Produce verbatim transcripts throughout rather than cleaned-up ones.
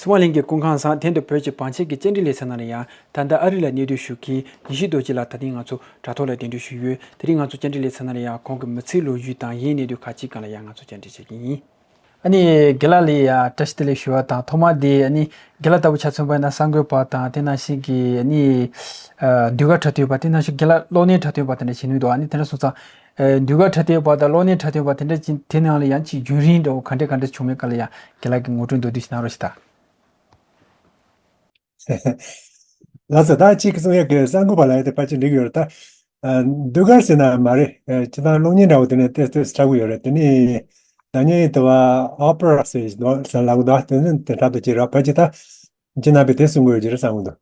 ཀོང་བ་གླིང་གི་སྐུ་ཁམས་བཟང་། དེ་འདྲ་བོད་ཀྱི་བང་ཆེན་གྱི་བཅར་འདྲི་ལེ་ཚན་ནང་ལ་ཡང་ད་ལྟ་ཨ་རི་ལ་གནས་སྡོད་ཞུ་མཁན་ཉི་ཤུ་རྡོ་རྗེ་ལགས་ད་ཐེངས་ང་ཚོ་དྲ་ཐོག་ལ་གདན་འདྲེན་ཞུས་ཡོད། དེ་རིང་ང་ཚོ་བཅར་འདྲི་ལེ་ཚན་ནང་ལ་ཡང་ཁོང་གི་མི་ཚེའི་ལོ་རྒྱུས་དང་ཡང་གནས་སྡོད་ཁག་ཅིག་སྒང་ལ་ཡང་ང་ཚོ་བཅར་འདྲི་བྱེད་ཀྱི་ཡིན། ཨ་ནི་རྒན་ལགས་ལ་ཡང་བཀྲ་ཤིས་བདེ་ལེགས་ཞུ་བ་དང་། ཐོག་མར་དེ་ཨ་ནི་རྒན་ལགས་ལྟ་བུ་ཆ་མཚོན་པ་ཡིན་ན་གསར་འགོད་པ་དང་དེ་ནང་བཞིན་གྱི་ཨ་ནི་ཨ་ཟློས་གར་འཁྲབ་སྟོན་པ། དེ་ནང་བཞིན་རྒན་ལགས་གློག་བརྙན་འཁྲབ་སྟོན་པ་དེ་འདྲ་བྱེད་མྱོང་འདུག་ཨ་ནི་དེ་འདྲ་སོང་ཙང་། ཨ་ཟློས་གར་འཁྲབ་སྟོན་པ་དང་གློག་བརྙན་འཁྲབ་སྟོན་པ་དེ་འདྲ་ཅིག་དེ་ནང་ལ་ཡང་ཅིག་རྒྱུན་རིང་འདྲ་བོ་ག་འདྲ་ག་འདྲ་བྱུང་མེད་སྐོར་ལ་ཡང་རྒན་ལགས་ཀྱིས་ངོ་སྤྲོད་མདོར་བསྡུས་ཤིག་གནང་རོགས་ཞུ་དང་། ལགས་སོ། ད་གཅིག་གསུང་ཡག་གི་གསར་འགོད་པ་ལ་ཡ་དེ་ཕལ་ཆེར་འགྲིག་ཡོད་རེད་ད། ཨ་ཟློས་གར་ཟེར་ན་མ་རེད། ཨ་སྤྱིར་བཏང་གློག་བརྙན་འདྲ་བོ་དེ་ནས་ཏོག་ཙམ་འཁྲབ་གི་ཡོད་རེད། དེ་ནས་ད་ཉིན་དུ་བ་ཨོ་པེ་ར་ཟེར་ཟློས་ལབ་གི་འདུག་དེ་ནས་དེ་འཁྲབ་ཏུ་བྱེད་རོགས། ཕལ་ཆེར་ད་ཁྱེད་རྣམ་པས་དེ་གསུང་གི་ཡོད་ཀྱི་རེད་བསམ་གི་འདུག་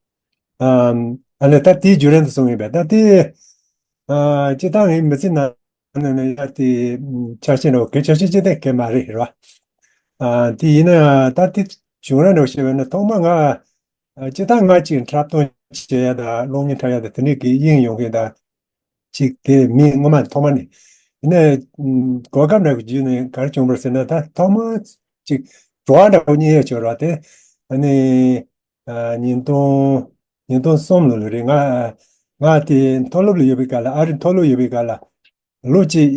ཨམ། ཨ་ལས་ད་དེའི་བརྒྱུད་རིམ་དུ་གསུང་ཡིན་པས། ད་དེ་ཨ་སྤྱིར་བཏང་ངའི་མི་ཚེ་ནང་ནས་ཡ་དེ་ཆ་ཤས་འདྲ་བོ་གལ་ཆེ་ཤོས་ཅིག་དེ་གལ་མ་རེད་རེད་བ། ཨ་དེ་ཡིན་ན་ད་དེ་བྱུང་ར་འདྲ་བོ་བཤད་པ་ཡིན་ན། ཐོག་མར་ང་ཨ་སྤྱིར་བཏང་ང་ཅིག་འཁྲབ་སྟོན་བྱེད་ཡ་དང་གློག་བརྙན་འཁྲབ་ཡ་དང་དེ་འདྲའི་གི་དབྱིངས་ཡོང་མཁན་དང་ཅིག་དེ་མིན། སྔོན་མ་ཐོག་མ་ནས་ཡིན་ན་ཨ་གོ་སྐབས་འདྲ་བོ་བརྒྱུད་ནས་ག་རེ་བྱུང་བ་རེད་ཟེར་ན། ད་ཐོག་མར་ཅིག་བྲོ་བ་འདྲ་བོ་རྙེད་ཡ་བྱུང་ར། དེ་ཨ་ནི་ཨ་ཉིས་སྟོང་ཉིས་སྟོང་གསུམ་ལོ་ལ་རེད། ང་ང་དེ་མཐོ་སློབ་ལ་ཡོད་པའི་སྐབས་ལ། ཨ་རི་མཐོ་སློབ་ཡོད་པའི་སྐབས་ལ་ལོ་གཅིག་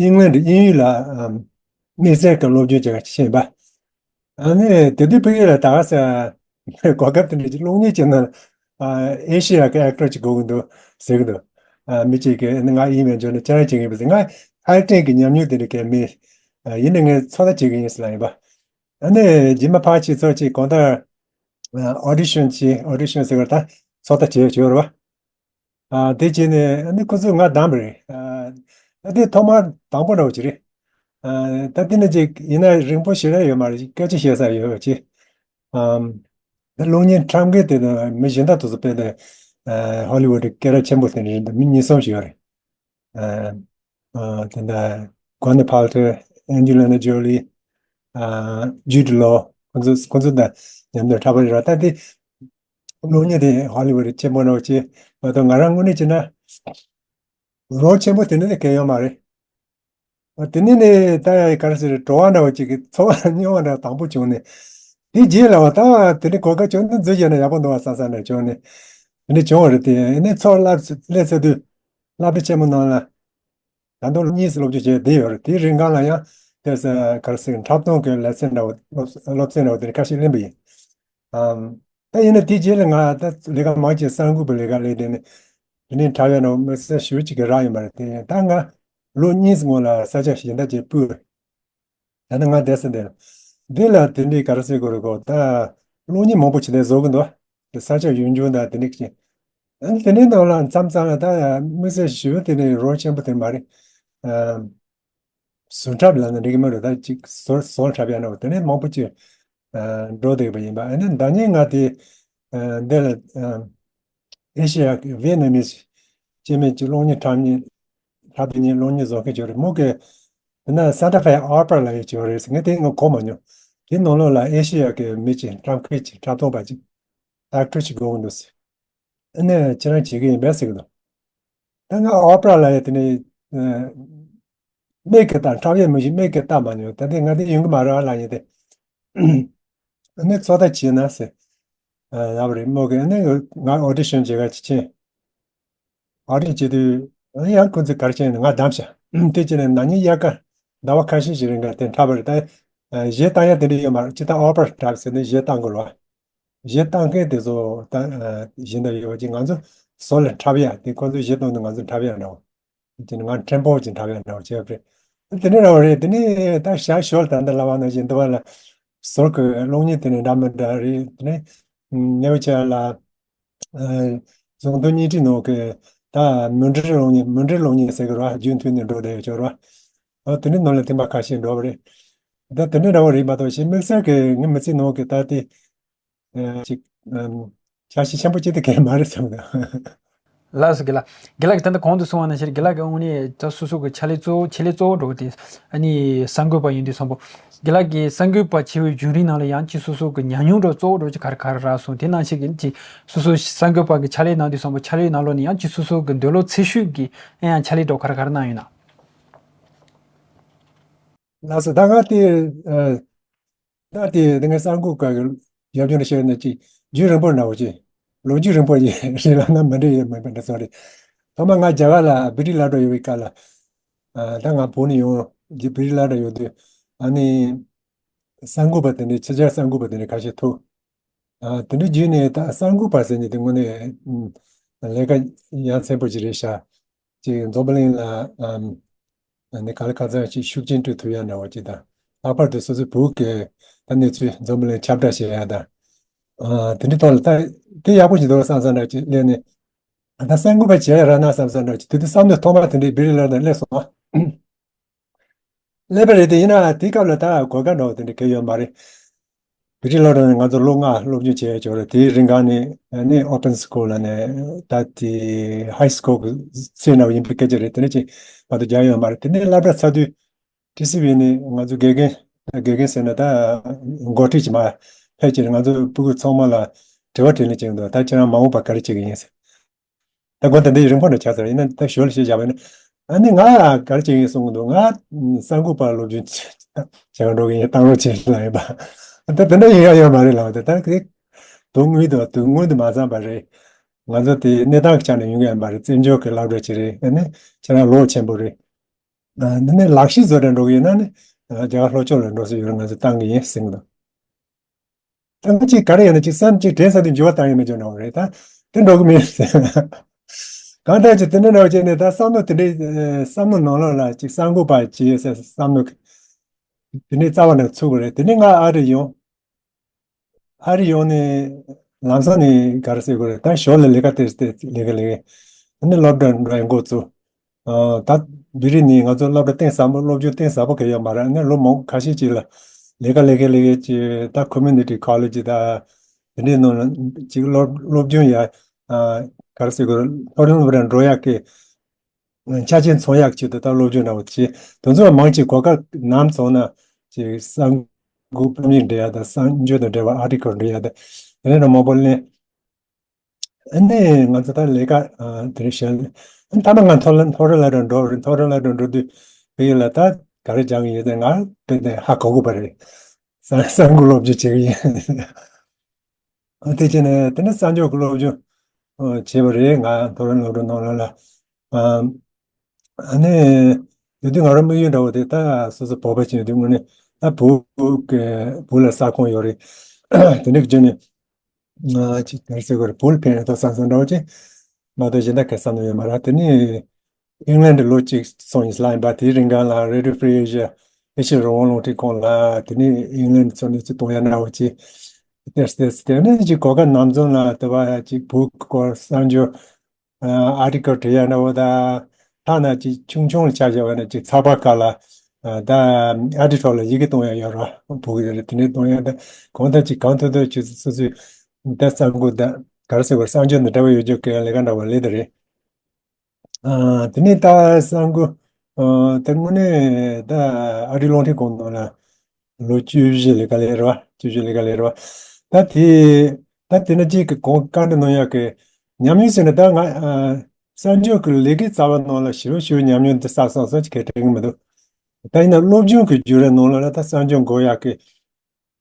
ཨིང་ལན་དུ་དབྱིན་ཡུལ་ལ་ཨམ་དམིགས་བསལ་གྱི་སློབ་སྦྱོང་བྱེད་ག་ཕྱིན་པ། ཨ་ནི་དེ་དུས་ཕ་གི་ལ་ད་ག་ས་གོ་སྐབས་དེ་འདྲ་ཅིག་གློག་བརྙན་བྱེད་ན་ཨ་ཨེ་ཤི་ཡ་གི་ཨེག་ཊར་ཅིག་དགོས་ཀྱི་འདུག་ཟེར་གྱི་འདུག་ཨ་མི་གཅིག་གིས་ཨ་ནི་ང་ཨིན་མེད་འཇོག་ནས་ཅ་ལག་བྱེད་ཀྱི་ཡིན་པ་ཟེར། ང་ཨེག་ཊིང་གི་ཉམས་མྱོང་དེ་འདྲ་གལ་མེད། ཨ་ཡིན་ནའི་ངས་ཚོད་ལྟ་བྱེད་ཀྱི་ཡིན་ཟེར་ལབ་ཡིན་པ། ཨ་ནི་རྗེས་མ་ཕར་ཕྱིན་ཚུར་ཕྱིན་གང་ལྟར་ཨོ་ཌི་ཤན་བྱས། ཨོ་ཌི་ཤན་ཟེར་བ་ད་ཚོད་ལྟ་བྱེད་ཡ་བྱེད་ཡོད་རེད་བ། ཨ་དེ་བྱས་ནས་ཨ་ནི་ཁོ་ཚོས་ང་བདམས་པ་རེད། ཨ་ད་དེ་ཐོག་མ་དང་པོ་འདྲ་བོ་ཅིག་རེད། ཨ་ད་དེ་ནས་ཅིག་ཡིན་ན་རིང་པོ་ཞེ་དྲག་ཡོད་མ་རེད། སྐད་ཆ་བཤད་ས་ཡོད་ཅིག་ཨམ། ད་གློག་བརྙན་འཁྲབ་མཁན་དེ་དང་མི་གཞན་དག་དེ་ཚོ་དཔེ་དེ་ཨ་ཧོ་ལི་ཝུད་སྐད་གྲགས་ཆེན་པོ་དེ་འདྲ་རེད། མི་གཉིས་གསུམ་ཞིག་ཡོད་རེད། ཨ་ཨ་དེ་འདྲ་གོ་ནི་ཕལ་ཊར། ཨན་ཇི་ལི་ན་ཇོ་ལི། ཨ་ཇུ་ཌི་ལོ། ཁོ་ཚོ་ཁོ་ཚོ་དང་མཉམ་དུ་འཁྲབ་པ་རེད་ར། ད་དེ་གློག་བརྙན་དེ་ཧོ་ལི་ཝུད་ཆེན་པོ་འདྲ་བོ་ཅིག་མ་གཏོགས་ང་རང་དངོས་གནས་བྱས་ན་རོལ་ཆེན་པོ་དེ་འདྲ་དེ་གལ་ཡོད་མ་རེད། ཨ་དེ་ནས་ནི་ད་ཡ་ག་རེ་ཟེར། བྲོ་བ་འདྲ་བོ་ཅིག་གི་ཚོར་བ་རྙེད་པ་འདྲ་དང་པོ་བྱུང་ནས། དེ་རྗེས་ལ་བ་ད་དེ་འདྲ་གོ་སྐབས་བྱུང་ན་འཛུལ་བྱས་ན་ཡག་པོ་འདུག་བ་བསམ་བསམ་འདྲ་བྱུང་ནས་དེ་འདྲ་བྱུང་བ་རེད། དེ་ནས་ཚུར་སླེབས་སླེབས་ཚར་དུས་སློབ་གྲྭ་ཆེན་མོ་ནང་ལ་ད་དུང་ལོ་གཉིས་སུ་སློབ་སྦྱོང་བྱས་བསྡད་ཡོད་རེད། དེའི་རིང་གང་ལ་ཡང་དེ་ས་ག་རེ་ཟེར། འཁྲབ་སྟོན་གྱི་ལེ་ཚན་འདྲ་བོ་སློབ་སློབ་ཚན་འདྲ་བོ་དེ་འདྲ་ཁ་ཤས་ལེན་པ་ཡིན། ཨམ། ད་ཡིན་ན་དེའི་རྗེས་ལ་ང་ད་ལས་ཀ་མང་ཆེ་གསར་འགོད་པའི་ལས་ཀ་ལས་དེ་ནས་དེ་ནས་འཁྲབ་ཡ་ནང་དམིགས་བསལ་ཞེ་པོ་ཅིག་གི་རག་ཡོད་མ་རེད། དེ་ད་ང་ལོ་གཉིས་སྔོན་ལ་ས་ཆ་གཞན་དག་ཅིག་སྤོས། ད་ནི་ང་བསྡད་ས་འདིར། འདི་ལ་དེ་འདྲའི་ག་རེ་ཟེར་དགོས་རེད་གོ། ད་གློག་བརྙན་མང་པོ་ཅིག་དེ་བཟོ་གི་འདུག་དེ་ས་ཆ་ཡུལ་ལྗོངས་དང་དེ་འདྲ་ཅིག་ཨ་ནི་དེ་འདྲའི་ནང་ལ་མཚམས་མཚམས་ལ་ད་དམིགས་བསལ་ཞེ་པོ་དེ་ནས་རོལ་ཆེན་པོ་དེ་མ་རེད། ཨ། ཟུར་འཁྲབ་ལབ་ན་འགྲིག་གི་མ་རེད། ད་ཅིག་ཟོར་ཟོར་འཁྲབ་ཡ་ནོ་དེ་ནས་མང་པོ་ཅིག་ཨ་འགྲོ་བསྡད་པ་ཡིན་པ། ཨ་ནི་ཟླ་ཉིན་ང་དེ་ཨ་འདི་ལ་ཨ་ཨེ་ཤེ་ཡ་གི་ཝེ་ནམ་མིས་སྐྱེ་དམན་ཅིག་གློག་བརྙན་འཁྲབ་མཁན་འཁྲབ་སྟོན་གློག་བརྙན་བཟོ་མཁན་ཅིག་ཡོད་རེད། མོ་གི་དེ་ན་Santa Fe Opera ལབ་ཡ་ཅིག་ཡོད་རེད་ཟེར། ངས་དེ་ངོ་གོ་མ་མྱོང་། དེ་ནང་ལོགས་ལ་ཨེ་ཤེ་ཡ་གི་མི་ཅིག་འཁྲབ་མཁན་ཅིག་འཁྲབ་སྟོན་པ་ཅིག་ཨེག་ཊར་ཅིག་དགོས་ཀྱི་འདུག་ཟེར། ཨ་ནི་ཁྱེད་རང་བྱེད་ཀྱི་ཡིན་པས་ཟེར་གྱི་འདུག་ད་ང་ཨོ་པེ་ར་ལབ་ཡ་དེ་ནི་ཨ་མིག་གིས་ལྟ། འཁྲབ་ཡ་མི་ཞིག་མིག་གིས་ལྟ་མ་མྱོང་། ད་དེ་ང་དེ་ཡོང་གི་མ་རེད་ཨ་ལབ་ཡིན་ཏེ། ཨ་ནི་ཚོད་ལྟ་བྱས་ན་ཟེར། ཨ་ལབ་པ་རེད། མོ་གིས་ཨ་ནི་ང་ཨོ་ཌི་ཤན་བྱེད་ག་ཅིག་ཕྱིན། ཨོ་ཌི་ཤན་བྱེད་དུས་ཨ་ནི་ཡང་ཁོ་ཚོས་ག་རེ་བྱས་ནས་ང་བདམས་ཤག་དེ་བྱས་ནས་ན་ནིང་དབྱར་ཁ་ཟླ་བ་ཁ་ཤས་ཤིག་རིང་ག་དེ་འཁྲབ་པ་རེད། ད་གཞས་བཏང་ཡ་དེ་འདྲ་ཡོད་མ་རེད། ཅི་ལྟར་ཨོ་པེ་ར་འཁྲབ་ཟེར་ནས་གཞས་བཏང་དགོས་རེད་བ། གཞས་བཏང་མཁན་དེ་ཚོ་ད་ཨ་གཞན་དག་ཡོད་པ་ཅིག་ང་ཚོ་ཟོར་ལ་འཁྲབ་ཡ་དེ། ཁོ་ཚོས་གཞས་བཏང་དུས་ང་ཚོ་འཁྲབ་ཡ་འདྲ་བོ། དེ་ནི་ང་ཕྲན་བུ་ཅིག་འཁྲབ་ཡ་འདྲ་བོ་བྱས་པ་རེད། དེ་ནི་འདྲ་བོ་རེད། དེ་ནི་ད་ཞག་ཞོལ་ད་འདི་ལབ་པ་ནང་བཞིན་འདི་བ་ལ་ཟོར་གི་གློག་བརྙན་དེ་ནི་འདྲ་མི་འདྲ་རེད། དེ་ནི་ཉེ་བའི་ཆར་ལ་ཨ་ཟུང་དུ་བརྙན་འཕྲིན་ནང་གི་ད་མུ་འབྲེལ་གློག་བརྙན་མུ་འབྲེལ་གློག་བརྙན་ཟེར་གི་རེད་བ། རྒྱུན་མཐུད་ནས་འགྲོ་བསྡད་ཡོད་ཅོག་རེད་བ། ཨ་དེ་ནི་ནང་ལ་ཐེངས་པ་ཁ་ཤས་འགྲོ་བ་རེད། ད་དེ་ནི་འདྲ་བོ་རེད་མ་གཏོགས་ཞེ་དམིགས་བསལ་གི་ངའི་མི་ཚེའི་ནང་གི་ད་དེ་ཅིག་ཆ་ཤས་ཆེན་པོ་ཅིག་དེ་གས་མ་རེད་བསམ་གི་འདུག་ལགས་སོ་རྒན་ལགས། རྒན་ལགས་ཀྱིས་ད་ལྟ་གོང་དུ་གསུངས་པ་ནང་བཞིན་རྒན་ལགས་ཀྱིས་དངོས་གནས་ད་སོ་སོ་གི་ཕྱག་ལས་གཙོ་བོ་ཆེད་ལས་གཙོ་བོ་འགྲོ་དེ་ཨ་ནི་གསར་འགོད་པ་ཡིན་དུས་སོང་པོ། རྒན་ལགས་ཀྱིས་གསར་འགོད་པ་བྱེད་པའི་བརྒྱུད་རིམ་ནང་ལ་ཡང་ཅིག་སོ་སོ་གི་ཉམས་མྱོང་འགྲོ་གཙོ་བོ་འགྲོ་ཅིག་ག་རེ་ག་རེ་རག་སོང་། དེ་ནང་བཞིན་གྱི་ཅིག་སོ་སོ་གསར་འགོད་པ་གི་ཕྱག་ལས་གནང་དུས་སོང་པོ་ཕྱག་ལས་ནང་ལོགས་ནས་ཡང་ཅིག་སོ་སོ་གི་འདོད་བློ་ཚད་ཤོས་ཀྱི་ཨ་ཡང་ཕྱག་ལས་འགྲོ་ག་རེ་ག་རེ་གནང་ཡོད་ན། ལགས་སོ། ད་ང་དེ་ཨ་ད་དེ་ངའི་གསར་འགོད་པ་གི་ ཡབ་ཆུང་ལ་བཤད་ན་ཅིག་རྒྱུན་རིང་པོ་འདྲ་བོ་ཅིག་ལོ་རྒྱུས་རིང་པོ་ཡིན་རེད་ལབ་ན་མ་འགྲིག་ཡོད་མེད་པ་འདྲ་ཚོ་རེད། ཐོག་མར་ང་རྒྱ་གར་ལ་བི་ཊི་སློབ་གྲྭ་ཡོད་པའི་སྐབས་ལ། ཨ། ད་ང་བོད་ནས་ཡོང་། བི་ཊི་སློབ་གྲྭ་ཡོད་དུས་ཨ་ནི་གསར་འགོད་པ་དེ་འདྲའི་ཕྱི་རྒྱལ་གསར་འགོད་པ་དེ་འདྲའི་ཁ་ཤས་ཐུག་ཨ། དེ་འདྲའི་བརྒྱུད་ནས་ད་གསར་འགོད་པ་ཟེར་མཁན་དེ་དངོས་གནས་ཨ། ལས་ཀ་ཡ་མཚན་པོ་ཅིག་རེད་ཤག་ཅིག་འཛམ་བུ་གླིང་ལ་ཨམ། ཨ་ནི་ག་ལ་ག་ཚོད་ཅིག་ཤུགས་རྐྱེན་སྤྲོད་ཐུབ་ཡ་འདྲ་བོ་ཅིག་དང་། ལྷག་པར་དུ་སོ་སོའི་བོད་ཀྱི་ད་གནས་ཚུལ་འཛམ་བུ་གླིང་ཁྱབ་བསྒྲགས་བྱེད་ཡ་དང་། ཨ། དེ་འདྲའི་ཐོག་ལ་ད་དེ་ཡག་པོ་ཞིག་འདུག་བསམ་བསམ་འདྲ་ཅིག་སླེབས་ནས། ད་གསར་འགོད་པ་བྱེད་ཡ་རག་ན་བསམ་བསམ་འདྲ་ཅིག་དེ་དུས་བསམ་བློ་ཐོག་མ་དེ་འདྲའི་བི་ཊི་སློབ་གྲྭ་སླེབས་སོང་། སླེབས་པ་རེད་དེ། ཡིན་ན་དེའི་སྐབས་ལ་ད་གོ་སྐབས་འདྲ་བོ་དེ་འདྲ་གང་ཡོད་མ་རེད། བི་ཊི་སློབ་གྲྭ་ནས་ང་ཚོ་ལོ་ལྔ་སློབ་སྦྱོང་བྱས་ཡོད་རེད། དེའི་རིང་ག་ནས་ཨ་ནི་ཨོ་པན་སི་ཀུལ་ལ་ནས་ད་དེ་ཧའི་སི་ཀུལ་གྱི་ཚད་འདྲ་བོ་ཡིན་པའི་སྐད་ཆ་རེད། དེ་འདྲ་ཅིག་མ་གཏོགས་རྒྱག་ཡོད་མ་རེད། དེ་ནས་སློབ་གྲྭ་ཚར་དུས་ཊི་སི་ཝི་ནས་ང་ཚོ་དགེ་རྒན། དགེ་རྒན་ཟེར་ན་ད་འགོ་ཁྲིད་ཅིག་མར་ཕེབས་བྱས་ནས་ང་ཚོ་ཕྲུ་གུ་ཚང་མ་ལ་དྲི་བ་དྲིས་ལན་བྱེད་ཀྱི་འདུག་ད་ཁྱེད་རང་མ་འོངས་པ་ག་རེ་བྱེད་ཀྱི་ཡིན་ཟེར། ད་དགོངས་དག་འདི་རིང་པོ་འདྲ་ཆགས་ཚར། ཡིན་ན་ད་ཞོར་ལ་བཤད་བཞག་པ་ཡིན་ན། ཨ་ནི་ང་ག་རེ་བྱེད་ཀྱི་ཡིན་གསུང་གི་འདུག་ང་གསར་འགོད་པ་སློབ་སྦྱོང་བྱེད་ག་འགྲོ་གི་ཡིན། གཏོང་རོགས་བྱེད་ལབ་ཡིན་པ། ད་དེ་འདྲ་ཡིན་ཡ་ཡོད་མ་རེད་ལབ། ད་ད་གི་དོན་དངོས་དུ་དོན་དངོས་དུ་མ་བསམ་པ་རེད། ང་ཚོ་དེ་གནས་སྟངས་ཀྱི་ཆ་ནས་ཡོང་གི་ཡོད་མ་རེད། བཙན་བྱོལ་གྱི་སློབ་གྲྭ་ཅིག་རེད། ཨ་ནི་ཁྱེད་རང་ལོ་ཆེན་པོ་རེད། ཨ། འདི་ནས་ལག་ཤེས་བཟོ་གྲྭ་འགྲོ་གི་ཡོད་ན་ནི་རྒྱ་གར་ལྷོ་ཕྱོགས་ལ་འགྲོ་ས་ཡོད་རེད། ང་ཚོ་བཏང་གི་ཡིན་གསུང་གི་འདུག་ད་ང་ཅིག་ག་རེ་ཡིན་ན་ཅིག་བསམ་ཅིག་དྲན་ས་དེ་འགྱུར་བ་བཏང་ཡོད་མེད་ཅིག་འདྲ་བོ་རེད། ད་དེ་འགྲོ་གི་མིན། གང་ལྟར་ཅིག་དེ་འདྲ་འདྲ་བོ་བྱས་ནས་ད་བསམ་བློ་དེ་འདྲའི་བསམ་བློ་ནང་ལོགས་ལ་ཅིག་གསར་འགོད་པ་བྱེད་ཟེར་བསམ་བློ་དེ་འདྲའི་རྩ་བ་ནས་ཚུགས་པ་རེད། དེ་ནས་ང་ཨ་རི་ཡོང་། ཨ་རི་ཡོང་ནས་ལམ་སང་ནས་ག་རེ་ཟེར་དགོས་རེད། ད་ཞོར་ལ་ལས་ཀ་དེ་དེ་ལས་ཀ་ལས་ཀ་ཨ་ནི་སློབ་གྲྭ་འགྲོ་ཡ་འགོ་བཙུགས། ཨ། ད་བི་རི་ནས་ང་ཚོ་སློབ་གྲྭ་གཏིང་ཟབ་པོ་སློབ་སྦྱོང་གཏིང་ཟབ་པོ་གང་ཡོད་མ་རེད། ཨ་ནི་ལོ་མང་ཁ་ཤས་ཅིག་ལ་ལས་ཀ་ལས་ཀ་ལས་ཀ་ཅིག་ད་ཁོ་མུ་ནི་ཊི་ཀོ་ལེ་ཇི་ད་དེ་འདྲའི་ནང་ལ་ཅིག་སློབ་སློབ་སྦྱོང་ཡ། ཨ། ག་རེ་ཟེར་དགོས་རེད། མཐོ་རིམ་སློབ་གྲྭ་འགྲོ་ཡག་གི་ཆ་རྐྱེན་ཚང་ཡག་ཆེད་དུ་ད་སློབ་སྦྱོང་འདྲ་བོ་བྱས། དེ་ཚོ་མང་ཆེ་གོ་སྐབས་ནམ་སོང་ན་ཅིག་གསར་འགོད་རྩོམ་ཡིག་འབྲི་ཡ་དང་། གསར་འགྱུར་དང་འབྲེལ་བ་ཨར་ཊི་ཀལ་འབྲི་ཡ་དང་། དེ་འདྲ་མང་པོ་ལེན། ཨ་ནི་ང་ཚོ་ད་ལས་ཀ་ཨ་དེ་རིང་བྱས། ཨ་ནི་ཐ་མ་ང་མཐོ་རིམ་མཐོ་རིམ་སློབ་གྲྭ་འགྲོ་རེད། མཐོ་རིམ་སློབ་གྲྭ་འགྲོ་དུས་བོད་ཡིག་ལ་ད་ག་རེ་སྦྱང་གི་ཡོད་ཟེར་ང་དཔེ་དེ་ཧ་གོ་གི་པ་རེད། གསར་གསར་འགོད་སློབ་སྦྱོང་བྱེད་ཀྱི་ཡིན། ཨ། དེ་བྱས་ནས་དེ་ནས་གསར་འགྱུར་གྱི་སློབ་སྦྱོང་ཨ་བྱས་པ་རེད། ང་མཐོ་རིམ་སློབ་གྲྭ་ནང་ལོགས་ལ། ཨ། ཨ་ནི་དེ་དུས་ང་རང་དམིགས་ཡུལ་འདྲ་བོ་དེ་ད་སོ་སོ་བོད་པ་ཅིག་ཡིན་དུས་དངོས་གནས་ད་བོད་ཀྱི་བོད་ལ་ས་ཁོངས་ཡོད་རེད། དེ་འདྲ་གི་བརྗོད་ནས་ང་ཅིག་ག་རེ་ཟེར་དགོས་རེད། བོད་ལ་ཕན་ཡོད་ཐོག་བསམ་བསམ་འདྲ་བོ་ཅིག་མ་གཏོགས་གཞན་དག་གི་བསམ་བློ་ཡོད་མ་རེད། དེ་ནས་ཨིང་ལན་ལོ་གཅིག་སོང་ཡིན་ལ་ཡིན་པ། དེའི་རིང་གང་ལ་རེ་ཌི་ཡོ་ཧྥི་རི་ཨེ་ཤི་ཡ་ཨེ་ཤི་ཡ་རང་དབང་རླུང་འཕྲིན་ཁང་ལ་དེ་ནས་ཨིང་ལན་ཚོ་གནས་ཚུལ་གཏོང་ཡ་འདྲ་བོ་ཅིག་སྟེར་སྟེར་སྟེར་ནས་ཅིག་གོ་སྐབས་ནམ་ཚོད་ལ་དེ་བ་ཅིག་བོད་སྐོར་གསར་འགྱུར་ཨ་ཨར་ཊི་ཀལ་འབྲི་ཡ་འདྲ་བོ་དང་། ཐ་ན་ཅིག་ཆུང་ཆུང་ལ་ཆ་བཞག་པ་ན་ཅིག་ཚགས་པར་ཁག་ལ་ཨ་ད་ཨར་ཊི་ཀལ་ལ་ཡི་གེ་གཏོང་ཡ་ཡོད་ར། བོད་ཀྱི་རེད། དེ་ནས་གཏོང་ཡ་ད་གང་ལྟར་ཅིག་གང་ཐུབ་ཐུབ་ཅིག་སོ་སོའི་ད་གསར་འགོད་ད་ག་རེ་ཟེར་དགོས། གསར་འགྱུར་འདི་འདྲ་བོ་ཡོད་རྒྱུ་གི་ལས་ཀ་འདྲ་བོ་ལས་དེ་རེད། ཨ། དེ་ནས་ད་གསར་འགོད་ཨ་ད་དངོས་གནས་ད་ཨ་རིའི་རླུང་འཕྲིན་ཁང་ནང་ལ་ལོ་བཅུ་བཞི་ལས་ཀ་ལས་རེད་བ། བཅུ་བཞི་ལས་ཀ་ལས་རེད་བ། ད་དེ་ད་དེ་ན་ཅིག་གི་གོང་བཀའ་འདྲི་གནང་ཡག་གི་ཉམས་མྱོང་ཟེར་ན། ད་ང་ཨ་གསར་འགྱུར་གྱི་ལས་ཀའི་རྩ་བ་ནང་ལ་ཞེ་པོ་ཞེ་པོ་ཉམས་མྱོང་འདི་བསགས་སོང་ཟེར་གྱི་གལ་དྲན་གྱི་མི་འདུག་ད་ཡིན་ན་སློབ་སྦྱོང་གི་བརྒྱུད་རིམ་ནང་ལ་ད་གསར་འགྱུར་འགོད་ཡག་གི་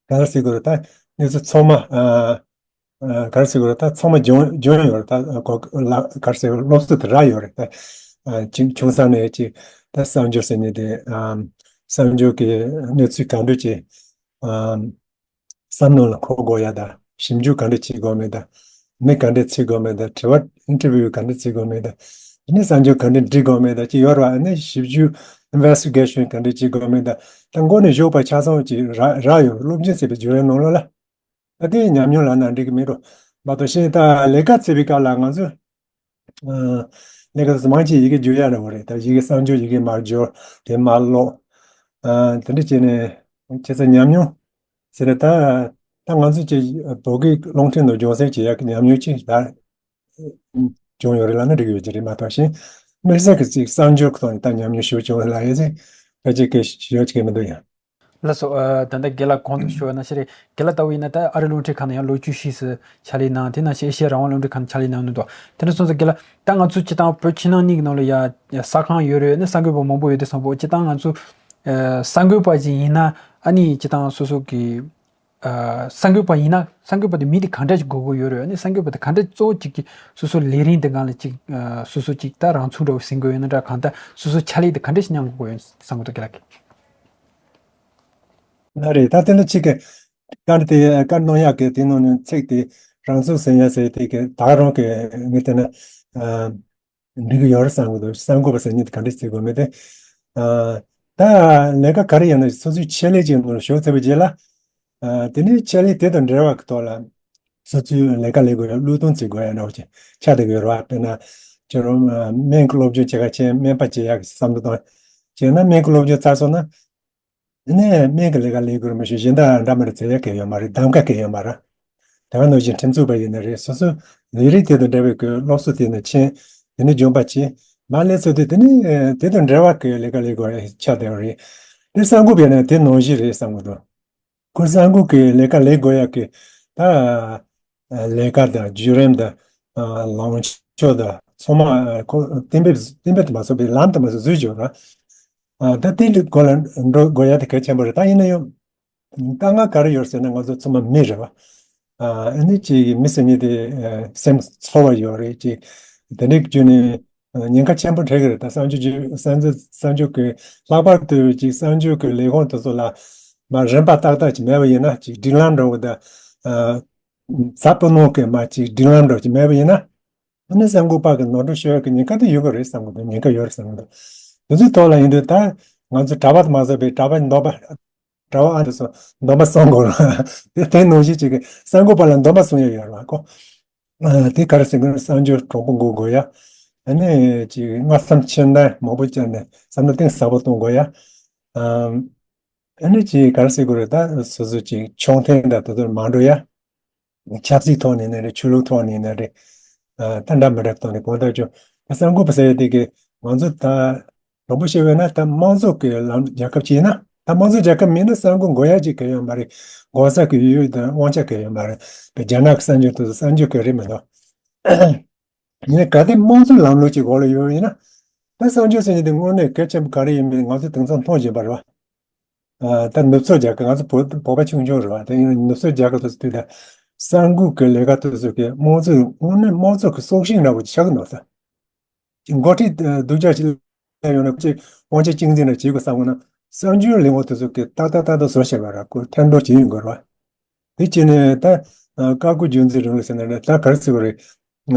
ག་རེ་ཟེར་དགོས་རེད། ད་གནས་ཚུལ་ཚང་མ་ཨ་ཨ་ག་རེ་ཟེར་དགོས་རེད། ད་ཚང་མ་སྦྱོང་སྦྱོང་ཡོད་རེད། ད་གོ་ལ་ག་རེ་ཟེར་དགོས། སློབ་གསོ་དེ་རག་ཡོད་རེད། ད་ཨ་ཅིག་ཆུང་ས་ནས་ཅིག་ད་གསར་འགྱུར་ཟེར་མཁན་དེ་ཨ་གསར་འགྱུར་གྱི་གནས་ཚུལ་ག་འདྲ་ཅིག་ཨ་བསམ་མནོ་ལ་འཁོར་དགོས་ཡ་ད། ཞིབ་འཇུག་ག་འདྲ་བྱེད་དགོས་མེད་ད། མི་ག་འདྲ་འཚོལ་དགོས་མེད་ད། དྲི་བ་ཨིན་ཊར་བིའུ་ག་འདྲ་བྱེད་དགོས་མེད་ད། དེ་ནས་གསར་འགྱུར་ག་འདྲ་འབྲི་དགོས་མེད་ད་ཅིག་ཡོད་རེད་བ། ཨ་ནི་ཞིབ་འཇུག་ཨིན་ཝེ་སི་ཊི་གེ་ཤན་ག་འདྲ་བྱེད་དགོས་མེད་ད། ད་མགོ་ནས་གཞུག་བར་ཆ་ཚང་ཅིག་རག་རག་ཡོད། སློབ་སྦྱོང་བྱས་པའི་བརྒྱུད་རིམ་ནང་ལོགས་ལ། ད་དེ་ཉམས་མྱོང་ལབ་ན་འགྲིག་གི་མེད་འགྲོ། མ་གཏོགས་གཞན་ད་ལས་ཀ་བྱེད་པའི་སྐབས་ལ་ང་ཚོས་ཨ་ལས་ཀ་མང་ཆེ་ཡི་གེ་བསྒྱུར་ཡ་འདྲ་བོ་རེད། ད་ཡི་གེ་གསར་འགྱུར་ཡི་གེ་མར་བསྒྱུར། དེ་མར་ཀློག་ཨ་དེ་འདྲ་བྱས་ནས་ཁྱེད་ཚོ་ཉམས་མྱོང་ཟེར་ན། ད་ད་ང་ཚོ་ཅིག་བོད་སྐད་རླུང་འཕྲིན་ནང་སྦྱོང་བརྩོན་བྱེད་ཡག་གི་ཉམས་མྱོང་ཅིག་ད་བྱུང་ཡོད་རེད་ལབ་ན་འགྲིག་ཡོད་ཀྱི་རེད། མ་གཏོགས་གཞན་དམིགས་བསལ་གྱི་ཅིག་གསར་འགྱུར་ཐོག་ནས་ད་ཉམས་མྱོང་ཞེ་པོ་བྱུང་ཡོད་ལབ་ཡོད་ཚེ་ཕལ་ཆེར་སྐད་ཤོད་ཀྱི་མི་འདུག་ཡང་། ལགས་སོ། ཨ་ད་ལྟ་རྒན་ལགས་གོང་དུ་ཞུས་པ་ནང་བཞིན་རེད། རྒན་ལགས་ལྟ་བུ་ཡིན་ན་ད་ཨ་རི་རླུང་འཕྲིན་ཁང་ནང་ཡང་ལོ་བཅུ་ཕྱིས་སུ་ཕྱག་ལས་གནང་། དེ་ནང་བཞིན་ཨེ་ཤེ་ཡ་རང་དབང་རླུང་འཕྲིན་ཁང་ནང་ཕྱག་ལས་གནང་མྱོང་འདུག་དེ་འདྲ་སོང་ཙང་རྒན་ལགས་ད་ང་ཚོ་སྤྱིར་བཏང་བོད་ཕྱི་ནང་གཉིས་ཀྱི་ནང་ལ་ཡ་ས་ཁང་ཡོད་རེད། ཨ་ནི་གསར་འགོད་པ་མང་པོ་ཡོད་དུས་ཙམ་པ་སྤྱིར་བཏང་ང་ཚོ་ཨ་གསར་འགོད་པ་ཅིག་ཡིན་ན་ཨ་ནི་སྤྱིར་བཏང་སོ་སོ་གི་ ཨ་གསར་འགོད་པ་ཡིན་ན་གསར་འགོད་པ་དེ་མི་དེ་ག་འདྲ་ཞིག་དགོས་ཀྱི་ཡོད་རེད། ཨ་ནི་གསར་འགོད་པ་དེ་ག་འདྲ་གཙོ་བོ་གཅིག་གིས་སོ་སོ་ལས་རིམ་དེ་སྒང་ལ་གཅིག་ཨ་སོ་སོ་གཅིག་ད་རང་ཚུགས་འདྲ་བོ་ཟིན་དགོས་ཡོད་ན་འདྲ། གང་ལྟར་སོ་སོ་ཕྱག་ལས་དེ་ག་འདྲ་ཞིག་མཉམ་དགོས་ཀྱི་ཡོད་བསམ་གྱི་འདུག་རྒན་ལགས་ཀྱིས། ལགས་རེད། ད་དེ་ལ་གཅིག་གི་བཀའ་དེ་བཀའ་གནང་ཡག་གི་དེ་ནང་ནས་ཚིག་དེ་རང་ཚུགས་ཟིན་ཡ་ཟེར་དེ་གི་ད་རང་གི་ངས་བལྟས་ན་ཨ། འགྲིག་གི་ཡོད་རེད་བསམ་གི་འདུག་གསར་འགོད་པ་ཟེར་མཁན་དེ་ག་འདྲ་བྱེད་དགོས་མིན་དེ། ཨ། ད་ལས་ཀ་ག་རེ་ཡིན་ན་སོ་སོའི་ཆེད་ལས་ཅིག་ནང་ཞུགས་ཚར་བའི་རྗེས་ལ། ཨ། དེ་ནས་ཆེད་ལས་དེ་དང་འབྲེལ་བ་གི་ཐོག་ལ་སོ་སོའི་ལས་ཀ་ལས་དགོས་ཡ་བློས་གཏོང་བྱེད་དགོས་ཡ་འདྲ་བོ་ཅིག་ཆགས་བསྡད་ཀྱི་ཡོད་རེད་བ། དཔེར་ན་ཁྱོད་རང་སྨན་གྱི་སློབ་སྦྱོང་བྱེད་ག་ཕྱིན། སྨན་པ་བྱེད་ཡག་གི་བསམ་བློ་བཏང་། བྱས་ན་སྨན་གྱི་སློབ་སྦྱོང་ཚར་སོང་ན། དེ་ནས་སྨན་གྱི་ལས་ཀ་ལས་དགོས་རེད། མ་གཞི་གཞན་དག་འདྲ་མི་འདྲ་བྱེད་ཡ་གང་ཡང་ཡོད་མ་རེད། གདམ་ག་གང་ཡང་ཡོད་མ་རེད། དེ་ག་ནང་བཞིན་ཁྲིམས་རྩོད་པ་ཡིན་ན་རེད། སོ་སོ་ལས་རིགས་དེ་དང་འབྲེལ་བའི་གི་སློབ་གསོ་དེ་ནས་ཕྱིན། དེ་ནས་སྦྱོང་པ་བྱས། མར་སླེབས་ཚར་དུས་དེ་ནས་ཨ་དེ་དང་འབྲེལ་བ་གི་ལས་ཀ་ལས་དགོས་ཡ་ཆགས་བསྡད་པ་རེད། དེ་གསར་འགོད་པ་ཡིན་ན་དེ་ནང་བཞིན་རེད་བསམ་གི་འདུག་ཁོ་གསར་འགོད་ཀྱི་ལས་ཀ་ལས་དགོས་ཡག་གི་ད་ལས་ཀ་དང་བརྒྱུད་རིམ་དང་ལངས་ཕྱོགས་དང་ཚང་མ་ཁོ་གཏན་འབེབས་གཏན་འབེབས་དུ་མ་སོང་བའི་ལམ་དུ་མ་སོང་བཟོས་བྱུང་ར། ད་དེ་འདྲའི་སྒོ་ལ་འགྲོ་དགོས་ཡག་དེ་གལ་ཆེན་པོ་རེད། ད་ཡིན་ན་ཡང་དཀའ་ངལ་ག་རེ་ཡོད་ཟེར་ན་ང་ཚོ་ཚང་མ་མི་རེད་བ། ཨ་ནི་ཅིག་མི་ཟེར་མཁན་དེ་སེམས་ཚོར་བ་ཡོད་རེད། ཅིག་དེ་འདྲའི་བརྒྱུད་ནས། ཉེན་ཁ་ཆེན་པོ་འཕྲད་ཀྱི་རེད། ད་གསར་འགྱུར་བརྒྱུད་གསར་འགྱུར་གསར་འགྱུར་གྱི་ལྷག་པར་དུ་ཅིག་གསར་འགྱུར་གྱི་ལས་ཁུངས་དེ་ཚོ་ལ་མ་རིམ་པ་ཏག་ཏག་ཅིག་མེད་པ་ཡིན་ན། ཅིག་སྒྲིག་ལམ་འདྲ་བོ་དང་། ཨ། ཛ་དཔོན་སློབ་ཀྱི་མ་ཅིག་སྒྲིག་ལམ་འདྲ་བོ་ཅིག་མེད་པ་ཡིན་ན། ཨ་ནི་གསར་འགོད་པ་གི་ནོར་འཁྲུལ་ཤོར་ཡག་གི་ཉེན་ཁ་དེ་ཡོད་ཀྱི་རེད་བསམ་གི་འདུག་ཉེན་ཁ་ཡོད་རེད་བསམ་གི་འདུག་དེ་ཚོའི་ཐོག་ལ་ཡིན་དུས་ད་ང་ཚོ་གྲྭ་པ་དེ་མ་ཟད་པའི་གྲྭ་པ་འདོན་པ། གྲྭ་པ་ཨ་འདི་ཚོ་འདོན་པ་སྲུང་དགོས་རེད། དེ་དེ་ནང་བཞིན་ཅིག་གི་གསར་འགོད་པ་ལ་འདོན་པ་སྲུང་ཡག་ཡོད་རེད་བ་ཁོ། ཨ། དེ་ག་རེ་ཟེར་དགོས་རེད། གསར་འགྱུར་དྲང་པོ་འགོད་དགོས་ཡ། ཨ་ནི་ཅིག་སྔ་བསམ་ཕྱི་བསམ་མང་པོ་བྱས་ནས་བསམ་བློ་གཏིང་ཟབ་པོ་གཏོང་དགོས་ཡ། ཨ། ཨ་ནི་ཅིག་ག་རེ་ཟེར་དགོས་རེད། ད་སོ་སོ་ཅིག་ཕྱོགས་འཐེན་དང་དེ་ཚོར་མ་འགྲོ་ཡ། ཆབ་སྲིད་ཐོག་ནས་ཡིན་ན་རེད། ཆོས་ལུགས་ཐོག་ནས་ཡིན་ན་རེད། ཨ། ད་འདྲ་མི་འདྲ་ཐོག་ནས་གང་ལྟར་ཀྱང་ད་གསར་འགོད་པ་ཟེར་ཡ་དེ་གི་ང་ཚོ་ད་དྲང་པོ་བཤད་པས་ན་ད་དམངས་གཙོ་གི་ལམ་རྒྱལ་ཁབ་ཅིག་ཡིན་ན། ད་དམངས་གཙོ་རྒྱལ་ཁབ་མིན་ན་གསར་འགོད་འགོད་ཡ་ཅིག་གང་ཡང་མ་རེད། འགོད་ས་གི་ཡུལ་དང་དབང་ཆ་གང་ཡང་མ་རེད། པའི་རྒྱ་ནག་གི་གསར་འགྱུར་དེ་ཚོ་གསར་འགྱུར་གང་རེད་མི་འདུག་ཡིན་ན་གལ་ཏེ་དམངས་གཙོའི་ལམ་ལུགས་ཅིག་འོག་ལ་ཡོད་ཡིན་ན། ད་གསར་འགྱུར་ཟེར་མཁན་དེ་དངོས་གནས་གལ་ཆེན་པོ་ག་རེ་ཡིན་མིན་ང་ཚོ་དེང་སང་མཐོང་བཞིན་པ་རེད་བ། ཨ། ད་ནུབ་ཕྱོགས་རྒྱལ་ཁབ། ང་ཚོ་བོད་བོད་པ་ཆུང་ཆུང་རེད་བ། དེ་ཡིན་ན་ནུབ་ཕྱོགས་རྒྱལ་ཁབ་དེ་ཚོ་དུས་ད་གསར་འགོད་ཀྱི་ལས་ཀ་དེ་ཚོ་གི་དམངས་གཙོའི་དངོས་གནས་དམངས་གཙོ་གི་སྲོག་ཤིང་འདྲ་བོ་ཅིག་ཆགས་ཀྱི་འདུག་ད། འགོ་ཁྲིད་སྡུག་ཅག་ཅིག་སླེབས་ཡོང་ན་ཅིག་དབང་ཆ་གཅིག་འཛིན་འདྲ་བྱེད་དགོས་བསམ་དགོས་ན། གསར་འགྱུར་ལས་ཁུངས་དེ་ཚོ་གི་ཏག་ཏག་ཏག་ཏག་བཟོ་བྱས་པ་ར། ཁོ་ཐེར་འདོན་བྱེད་ཡོང་དགོས་རེད་བ། དེ་བྱས་ནས་ད་བཀའ་བཀོད་རྒྱུད་འཛིན་རིང་ལུགས་ཟེར་ན་ད་ག་རེ་ཟེར་དགོས་རེད།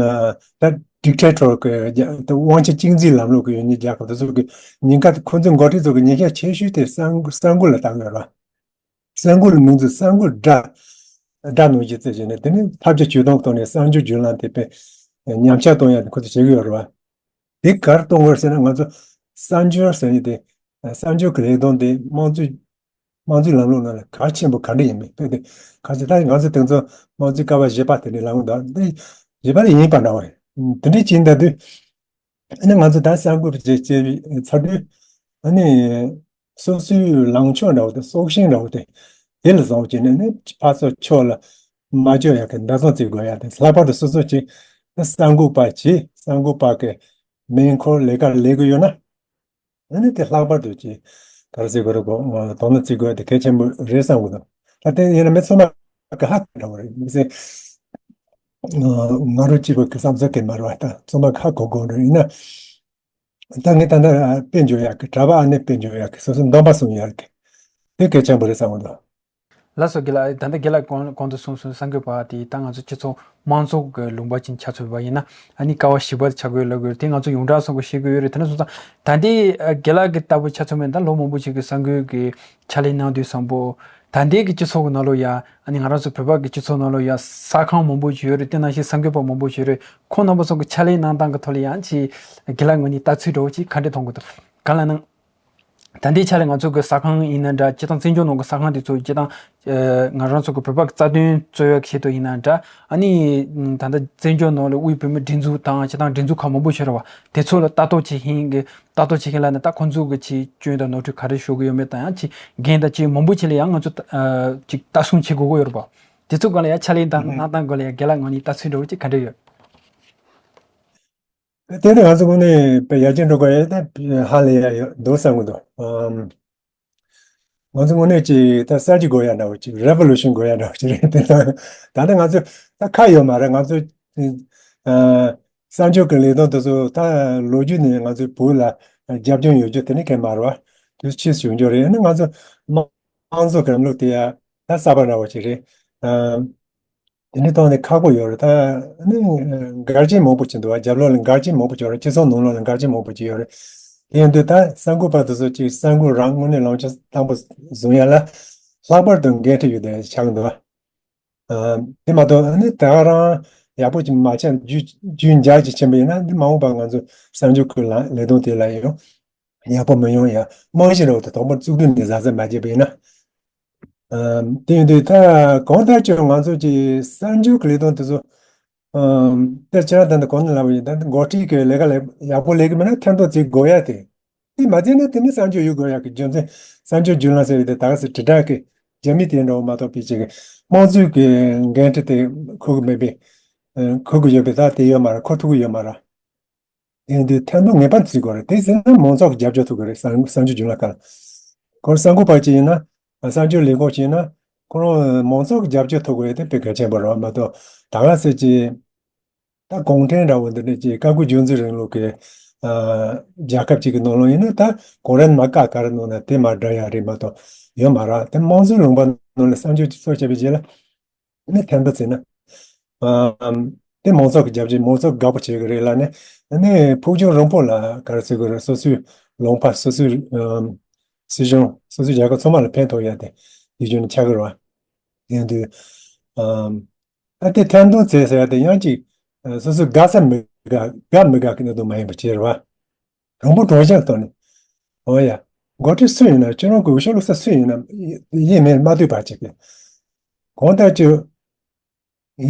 ད་dictator་གི་རྒྱ་ད་དབང་ཆ་གཅིག་འཛིན་ལམ་ལུགས་ཀྱི་ཡོད་མཁན་རྒྱལ་ཁབ་དེ་ཚོ་གི་ཉེན་ཁ། ཁོ་ཚོའི་འགོ་ཁྲིད་ཚོ་གི་ཉེན་ཁ་ཆེ་ཤོས་དེ་གསར་འགོད་གསར་འགོད་ལ་བཏང་ཡོད་རེད་བ། གསར་འགོད་ལ་མིང་ཚིག་གསར་འགོད་སྒྲ་སྒྲ་ནང་བཞིན་བརྩི་བྱས་ནས། དེ་ནས་ཐབས་བརྒྱ་ཇུས་སྟོང་བཏོན་ནས་གསར་འགྱུར་བརྒྱུད་ལམ་དེ་དཔེ་ཉམས་ཆག་གཏོང་ཡ་དེ་ཁོ་ཚོས་བྱེད་ཀྱི་ཡོད་རེད་བ། དེ་ག་རེ་གཏོང་དགོས་ཟེར་ན། ང་ཚོ་གསར་འགྱུར་ཟེར་ཡ་དེ། གསར་འགྱུར་གྱི་ལས་དོན་དེ་དམངས་གཙོའི་དམངས་གཙོའི་ལམ་ལུགས་ནང་ལ་གལ་ཆེན་པོ་ག་འདྲ་ཡིན་མིན། དཔེ་དེ་གལ་ཆེ། ད་ང་ཚོ་དེང་ཚོ་དམངས་གཙོའི་ཀ་བ་བཞི་པ་དེ་འདྲའི་ལམ་ལུགས་དང་དེ་བཞི་པ་དེ་ཡིན་པ་འདྲ་བ་རེད། དེ་འདྲའི་བྱས་ད་དུས། ཨ་ནི་ང་ཚོ་ད་གསར་འགོད་པ་བྱེད་བྱེད་པའི་ཚར་དུས། ཨ་ནི་སོ་སོའི་ལངས་ཕྱོགས་འདྲ་བོ་དེ། སྲོག་ཤིང་འདྲ་བོ་དེ། དེ་ལ་བཟུང་བྱས་ནས་ནི་ཕར་ཚུར་ཕྱོགས་ལ་མ་བཅོས་ཡག་གི་འདྲ་མཚུངས་བརྩི་དགོས་ཡ་དེ། ལྷག་པར་དུ་སོ་སོ་ཅིག་གསར་འགོད་པ་བྱས། གསར་འགོད་པ་གི་མེ་འཁོར་ལས་ཀ་ལས་ཀྱི་ཡོད་ན། ཨ་ནི་དེ་ལྷག་པར་དུ་ཅིག་ག་རེ་ཟེར་དགོས་རེད། གོ་དོ་སྣང་བརྩི་དགོས་ཡ་དེ་གལ་ཆེན་པོ་རེད་བསམ་གི་འདུག་ད་དེ་ཡིན་ན་མི་ཚང་མ་གི་ཧ་གོ་འདྲ་བོ་རེད། མི་ཚེ་ང་རང་གཅིག་པུ་གི་བསམ་ཚུལ་གི་མ་རེད་བ། ད་ཚང་མ་གི་ཧ་གོ་དགོས་འདྲ་ཡིན་ན། ད་ངས་ད་ལྟ་དཔེ་འཇོག་ཡག་གི། གྲྭ་པ་ཨ་ནེ་དཔེ་འཇོག་ཡག་གི། སོ་སོ་འདོན་པ་སྲུང་ཡག་གི་དེ་གལ་ཆེན་པོ་རེད་བསམ་གི་འདུག་ལགས་སོ། རྒན་ལགས། ད་ལྟ་རྒན་ལགས་གོང་གོང་དུ་གསུངས་སོང་། གསར་འགོད་པ་དེ་ད་ང་ཚོ་སྤྱི་ཚོགས་དམངས་གཙོ་གི་ལུང་པ་ཅིག་ཆགས་ཚུགས་པ་ཡིན་ན། ཨ་ནི་ཀ་བ་བཞི་པ་དེ་ཆགས་དགོས་ལབ་དགོས་དེ་ང་ཚོ་ཡོངས་གྲགས་སོང་གི་ཤེས་ཀྱི་ཡོད་རེད། དེ་ནས་སོང་ཙང་ད་ལྟའི་ཨ་རྒན་ལགས་ཀྱི་ལྟ་བུ་ཆ་མཚོན་པ་ཡིན་ན། ད་ལོ་མང་པོ་ཞིག་གི་གསར་འགོད་ཀྱི་ཕྱག་ལས་གནང་དུས་ཙམ་པོ། ད་ལྟའི་གི་སྤྱི་ཚོགས་ཀྱི་ནང་ལོགས་ཡ། ཨ་ནི་ང་རང་ཚོ་བོད་པ་གི་སྤྱི་ཚོགས་ནང་ལོགས་ཡ་གསར་ཁང་མང་པོ་ཞིག་ཡོད་རེད། དེ་ནང་བཞིན་གསར་འགོད་པ་མང་པོ་ཞིག་ཡོད་རེད། ཁོང་རྣམ་པ་ཚོ་གི་ཕྱག་ལས་གནང་སྟངས་ཀྱི་ཐོག་ལ་ཡང་ཅིག་རྒན་ལགས་ངོས་ནས་ལྟ་ཚུལ་འདྲ་བོ་ཅིག་ག་འདྲ་མཐོང་གི་འདུག་གང་ལབ་ན། ད་ལྟའི་ཆ་ལ་ང་ཚོ་གི་གསར་ཁང་ཡིན་ན་འདྲ། སྤྱིར་བཏང་བཙན་བྱོལ་ནང་གི་གསར་ཁང་དེ་ཚོ་སྤྱིར་བཏང་ཨ་ང་རང་ཚོ་གི་བོད་པ་གི་རྩ་དོན་རྩོད་ཡག་གི་ཆེད་དུ་ཡིན་ན་འདྲ། ཨ་ནི་ད་ལྟ་བཙན་བྱོལ་ནང་ལ་དབུས་བོད་མིའི་སྒྲིག་འཛུགས་དང་། སྤྱིར་བཏང་སྒྲིག་འཛུགས་ཁག་མང་པོ་ཞིག་རེད་བ། དེ་ཚོ་ལ་ལྟ་རྟོག་བྱེད་མཁན་གི། ལྟ་རྟོག་བྱེད་མཁན་ལབ་ན་ད་ཁོང་ཚོ་གི་ཅིག་སྐྱོན་དང་ནོར་འཁྲུལ་ག་རེ་ཤོར་གི་ཡོད་མེད་དང་། ཡང་ཅིག་འགན་དང་ཅིག་མང་པོ་ཅིག་ལ་ཡང་ང་ཚོ་ཨ་ཅིག་ལྟ་སྲུང་བྱེད་དགོས་ཀྱི་ཡོད་རེད་བ། དེ་ཚོ་སྒང་ལ་ཡང་ཕྱག་ལས་དང་གནང་སྟངས་སྒང་ལ་ཡང་རྒན་ལགས་ངོས་ནས་ལྟ་ཚུལ་འདྲ་བོ་ཅིག་ག་འདྲ་ཡོད། དེ་ནི་ང་ཚོ་ངོས་ནས་དཔེ་ཡར་རྒྱས་འགྲོ་དགོས་ཡ་ད་ཧ་ལས་ཡ་ཡོད་འདུག་བསམ་གི་འདུག་ཨམ། ང་ཚོ་དངོས་གནས་ཅིག་ད་གསར་བརྗེ་དགོས་ཡ་འདྲ་བོ་ཅིག་རེ་ཝོ་ལུ་ཤན་དགོས་ཡ་འདྲ་བོ་ཅིག་རེད། དེ་ད་ད་ལྟ་ང་ཚོ་ད་ཁ་ཡོད་མ་རེད། ང་ཚོ་ཨ་གསར་འགྱུར་གྱི་ལས་དོན་དེ་ཚོ་ད་ལོ་རྒྱུས་ནས་ང་ཚོའི་བོད་ལ་རྒྱབ་ལྗོངས་ཡོད་རྒྱུ་དེ་ནི་གལ་མ་རེད་བ། དུས་ཕྱིས་བྱུང་རྒྱུ་རེད། ཨ་ནི་ང་ཚོ་དམངས་གཙོ་གི་ལམ་ལུགས་དེ་ཡ་ད་གསར་པ་འདྲ་བོ་ཅིག་རེད། ཨ། དེ་འདྲའི་ཐོག་ནས་ཁག་པོ་ཡོད་རེད། ད་ནི་འགལ་རྐྱེན་མང་པོ་ཅིག་འདུག་བ། རྒྱབ་ལོགས་ལ་འགལ་རྐྱེན་མང་པོ་ཅིག་ཡོད་རེད། སྤྱི་ཚོགས་ནང་ལོགས་ལ་འགལ་རྐྱེན་མང་པོ་ཅིག་ཡོད་རེད། དེ་ཡིན་དུས་ད་གསར་འགོད་པ་དེ་ཚོ་ཅིག་གསར་འགོད་རང་དངོས་གནས་ལངས་ཕྱོགས་དམ་པོ་བཟུང་ཡ་ལ་ལྷག་པར་དུ་འགན་འཁྲི་ཡོད་དེ་ཆགས་འདུག་བ། ཨ། དེ་མ་གཏོགས་ནི་ད་ག་རང་ཡག་པོ་ཅིག་མ་ཆགས། རྒྱུ་རྒྱུ་འབྱོར་ཅིག་ཕྱིན་པ་ཡིན་ན་འདི་མ་འོངས་པ་ང་ཚོ་གསར་འགྱུར་ཁུལ་ལ་ལས་དོན་དེ་ལ་ཡང་ཡག་པོ་མི་ཡོང་ཡ། རྨང་གཞི་རེ་བ་དང་དང་པོར་བཙུགས་དུས་ནས་གཟབ་གཟབ་མ་བྱས་པ་ཡིན་ན། ཨམ། དེ་ཡིན་དུས་ད་གང་ལྟར་ཀྱང་ང་ཚོ་གི་གསར་འགྱུར་གྱི་ལས་དོན་དེ་ཚོ། ཨམ། དེ་ཁྱེད་རང་ད་ལྟ་གོང་ནས་ལབ་པ་ཡིན། ད་ལྟ་འགོ་ཁྲིད་ཀྱི་ལས་ཀ་ལས་ཡག་པོ་ལས་ཀྱི་མེད་ན་ཐེར་འདོན་བྱེད་དགོས་ཡ་དེ། དེ་མ་བྱས་ན་དེ་ནི་གསར་འགྱུར་ཡོད་དགོས་ཡ་གི་རྒྱུ་མཚན། གསར་འགྱུར་བརྒྱུད་ལམ་ཟེར་བའི་དེ་ད་ག་ཟེ་དྲིལ་བསྒྲགས་ཀྱི་རྒྱ་མི་དེ་འདྲ་བོ་མ་གཏོགས་པའི་ཅིག་དམངས་གཙོའི་གི་འགན་འཁྲི་དེ་འཁུར་གི་མེད་པས། ཨ། འཁུར་གི་ཡོད་པས། ད་དེ་ཡོད་མ་རེད། འཁུར་ཐུབ་གི་ཡོད་མ་རེད། ཡིན་དུས་ཐེར་འདོན་ངེས་པར་བྱེད་དགོས་རེད། དེ་ཟེར་ན་མང་ཚོགས་ཀྱི་རྒྱབ་སྐྱོར་ཐོབ་དགོས་རེད། གསར་གསར་འགྱུར་བརྒྱུད་ལམ་ཁག་ལ། ཁོ་གསར་འགོད་པ་ཅིག་ཡིན་ན། གསར་འགྱུར་ལས་ཁུངས་ཅིག་ཡིན་ན། ཁོ་རང་མང་ཚོགས་ཀྱི་རྒྱབ་སྐྱོར་ཐོབ་དགོས་ཡ་དེ་དཔེ་གལ་ཆེན་པོ་རེད་མ་གཏོགས། ད་ག་ཟེ་ཅིག་ད་གུང་ཁྲན་འདྲ་བོ་འདི་འདྲ་ཅིག་བཀའ་བཀོད་རྒྱུད་འཛིན་རིང་ལུགས་ཀྱི། ཨ། རྒྱལ་ཁབ་ཅིག་གི་ནང་ལོགས་ཡིན་ན་ད་གུང་ཁྲན་མ་བཀའ་ག་རེ་གནང་ན་དེ་མར་སྒྲུབ་ཡ་རེད་མ་གཏོགས་ཡོད་མ་རེད། དེ་དམངས་གཙོའི་ལུང་པ་ནང་ལ་གསར་འགྱུར་ཅིག་བཟོ་བྱས་པའི་རྗེས་ལ། ནི་ཐེར་འདོན་བྱས་ན། ཨམ། དེ་མང་ཚོགས་ཀྱི་རྒྱབ་སྐྱོར། མང་ཚོགས་དགའ་པོ་བྱེད་ཀྱི་རེད་ལ་ནི། ནི་ཕུགས་རྒྱང་རིང་པོ་ལ་ག་རེ་ཟེར་དགོས་རེད། སོ་སོའི་ལུང་པ། སོ་སོའི། ཨམ། སྲིད་གཞུང་། སོ་སོའི་རྒྱལ་ཁབ་ཚང་མ་ལ་ཕན་ཐོགས་ཡ་དེ་དུས་རྒྱུན་ནས་ཆགས་ཀྱི་རེད་བ། ཡིན་དུས། ཨམ། ད་དེ་ཐེར་འདོན་བྱས་ཟེར་ཡ་དེ་ཡང་ཅིག་ཨ། སོ་སོ་དགའ་ས་མི་དགའ། དགའ་མི་དགའ་གི་གནད་དོན་མ་ཡིན་པ་བྱས་རེད་བ། དྲང་པོ་དྲང་བཞག་ཐོག་ནས། འོ་ཡ། འགོ་ཁྲིད་སུ་ཡིན་ན། ཁྱོད་རང་གི་འོས་ཤོག་བླུག་ས་སུ་ཡིན་ན་ཡིན་མིན་མ་ལྟོས་པ་བྱེད་ཀྱི། གང་ལྟར་ཀྱི་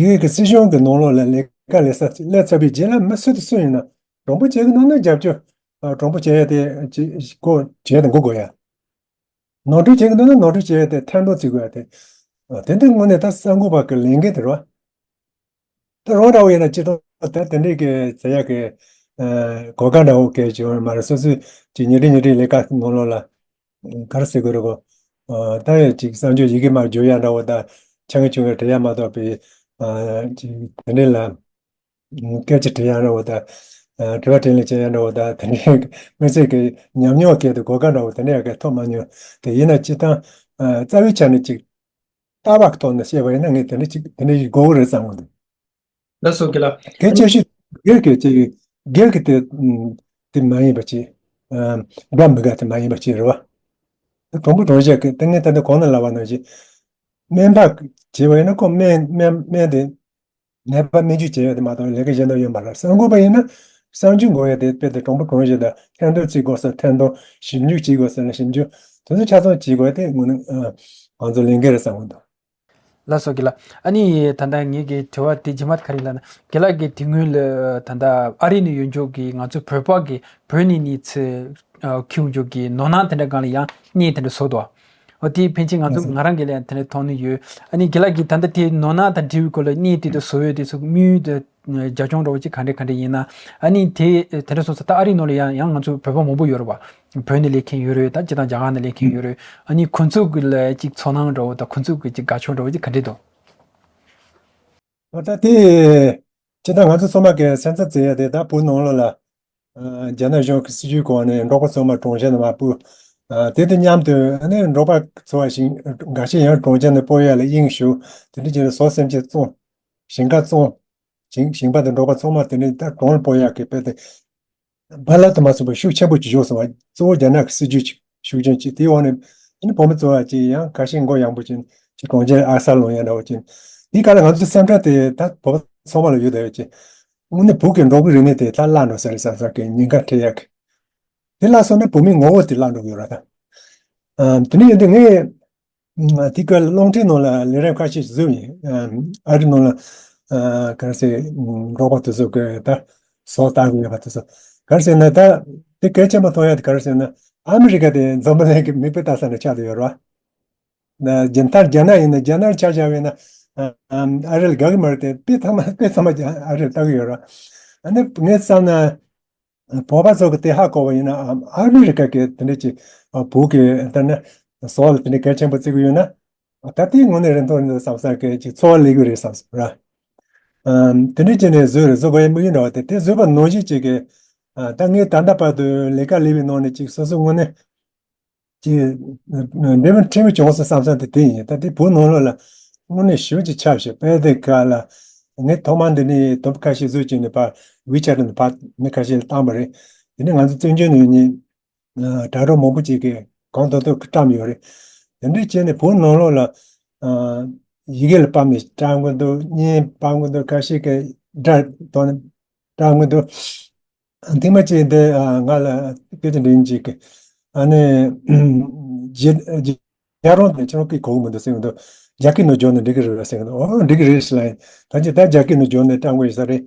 ཡུལ་གྱི་སྲིད་གཞུང་གི་ནང་ལོགས་ལ་ལས་ཀ་ལས་ས་སླེབས་ཚར་བའི་རྗེས་ལ་མི་སུ་དང་སུ་ཡིན་ན་དྲང་པོ་བྱེད་ཀྱི་འདུག་ན་རྒྱབ་སྐྱོར། ཨ། དྲང་པོ་བྱེད་ཡ་དེ་ཅི་གོ་བྱེད་དང་གོ་དགོས་ཡ། ནོར་འཁྲུལ་བྱེད་ཀྱི་འདུག་ན་ནོར་འཁྲུལ་བྱེད་ཡ་དེ་ཐེར་འདོན་བྱེད་དགོས་ཡ་དེ། ཨ། དེ་འདི་དངོས་གནས་ད་གསར་འགོད་པ་གི་ལས་འགན་དེ་རེད་བ། ད་རང་འདྲ་བོ་ཡིན་ན་སྤྱིར་བཏང་ད་དེ་འདྲའི་གི་ཟེར་ཡག་གི། ཨ། གོ་སྐབས་འདྲ་བོ་གལ་ཆེ་བ་མ་རེད། སོ་སོའི་ཅིག་ཉིན་རེ་ཉིན་རེའི་ལས་ཀ་ནང་ལོགས་ལ། ག་རེ་ཟེར་དགོས་རེད་གོ། ཨ། ད་ཡང་ཅིག་གསར་འགྱུར་ཡི་གེ་མར་བསྒྱུར་ཡག་འདྲ་བོ་དང་། ཆེ་ཆུང་གི་འབྲི་ཡག་མ་གཏོགས་པའི། ཨ། ཅིག་དེ་འདྲའི་ལ་སྐད་ཆ་དྲི་ཡག་འདྲ་བོ་དང་། ཨ། དྲི་བ་དྲིས་ལན་བྱེད་ཡག་འདྲ་བོ་དང་། དེ་འདྲའི་དམིགས་བསལ་གྱི་ཉམས་མྱོང་གལ་ཏེ་གོ་སྐབས་འདྲ་བོ་དེ་འདྲ་ཡག་གི་ཐོབ་མ་མྱོང་། དེ་ཡིན་ན་སྤྱིར་བཏང་། ཨ། རྩ་བའི་ཆ་ནས་ཅིག་ལྟ་བ་ཐོག་ནས་བཤད་པ་ཡིན་ན་ངས་དེ་འདྲ་ཅིག་དེ་འདྲ་ཞིག་དགོས་ཀྱི་རེད་བསམ་གྱི་འདུག་ལགས་སོ། རྒན་ལགས། གལ་ཆེ་ཤོས་སྒེར་གྱི་ཅིག་སྒེར་གྱི་དེ་དེ་མ་ཡིན་པ་ཅིག་ཨ། དགའ་མི་དགའ་དེ་མ་ཡིན་པ་ཅིག་རེད་བ། དྲང་པོ་དྲང་བཞག་གི། ད་ངས་ད་ལྟ་གོང་ན་ལབ་པ་ནང་བཞིན། སྨན་པ་བྱས་པ་ཡིན་ན་ཁོ་སྨན་སྨན་སྨན་དེ། ནད་པ་སྨན་བཅོས་བྱེད་ཡ་དེ་མ་གཏོགས་ལས་ཀ་གཞན་དག་ཡོད་མ་རེད། གསར་འགོད་པ་ཡིན་ན་གསར་འགྱུར་འགོད་ཡ་དེ་དཔེ་དེ་དྲང་པོ་དྲང་བཞག་དང་། ཐེར་འདོན་བྱེད་དགོས་ས་ཐེར་འདོན། ཞིབ་འཇུག་བྱེད་དགོས་ས་ལ་ཞིབ་འཇུག་དེ་ཚོ་ཆ་ཚང་བྱེད་དགོས་ཡ་དེ་དངོས་གནས། ཨ། ང་ཚོ་ལས་འགན་རེད་བསམ་གྱི་འདུག་ལགས་སོ། རྒན་ལགས། ཨ་ནི་ད་ལྟ་ངེད་ཀྱི་དྲི་བ་དེ་རྗེས་མ་ག་རེ་ལབ་ན། རྒན་ལགས་ཀྱིས་དེ་སྔོན་ལ་ད་ལྟ་ཨ་རི་ནས་ཡོད་འཇོག་གི་ང་ཚོ་བོད་པ་གི་བོད་ནས་གནས་ཚུལ་ཨ་ཁྱོན་འཇོག་གི་ནོར་གནག་དེ་འདྲ་སྒང་ལ་ཡང་གནས་དེ་འདྲ་བཟོ་འདུག་འོ་དེ་ཕན་ཆད་ང་ཚོ་ང་རང་གིས་ལ་ཡང་དེ་འདྲ་མཐོང་ནི་ཡོད། ཨ་ནི་རྒན་ལགས་ཀྱིས་ད་ལྟ་དེ་ནོར་གནག་དང་འབྲེལ་བའི་སྐོར་ལ་གནས་དེ་འདྲ་བཟོ་ཡོད་དེ་ཚོ་དམིགས་ཡུལ་དེ་རྒྱབ་ལྗོངས་འདྲ་བོ་ཅིག་ག་འདྲ་ག་འདྲ་ཡིན་ན། ཨ་ནི་དེ་དེ་འདྲ་སོང་ཙང་ད་ཨ་རིའི་ནང་ལ་ཡང་ཡང་ང་ཚོ་བོད་པ་མང་པོ་ཡོད་རེད་བ། བོད་ནས་སླེབས་མཁན་ཡོད་རེད། ད་སྤྱིར་བཏང་རྒྱ་གར་ནས་སླེབས་མཁན་ཡོད་རེད། ཨ་ནི་ཁོང་ཚོ་གི་ལ་ཅིག་ཚོར་སྣང་འདྲ་བོ་དང་ཁོང་ཚོ་གི་ཅིག་དགའ་ཕྱོགས་འདྲ་བོ་ཅིག་ག་འདྲ་འདུག་ཨ། ད་དེ་སྤྱིར་བཏང་ང་ཚོ་ཚང་མ་གི་སེམས་འཚབ་བྱེད་ཡ་དེ་ད་བོད་ནང་ལོགས་ལ། ཨ། རྒྱ་ནག་གཞུང་གི་སྲིད་ཇུས་སྐོར་ནས་འབྲོག་པ་ཚང་མ་གྲོང་ཁྱེར་ནང་མར་སྤོས། ཨ། དེ་དང་མཉམ་དུ་ཨ་ནི་འབྲོག་པ་ཚོ་བ་ཞིག་འགའ་ཤས་ཡང་གྲོང་ཁྱེར་ནས་སྤོ་ཡ་ལ་དབྱིངས་ཞུགས། དེ་འདྲ་བྱས་ནས་ཟོག་སེམས་ཅན་བཙོང་། ཞིང་ཁ་བཙོང་། ཞིང་ཞིང་པ་དང་འབྲོག་པ་ཚང་མ་དེ་འདྲ་ད་གྲོང་ལ་སྤོ་ཡ་གི་དཔེ་དེ། རྦ་རླབས་དུ་མ་སོང་བ་ཤུགས་ཆེན་པོ་ཅིག་བཞག་སོང་བ། གཙོ་བོ་རྒྱ་ནག་གི་སྲིད་ཇུས་ཅིག་ཤུགས་ཆེན་ཅིག་དེའི་འོག་ནས་ཨ་ནི་བོད་མི་ཚོ་བ་ཅིག་ཡང་ཁ་ཞེ་མགོ་ཡངས་པོ་ཅིག་ཅིག་གྲོང་ཁྱེར་ཨ་གསར་ལོང་ཡ་འདྲ་བོ་ཅིག་དེའི་སྐབས་ལ་ང་ཚོའི་སེམས་ཁྲལ་དེ་ད་བོད་པ་ཚང་མ་ལ་ཡོད་ད་ཡོད་ཅིག་དངོས་གནས་བོད་ཀྱི་འབྲོག་པའི་རིག་གནས་དེ་ད་བརླག་འགྲོ་ས་རེད་བསམ་བསམ་གི་ཉེན་ཁ་འཕྲད་ཡ་གི། དེ་བརླག་སོང་ན་བོད་མིའི་ངོ་བོ་དེ་བརླག་འགྲོ་གི་ཡོད་ར་ད། ཨ། དེ་ནས་ཡིན་དུས་ངས། ཨ། དེ་ག་རླུང་འཕྲིན་ནང་ལ་ལས་རིམ་ཁ་ཤས་བཟོས་ཡིན། ཨ། ཨ་རི་ནང་ལ། ཨ། ག་རེ་ཟེར། འབྲོག་པ་དེ་ཚོ་གི་ད་ཟོག་བལྟ་གི་ཡོད་པ་དེ་ཚོ། ག་རེ་ཟེར་ན་ད་དེ་གལ་ཆེན་པོ་མཐོང་ཡ་དེ་ག་རེ་ཟེར་ན། ཨ་མི་རི་ཀ་དེ་འཛམ་བུ་གླིང་གི་མིག་དཔེ་ལྟ་ས་ནས་ཆགས་བསྡད་ཡོད་རེད་བ། ན་རྒྱ་མཐར་རྒྱ་ནག་ཡིན་ན་རྒྱ་ནག་ཆ་བཞག་པ་ཡིན་ན། ཨ། ཨ་རི་ལ་དགའ་གི་མ་རེད་དེ། དཔེ་ཚང་མ་དཔེ་ཚང་མ་རྒྱ་ཨ་རི་ལ་ལྟ་གི་ཡོད་རེད། ཨ་ནི་ངས་བསམ་ན། བོད་པ་ཚོ་གི་དེ་ཧ་གོ་བ་ཡིན་ན། ཨ། ཨ་མི་རི་ཀ་གི་དེ་འདྲ་ཅིག་ཨ། བོད་ཀྱི་ལྟར་ན། བཟོ་བ་ལ་དེ་འདྲའི་གལ་ཆེན་པོ་བརྩི་གི་ཡོད་ན། ད་ལྟའི་ངོས་ནས་རིན་ཐང་རིན་ཐང་བསམ་བསམ་གི་ཅིག་འཚོ་བ་ལས་གི་རེད་བསམ་སོང་ར། ཨམ། དེ་འདྲའི་བྱས་ནས་བཟོས་རེད། བཟོ་དགོས་ཡ་དམིགས་ཡུལ་འདྲ་བ་དེ་དེ་བཟོས་པ་ནང་བཞིན་ཅིག་གི། ཨ། ད་ངས་ད་ལྟ་བར་དུ་ལས་ཀ་ལས་པའི་ནང་ནས་ཅིག་སོ་སོའི་ངོས་ནས་ཅིག་འབྲས་བུ་ཕྲན་བུ་བྱུང་སོང་བསམ་བསམ་དེ་དེ་ཡིན། ད་དེ་བོད་ནང་ལོགས་ལ་དངོས་གནས་ཞེ་པོ་ཅིག་ཁྱབ་ཤག་དཔེ་དེ་ག་ལ། ངས་ཐོག་མར་འདི་ནས་དུམ་བུ་ཁ་ཤས་བཟོས་བྱས་ནས་ཕར་ཝི་ཆེ་ཊི་ནས་ཕར་མི་ཁ་ཤས་ལ་བཏང་པ་རེད། དེ་ནས་ང་ཚོ་བཙན་བྱོལ་ནང་ནས། ཨ། དྲ་གྲོགས་མང་པོ་ཅིག་གིས་གང་ཐུབ་ཐུབ་ཀྱིས་བཀྲམ་ཡོད་རེད། དེ་འདྲ་བྱས་ནས་བོད་ནང་ལོགས་ལ། ཨ། ཡི་གེ་ལ་ཕབ་ནས་བཀྲམ་གི་འདུག་བརྙན་ཕབ་གི་འདུག་ཁ་ཤས་ཀྱིས་སྒྲ་བཏོན་ནས་བཀྲམ་གི་འདུག་ཐེངས་མ་གཅིག་འདི། ཨ། ང་ལ་སྐད་ཆ་འདྲི་མཁན་ཅིག་གིས། ཨ་ནི། རྒྱ་རྒྱ་རྒྱ་རོང་དེ་ཁྱོད་སྐད་གོ་གི་མི་འདུག་ཟེར་གི་འདུག་རྒྱ་སྐད་ནང་བསྒྱུར་ན་འགྲིག་གི་རེད་ཟེར་གི་འདུག་ཨོ། འགྲིག་གི་རེད་ཟེར་ལབ་ཡིན། ད་ཅི་ད་རྒྱ་སྐད་ནང་བསྒྱུར་ནས་བཀྲམ་དགོས་ཡོད་ས་རེད།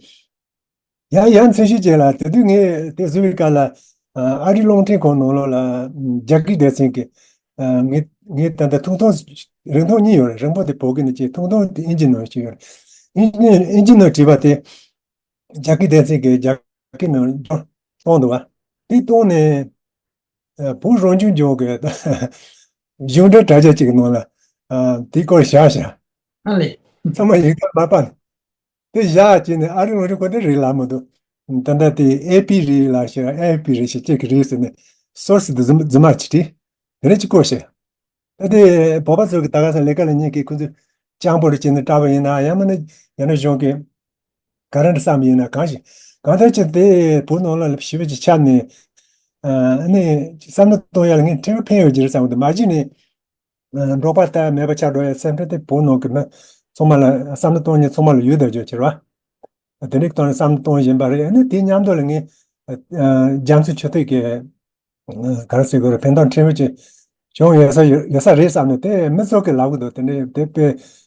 ཡང་ཡང་འཚོལ་ཞིབ་བྱས་ལ། དེ་དུས་ངས་དེ་བཟོ་བའི་སྐབས་ལ། ཨ། ཨ་རིའི་རླུང་འཕྲིན་ཁང་ནང་ལོགས་ལ་རྒྱ་སྐད་སྡེ་ཚན་གྱི། ཨ། ངས་ངས་ད་ལྟ་ཐུང་ཐུང་རིང་ཐུང་གཉིས་ཡོད་རེད། རིང་པོ་དེ་བོད་སྐད་ནང་བྱས། ཐུང་ཐུང་དེ་ཨིན་ཇི་ནང་བྱས་ཡོད་རེད། ཨིན་ཇི་ཨིན་ཇི་ནང་བྲིས་པ་དེ་རྒྱ་སྐད་སྡེ་ཚན་གྱིས་རྒྱ་སྐད་ནང་བསྒྱུར་བཏང་འདུག་བ། དེ་བཏང་ནས། ཨ། བོད་རང་སྐྱོང་ལྗོངས་ཀྱི་གཞུང་འབྲེལ་དྲ་རྒྱ་གཅིག་གི་ནང་ལ། ཨ། དེའི་སྐོར་བཞག་བཞག་ཨ་ལས། ཚང་མ་ཡིག་ཐོག་མར་ཕབ་ནས། དེ་བཞག་བྱས་ནས་ཨ་རི་ལུང་རི་ཁོ་དེ་རེད་ལབ་མི་འདུག་ད་ལྟ་དེ་ཨེ་པི་རེད་ལབ་ཤག་ཨེ་ཨེཕ་པི་རེད་ཤག་ཅིག་གི་རེད་ཟེར་ནས་སོར་སི་དེ་རྫུན་རྫུན་མ་ཅིག་བྲིས། དེ་ནས་ཅིག་བཀོད་ཤག་ད་དེ་བོད་པ་ཚོ་གི་ད་ག་ས་ལས་ཀ་ལས་ཉན་གི་ཁོ་ཚོས་སྤྱང་པོ་རེ་བྱས་ནས་བཀྲམ་པ་ཡིན་ན། ཡང་མིན་ན་རྒྱ་ནག་གཞུང་གིས་ག་རེ་འདྲ་བསམ་ཡིན་ན། གང་ཞིག་གང་ལྟར་ཅིག་དེ་བོད་ནང་ལ་ཞེ་པོ་ཅིག་ཁྱབ་ནས། ཨ་ནི་བསམ་བློ་གཏོང་ཡ་ལ་ངས་ཕྲན་བུ་ཕན་ཡོད་ཀྱི་རེད་བསམ་གི་འདུག་མ་གཞི་ནས། ཨ། འབྲོག་པ་ལྟ་མེད་པ་ཆགས་འགྲོ་ཡ་སེམས་ཁྲལ་དེ་བོད་ནང་གི་མི་ཚང་མ་ལ། བསམ་བློ་གཏོང་མཁན་ཚང་མ་ལ་ཡོད་བསྡད་རྒྱུ་ཅིག་རེད་བ། དེ་འདྲའི་ཐོག་ནས་བསམ་བློ་གཏོང་བཞིན་པ་རེད། ཨ་ནི་དེའི་མཉམ་དུ་ལ་ངས། ཨ། རྒྱ་མཚོ་ཆུ་ཐིགས་ཀྱི། ཨ། ག་རེ་ཟེར་དགོས་རེད། ཕན་ཐོགས་ཕྲན་བུ་ཅིག་བྱུང་ཡོད་ས་ཡོད་ས་རེད་བསམ་ནས། དེ་མི་ཚོ་གིས་ལབ་གི་འདུག་དེ་འདྲའི་དེ་དཔེ་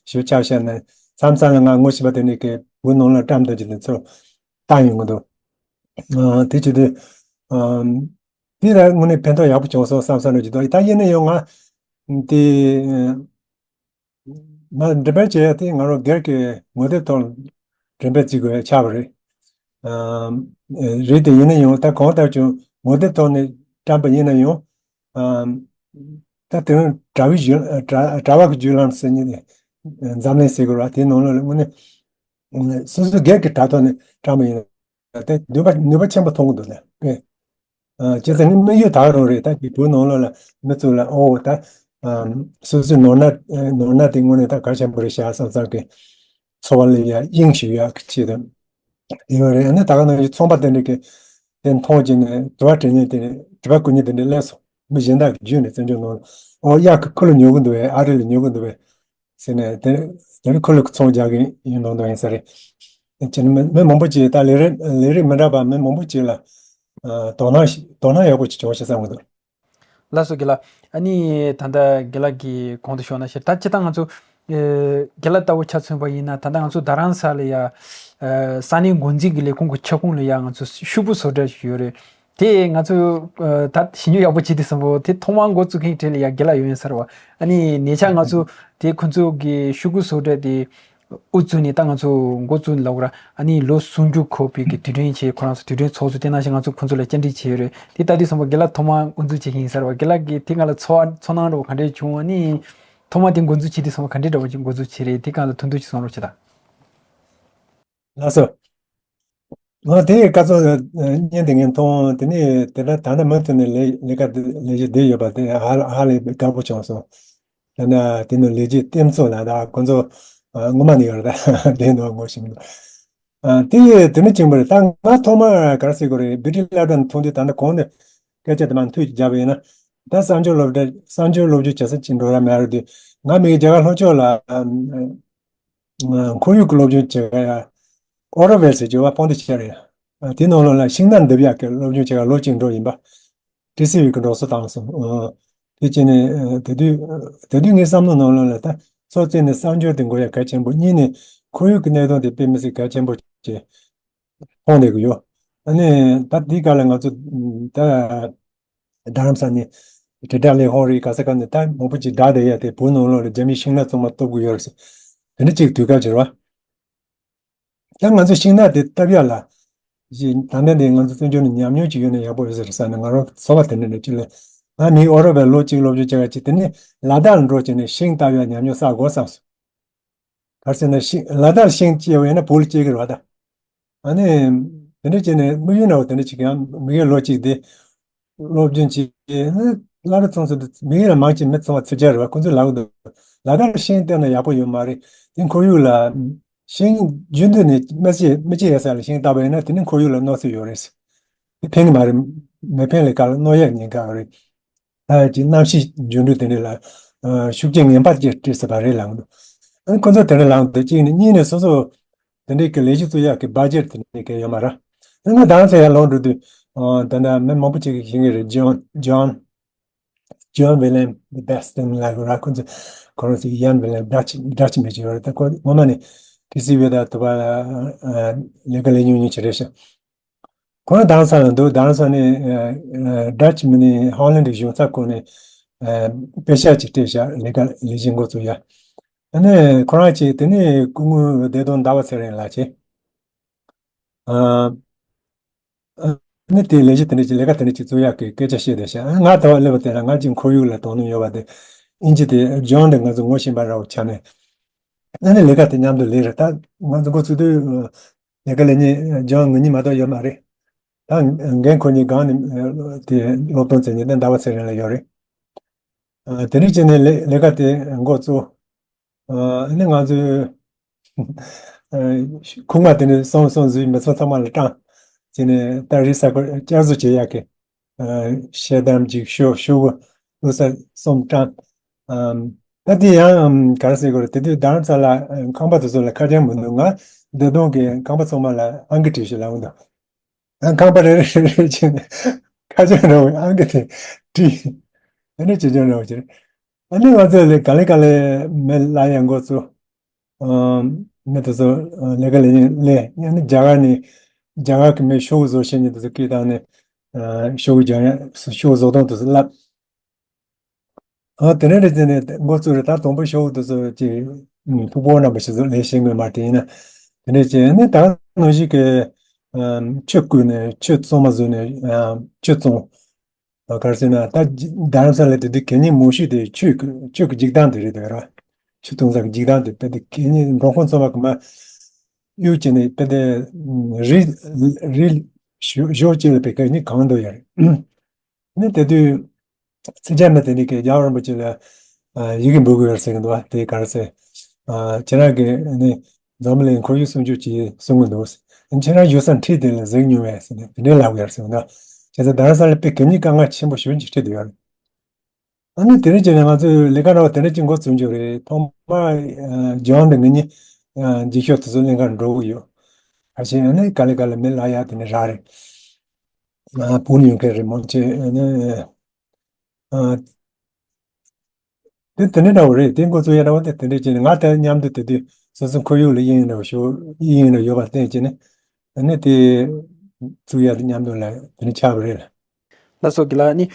ཞིབ་ཆ་བཤད་ནས། མཚམས་མཚམས་ལ་ང་ངོ་ཤེས་པ་དེ་འདྲ་གིས་བོད་ནང་ལ་བཀྲམ་བསྡད་ཀྱི་དེ་ཚོ་བཏང་ཡོང་གི་འདུག་ཨ། དེ་བྱེད་དུས། ཨམ། དེ་ལ་དངོས་གནས་ཕན་ཐོགས་ཡག་པོ་བྱུང་སོང་བསམ་བསམ་བློ་ཅིག་འདུག་ད་ཡིན་ན་ཡང་ང་དེ། ང་འགྲེམས་སྤེལ་བྱས་ཡ་དེ་ང་རང་སྒེར་གྱི་ངོ་དེབ་ཐོག་འགྲེམས་སྤེལ་བྱེད་དགོས་ཡ་ཆགས་པ་རེད། ཨམ། རེད་དེ། ཡིན་ན་ཡང་ད་གང་ལྟར་ཀྱང་ངོ་དེབ་ཐོག་ནས་བཀྲམ་པ་ཡིན་ན་ཡང་། ཨམ། ད་དེ་རིང་དྲ་བའི་བརྒྱུད། དྲ་དྲ་བ་གི་བརྒྱུད་ལམ་ཟེར་མཁན་དེ། འཛམ་གླིང་ཟེར་དགོས་རེད་བ། དེའི་ནང་ལོགས་ལ་དངོས་གནས་སོ་སོའི་སྒེར་གྱི་དྲ་ཐོག་ནས་བཀྲམ་པ་ཡིན་ན། དེ་ནུས་པ་ནུས་པ་ཆེན་པོ་ཐོན་གྱི་འདུག་ལ། ཨེ། ཨ། བྱས་ཙང་ངའི་དམིགས་ཡུལ་ད་ག་རང་རེད། ད་ཅིག་བོད་ནང་ལོགས་ལ་མི་ཚོ་ལ། ཨོ། ད། ཨམ། སོ་སོའི་ནོར་ནད། ཨེ། ནོར་ནད་དེ་དངོས་གནས་ད་གལ་ཆེན་པོ་རེད་ཤག་བསམ་བསམ་གི་འཚོ་བ་ལ་ཡ་དབྱིངས་ཞིག་ཡོད་ཡག་གི་ཆེད་དུ་ཡོད་རེད། ཨ་ནི་ད་ག་ནང་བཞིན་ཚོང་པ་དེ་འདྲ་གིས་དེ་མཐོང་བྱས་ནས་དྲི་བ་དྲི་མཁན་དེ་འདྲ། དྲི་བ་བཀོད་མཁན་དེ་འདྲ་སླེབས་སོང་། མི་གཞན་དག་གིས་བརྒྱུད་ནས་བཙན་བྱོལ་ནང་ལ། ཨོ། གཡག་གི་ཁུ་ལུ་ཉོ་གི་འདུག་པས། ཨ་རི་ལ་ཉོ་གི་འདུག་པས་ཟེར་ནས། དེ་དེ་ནི་ཁུ་ལུ་གི་ཚོང་རྒྱག་གི་ཡིན་མདོག་མདོག་ཡིན་ས་རེད། ཅི་ནས་མི་མི་མང་པོ་ཅིག་ད་ལས་རིགས་ལས་རིགས་མི་འདྲ་བ་མི་མང་པོ་ཅིག་ལ། ཨ། དོ་སྣང་ཞིག་དོ་སྣང་ཡག་པོ་ཅིག་བྱུང་ཞེས་བསམ་གི་འདུག་ལགས་སོ་རྒན་ལགས། ཨ་ནི་ད་ལྟ་རྒན་ལགས་ཀྱིས་གོང་དུ་ཞུས་ནང་བཞིན། ད་སྤྱིར་བཏང་ང་ཚོ། ཨེ། རྒན་ལགས་ལྟ་བུ་ཆ་མཚོན་པ་ཡིན་ན། ད་ལྟ་ང་ཚོ་རྡ་རམ་ས་ལ་ཡ། ཨེ། ས་གནས་འགོ་འཛིན་གྱི་ལས་ཁུངས་ཀྱི་ཁྱབ་ཁོངས་ལ་ཡ་ང་ཚོ་ཤོག་བུ་བཟོ་གྲྭ་ཞིག་ཡོད་རེད། དེ་ང་ཚོས། ཨ། ད་ཞིབ་འཇུག་ཡག་པོ་བྱས་དུས་ཙམ་པོ། དེ་ཐོག་མར་འགོ་བཙུགས་མཁན་གྲས་ལ་ཡ་རྒན་ལགས་ཡོད་ཡིན་ས་རེད་བ། ཨ་ནི་ཉེ་ཆར་ང་ཚོ་དེ་ཁོང་ཚོ་གི་ཤོག་གུ་བཟོ་གྲྭ་དེ་དབུ་བཙུགས་ནས་ད་ང་ཚོ་འགོ་བཙུགས་ལབ་དགོས་ར། ཨ་ནི་ལོ་སུམ་ཅུ་འཁོར་བའི་གི་དུས་དྲན་བྱས། ཁོ་རང་ཚོ་དུས་དྲན་ཚོགས་སུ། དེ་ནང་བཞིན་ང་ཚོ་ཁོང་ཚོ་ལ་བཅར་འདྲི་བྱས་ཡོད་རེད། དེ་ལྟ་དུས་ཙམ་པོ་རྒན་ལགས་ཐོག་མར་དབུ་འཛུགས་བྱེད་མཁན་ཡིན་ས་རེད་བ། རྒན་ལགས་ཀྱིས་དེ་སྒང་ལ་ཚོར་བ་ཚོར་སྣང་འདྲ་བོ་ག་འདྲས་བྱུང་། ཨ་ནི་ཐོག་མར་དེ་འགོ་འཛུགས་བྱེད་དུས་ཙམ་པོ་ག་འདྲས་འདྲ་བོ་ཅིག་འགོ་འཛུགས་བྱས་རེད། དེ་སྒང་ལ་ཐུང་ཐུང་ཅིག་གསུང་རོགས་བྱེད་དང་། ལགས་སོ། ང་དེ་སྐབས་སུ་བརྙན་དེ་ངས་མཐོང་། དེ་ནས་དེ་འདྲ་ད་ལྟ་མུ་མཐུད་ནས་ལས་ལས་ཀ་འདི་ལས་གཞི་འདི་ཡོད་པ་དེ་ཧ་ཧ་ལས་པའི་དགའ་པོ་བྱུང་སོང་། དེ་ན་དེ་ནི་ལས་བྱེད་རྟེན་གཙོ་ལ། ད་ཁོ་ཚོ་ཨ་སྔོན་མ་ནས་ཡོད་རེད། ད་དེ་ནོ་ངོ་ཤེས་མི་འདུག་ཨ། དེ་དེ་ནི་ཅིག་མ་རེད། ད་ང་ཐོག་མར་ག་རེ་ཟེར་དགོས་རེད། བི་ཊི་སློབ་གྲྭ་ནས་ཐོན་དུས། ད་ནི་གོང་ནས་སྐད་ཆ་དེ་མར་མཐུད་ཀྱིས་བརྒྱབ་པ་ཡིན་ན། ད་གསར་འགྱུར་སློབ་གྲྭ། གསར་འགྱུར་སློབ་སྦྱོང་བྱེད་ས་ཅིག་འགྲོ་ར་མེད་རེད་དུས། ང་མི་རྒྱ་གར་ལྷོ་ཕྱོགས་ལ། ཨ། ཁོར་ཡུག་གི་སློབ་སྦྱོང་བྱེད་ག་ཡ། ཨོ་རོ་ཝེལ་ཟེར་གྱི་བ་ཕོན་ཏི་ཆེ་རེད། ཨ། དེའི་ནང་ལོགས་ལ་ཤིང་ནགས་འདེབས་ཡག་གི་སློབ་སྦྱོང་བྱེད་ག་ལོ་གཅིག་འགྲོ་ཡིན་པ། ཊི་སི་ཝི་གི་འགྲོ་སོང་བཏང་སོང་། ཨ། དེ་བྱས་ནས། ཨ། དེ་དུས་དེ་དུས་ངའི་བསམ་བློ་ནང་ལོགས་ལ། ད་སོ་སོ་ནས་གསར་འགྱུར་དེ་འགོ་ཡ་གལ་ཆེན་པོ། གཉིས་ནས་ཁོར་ཡུག་གི་གནད་དོན་དེ་དཔེ་མི་སྲིད་གལ་ཆེན་པོ་ཅིག་མཐོང་བསྡད་ཀྱི་ཡོད། ཨ་ནི་ད་དེའི་སྐབས་ལ་ང་ཚོ་ད། རྡ་རམ་ས་ནས་དྲིལ་བསྒྲགས་ལས་ཁུངས་རེད། ག་ས་ག་ནས་ད་མང་པོ་ཅིག་བསྒྲགས་བསྡད་ཡ་དེ། བོད་ནང་ལོགས་ལ་རྒྱ་མིའི་ཤིང་ནགས་ཚང་མ་གཏུབ་དགོས་ཡོད་རེད་ཟེར། དེ་འདྲ་ཅིག་དུས་སྐབས་ཅིག་རེད་བ། ད་ང་ཚོ་ཤིང་ནགས་དེ་གཏུབ་ཡ་ལ་ཞིག་ད་ལྟ་འདི་ང་ཚོ་བཙན་བྱོལ་ནས་ཉམས་མྱོང་ཅིག་ཡོད་ན་ཡག་པོ་ཡོད་ས་རེད་བསམ་ནས། ང་རང་ཚོར་བ་དེ་འདྲ་ནས་ཅིག་ལ་ ང་མི་ཨོ་རོ་པའི་ལོ་གཅིག་སློབ་སྦྱོང་བྱེད་ག་ཅིག་དེ་ནས་ལ་དྭགས་ལ་འགྲོ་བྱས་ནས་ཤིང་བཏབ་ཡ་ཉམས་མྱོང་བསགས་དགོས་བསམ་སོང་། ག་རེ་ཟེར་ན་ཤིང་ལ་དྭགས་ལ་ཤིང་སྐྱེས་པ་ཡིན་ན་བོད་ལ་སྐྱེ་གི་རེད་བ་ད། ཨ་ནི། དེ་འདྲ་བྱས་ནས་དམིགས་ཡུལ་འདྲ་བོ་དེ་འདྲ་ཅིག་ཡང་མི་ཡུལ་ལོ་གཅིག་དེ། སློབ་སྦྱོང་བྱས་ནས་བླ་རབས་ཚོང་ཚོ་མི་ཡུལ་ལ་མང་ཆེ་མི་ཚང་བ་ཚུར་སྦྱར་རེད་བ། ཁོ་ཚོས་ལབ་གི་འདུག་ལ་དྭགས་ལ་ཤིང་བཏབ་ན་ཡག་པོ་ཡོད་མ་རེད། དེ་ཁོར་ཡུག་ལ། ཤིང་རྒྱུན་དུ་ནས་མི་སྐྱེ་མི་སྐྱེ་ཡ་ས་ལ་ཤིང་བཏབ་པ་ཡིན་ན་དེ་ནི་ཁོར་ཡུག་ལ་གནོད་འཚེ་ཡོད་རེད། དེ་ཕན་གི་མ་རེད། མི་ཕན་ལས་ཀ་ལ་གནོད་ཡ་ཉེན་ཁ་རེད། ད་ཅིག་གནམ་གཤིས་འགྱུར་འགྲོས་དེ་འདྲ་ལ། ཨ། ཤུགས་རྐྱེན་ངན་པ་ཅིག་སྤྲད་སྲིད་པ་རེད་ལབ་འདུག་ཨ་ནི་ཁོ་ཚོ་དེ་འདྲ་ལབ་འདུག་གཅིག་ནི། གཉིས་ནི་སོ་སོ་དེ་འདྲའི་གི་ལས་གཞི་བཙུགས་ཡག་གི་བ་ཇེ་ཊི་དེ་འདྲའི་གི་ཡོད་མ་རེད། ཨ་ནི་ང་ད་ལྟ་ཡར་ལོག་འགྲོ་དུས། ཨ། ད་ལྟ་མི་མང་པོ་ཅིག་གིས་ཤེས་ཀྱི་རེད། ཇོན་ཇོན་ཇོན་ཝི་ལེམ་བྷེ་སི་ཊོན་ལབ་དགོས་ར། ཁོ་ཚོ་ཁོ་རང་ཚོ་ཡན་ཝི་ལེམ་ཌ་ཅི་ཌ་ཅི་མི་ཅིག་ཡོད་རེད། ད་ཁོ་ངོ་མ་ནི་ཊི་སི་ཝི་དང་དུ་བ་ལ་ལས་ཀ་ལས་ཉུང་ཉུང་ཅིག་རེད་ཤག་ཁོ་རང་ད་ལྟ་ས་ལ་འདུག་ད་ལྟ་ས་ནི། ཨ། ཨ། ཌ་ཅི་མིན་ནི་ཧོ་ལན་གྱི་གཞུང་ཚབ་ཁང་ནས། ཨ། པེ་ཤག་ཅིག་སྤྲད་བཞག་ལས་ཀ་ལས་གཞི་འགོ་བཙུགས་ཡ། ཨ་ནི་ཁོ་རང་གཅིག་དེ་ནས་སྐུ་ངོ་བདེ་སྟོང་ཟླ་བ་ཚེ་རིང་ལགས་ཀྱིས། ཨ། ཨ་ནི་དེའི་ལས་གཞི་དེ་འདྲ་ཅིག་ལས་ཀ་དེ་འདྲ་ཅིག་བཙུགས་ཡག་གི་སྐད་ཆ་བཤད་བསྡད་ཤག་ཨ། ང་ད་བར་སླེབས་པ་དེ་ལ་ང་གཅིག་ཁོར་ཡུག་ལ་དོ་སྣང་ཡོད་པ་དེ། ཨིན་ཇི་དེ་ཇོན་དེ་ང་ཚོ་ངོ་ཤེས་པ་འདྲ་བོ་ཆགས་ནས། ཨ་ནི་ལས་ཀ་དེ་མཉམ་དུ་ལས་རེད། ད་ང་ཚོ་འགོ་ཚུགས་དུས། ལས་ཀ་ལས་མཁན་ཇོན་ང་གཉིས་མ་གཏོགས་ཡོད་མ་རེད། ད་འགན་ཁུར་མཁན་སྒང་ནས་དེ་སློབ་སྟོན་མཛད་མཁན་དེ་ཟླ་བ་ཚེ་རིང་ལགས་ཡོད་རེད། ཨ། དེ་འདྲ་བྱས་ནས་ལས་ལས་ཀ་དེ་འགོ་བཙུགས། ཨ། ཨ་ནི་ང་ཚོས། ཨ། ཁུག་མ་དེ་ནས་སོང་སོང་ཟིག་མི་ཚང་ཚང་མ་ལ་སྤྲང་། བྱས་ནས་ད་རེས་གཟའ་འཁོར་བསྐྱར་གསོ་བྱེད་ཡག་གི། ཨ། ཤེལ་དམ་གཅིག་ཤོག་ཤོག་བུ་བླུགས་ས་གསུམ་སྤྲང་། ཨམ། ད་དེ་ཡང་། ཨམ། ག་རེ་ཟེར་དགོས་རེད། དེ་དུས་རྡ་རམ་ས་ལ་ཁང་པ་དེ་ཚོ་ལ་ཁ་བྱང་མི་འདུག་ང་བདེ་སྟོང་གི་ཁང་པ་ཚང་མ་ལ་ཨང་ཀི་བྲིས་ཤིག་ལབ་འདུག་ཨ། ཁང་པ་རེ་རེ་རེ་རེ་བྱས་ནས་ཁ་བྱང་ར་བའི་ཨང་ཀི་དེ་བྲིས། དེ་ནས་བྱེད་ཅང་ར་བ་བྱེད། ཨ་ནི་ང་ཚོ་ལས་ག་ལེ་ག་ལེ་མི་ལ་ཡང་འགོ་ཚུགས། ཨམ། མི་དེ་ཚོ་ལས་ཀ་ལས་ལས་ཡང་ནི་རྒྱ་གར་ནས་རྒྱ་གར་གྱི་མི་ཤོག་བུ་བཟོ་ཤེས་མཁན་དེ་ཚོ་སྐད་བཏང་ནས། ཨ། ཤོག་བུ་རྒྱག་ཡ་ཤོག་བུ་བཟོ་སྟངས་དེ་ཚོ་བསླབ། ཨ། དེ་ནས་རེད་ཟེར་ནས་འགོ་བཙུགས་རེད། ད་དང་པོ་ཤོག་བུ་དེ་ཚོ་ཅིག་ཕུག་པོ་རྣམ་པ་ཞིག་ཚོ་ལས་ཤེས་དགོས་མ་རེད། དེ་ཡིན་ན་དེ་འདྲས་བྱས་ནས་ད་ནང་བཞིན་གྱི། ཨམ། ཆུ་བསྐོལ་ནས་ཆུ་གཙང་མ་བཟོས་ནས། ཨམ། ཆུ་གཙང་། ཨ། ག་རེ་ཟེར་ན། ད་རྡ་རམ་ས་ལ་དེ་དུས་གད་སྙིགས་མང་ཤོས་དེ་ཆུ་ཆུ་གི་འཇིག་སྟངས་དེ་རེད་འདུག་ར། ཆུ་འཐུང་ས་གི་འཇིག་སྟངས་དེ་དཔེ་དེ་གད་སྙིགས་འབྲོག་ཁང་ཚང་མ་གི་མ་གཡུག་བྱས་ནས་དཔེ་དེ་རི་རི་གཞོགས་གཅིག་ལ་དཔེ་གད་སྙིགས་གང་འདུག་ཡ་རེད། ནི་དེ་དུས་སེར་སྐྱ་མི་དེ་ནི་གི་རྒྱལ་བ་རིན་པོ་ཆེ་ལ། ཨ། ཡི་གེ་འབུལ་དགོས་ཡོད་ཟེར་གི་འདུག་བ། དེ་ག་རེ་ཟེར། ཨ། ཁྱེད་རང་གི་ནི་འཛམ་གླིང་ཁོར་ཡུག་སྲུང་སྐྱོབ་ཀྱི་གསུང་གི་འདུག་ཁྱེད་རང་ཡོད་ས་འཁྲིས་དེ་ལ་གཟིགས་མྱོང་བས་ཟེར་ནས་དེ་འདྲའི་ལབ་ཡོད་ཟེར་གི་འདུག་བྱས་ཙང་རྡ་རམ་ས་ལ་དཔེ་གད་སྙིགས་དཀའ་ངལ་ཆེན་པོ་ཞེ་པོ་ཅིག་འཁྲིད་བསྡད་ཡོད་རེད། ཨ་ནི་དེ་རིང་བྱས་ནས་ང་ཚོས་ལས་ཀ་འདྲ་བ་དེ་འདྲ་ཅིག་འགོ་བཙུགས་རྒྱུ་རེད། ཐོག་མར། ཨ། ཇོན་དང་ངེད་གཉིས། ཨ། འགྱིག་ཤོག་དེ་ཚོ་ལེན་གར་འགྲོ་གི་ཡོད། ཁ་ཤས་ཨ་ནི་ག་ལེ་ག་ལེ་མི་ལ་ཡ་དེ་ནས་རག་རེད། ཨ། བུ་ནི་ཡོང་མཁན་རེད་མང་ཆེ། ཨ་ནི། ཨ། དེ་དེ་འདྲ་འདྲ་བོ་རེད། དེ་འགོ་ཚུགས་ཡ་འདྲ་བོ་དེ་དེ་འདྲ་བྱས་ནས་ང་དེ་མཉམ་དུ་དེ་དུས་སོ་སོ་ཁོར་ཡུག་ལ་དབྱིངས་འདྲ་བོ་ཞུ་དབྱིངས་འདྲ་ཡོད་པ་བསྟན་བྱས་ནས། ཨ་ནི་དེ་བཙུགས་ཡ་དེ་མཉམ་དུ་ལ་དེ་འདྲ་ཆགས་པ་རེད། ལགས་སོ། དགེ་ལགས། ནི་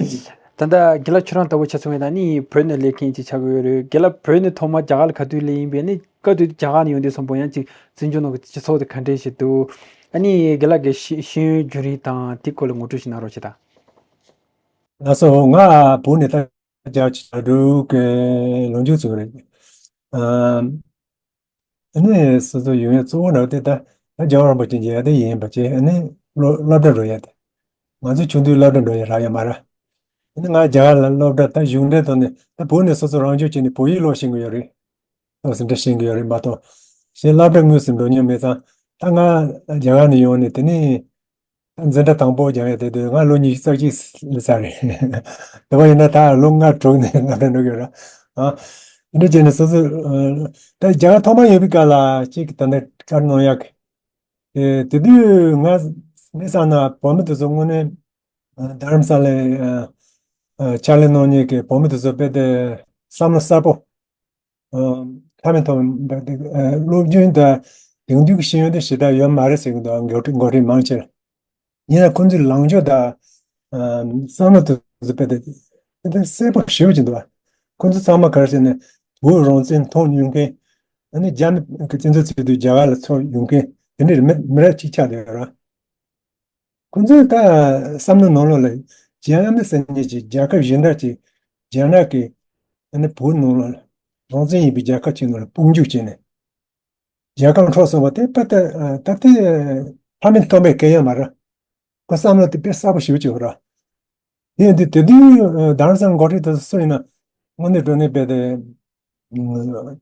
ད་ལྟ་དགེ་ལགས་ཁྱོད་རང་ལྟ་བུ་ཆ་མཚོན་པ་ཡིན་ན་ནི་བོད་ནས་སླེབས་མཁན་ཅིག་ཆགས་ཀྱི་ཡོད་རེད། དགེ་ལགས་བོད་ནས་ཐོག་མར་རྒྱ་གར་ལ་ག་དུས་སླེབས་ཡིན་པས། ནི་ག་དུས་རྒྱ་གར་ནས་ཡོང་དུས་ཙམ་པོ་ཡང་ཅིག་བཙན་བྱོལ་ནང་གི་སྤྱི་ཚོགས་དེ་ག་འདྲས་ཞིག་འདུག་ཨ་ནི་དགེ་ལགས་ཀྱི་ཤེས་ཤེས་ཡོན་རྒྱུན་རིང་དང་དེའི་སྐོར་ལ་ངོ་སྤྲོད་ཞིག་གནང་རོགས་བྱེད་དང་། ལགས་སོ། ང་བོད་ནས་ད་རྒྱ་ཆེ་དྲུག་གི་ལོ་མཇུག་ཚོད་རེད། ཨ་ནི་སོ་སོ་ཡོང་ཡ་གཙོ་བོ་ནང་དེ་ད་ད་རྒྱལ་བ་རིན་པོ་ཆེ་མཇལ་ཡ་དེ་ཡིན་པ་བྱས། ཨ་ནི་སློབ་སློབ་གྲྭ་འགྲོ་ཡ་དེ། ང་ཚོ་ཆུང་དུས་སློབ་གྲྭ་འགྲོ་ཡ་རག་ཡོད་མ་རེད། ཨ་ནི་ང་རྒྱ་གར་ལ་སློབ་གྲྭ་ད་གཞུང་འབྲེལ་ཐོག་ནས་ད་བོད་ནས་སོ་སོ་རང་སྐྱོང་བྱས་ནས་བོད་ཡིག་ཀློག་ཤེས་ཀྱི་ཡོད་རེད། ཏོག་ཙམ་འདྲ་ཤེས་ཀྱི་ཡོད་རེད་མ་གཏོགས། གཞན་སློབ་གྲྭ་དངོས་སུ་འགྲོ་མྱོང་མེད་ཙང་། ད་ང་རྒྱ་གར་ནས་ཡོང་ནས་དེ་ནས། འཛིན་གྲྭ་དང་པོ་སྦྱང་ཡ་དེ་དུས་ང་ལོ་ཉི་ཤུ་རྩ་གཅིག་སླེབས་ཚར་རེད། དེ་བ་ཡིན་ན་ད་ལོ་ལྔ་དྲུག་ནས་ང་འདྲ་འགྲོ་གི་ར། ཨ། འདི་འདྲ་བྱས་ནས་སོ་སོ། ད་རྒྱ་གར་ཐོག་མ་ཡོང་བའི་སྐབས་ལ་གཅིག་གི་ད་ནི་བཀའ་གནང་ཡག་གི། དེ་དུས་ང་ངས་བསམ་ན་བོད་མི་དེ་ཚོ་དངོས་གནས་རྡ་རམ་ས་ལའི་ཕྱག་ལས་གནང་མཁན་གྱི་བོད་མི་དེ་ཚོ་དཔེ་དེ་བསམ་བློ་གསར་པོ། ཨ། ཁ་མི་ཐོན་པ་དེ། ཨ། སློབ་སྦྱོང་དང་དེང་དུས་ཀྱི་ཤེས་ཡོན་དེ་ཞེ་དྲག་ཡོད་མ་རེད་ཟེར་གྱི་འདུག་འགོ་ཁྲིད་འགོ་ཁྲིད་མང་ཆེ། ཡིན་ན་ཁོང་ཚོའི་ལངས་ཕྱོགས་དང་། ཨ། བསམ་བློ་དེ་ཚོ་དཔེ་དེ་དཔེ་དེ་གསལ་པོ་ཞེ་པོ་ཅིག་འདུག་ཁོང་ཚོ་ཚང་མ་ག་རེ་ཟེར་ན། བོད་རང་བཙན་མཐོང་མྱོང་མཁན། ཨ་ནི་རྒྱ་མི་གི་བཙན་འཛུལ་བྱེད་དུས་རྒྱ་གར་ལ་འཚོ་མྱོང་མཁན་དེ་འདྲའི་མི་མི་རབས་གཅིག་ཆགས་བསྡད་ཡོད་ར། ཁོང་ཚོས་ད་བསམ་བློ་ནང་ལོགས་ལ་ འཇར་མ་ཟེར་མཁན་ཅིག་རྒྱལ་ཁབ་གཞན་དག་ཅིག་རྒྱ་ནག་གི་ཨ་ནི་བོད་ནང་ལ་རང་བཙན་ཡིན་པའི་རྒྱལ་ཁབ་ཅིག་ནང་ལ་དཔུང་འཇུག་བྱས་ནས་རྒྱལ་ཁམས་འཕྲོག་སོང་བ་དེ་དཔེ་ད་ད་དེ་ཕ་མེས་ཐོག་མེད་སྐད་ཡ་མ་ར། ཁོ་བསམ་བློ་དེ་དཔེ་གསར་པ་ཞིག་བྱེད་ར། དེ་ཡིན་དུས་དེ་དུས་རྡ་རམ་ས་ལ་འགོ་ཁྲིད་དེ་སུ་ཡིན་ན་དངོས་གནས་དྲང་གནས་དཔེ་དེ་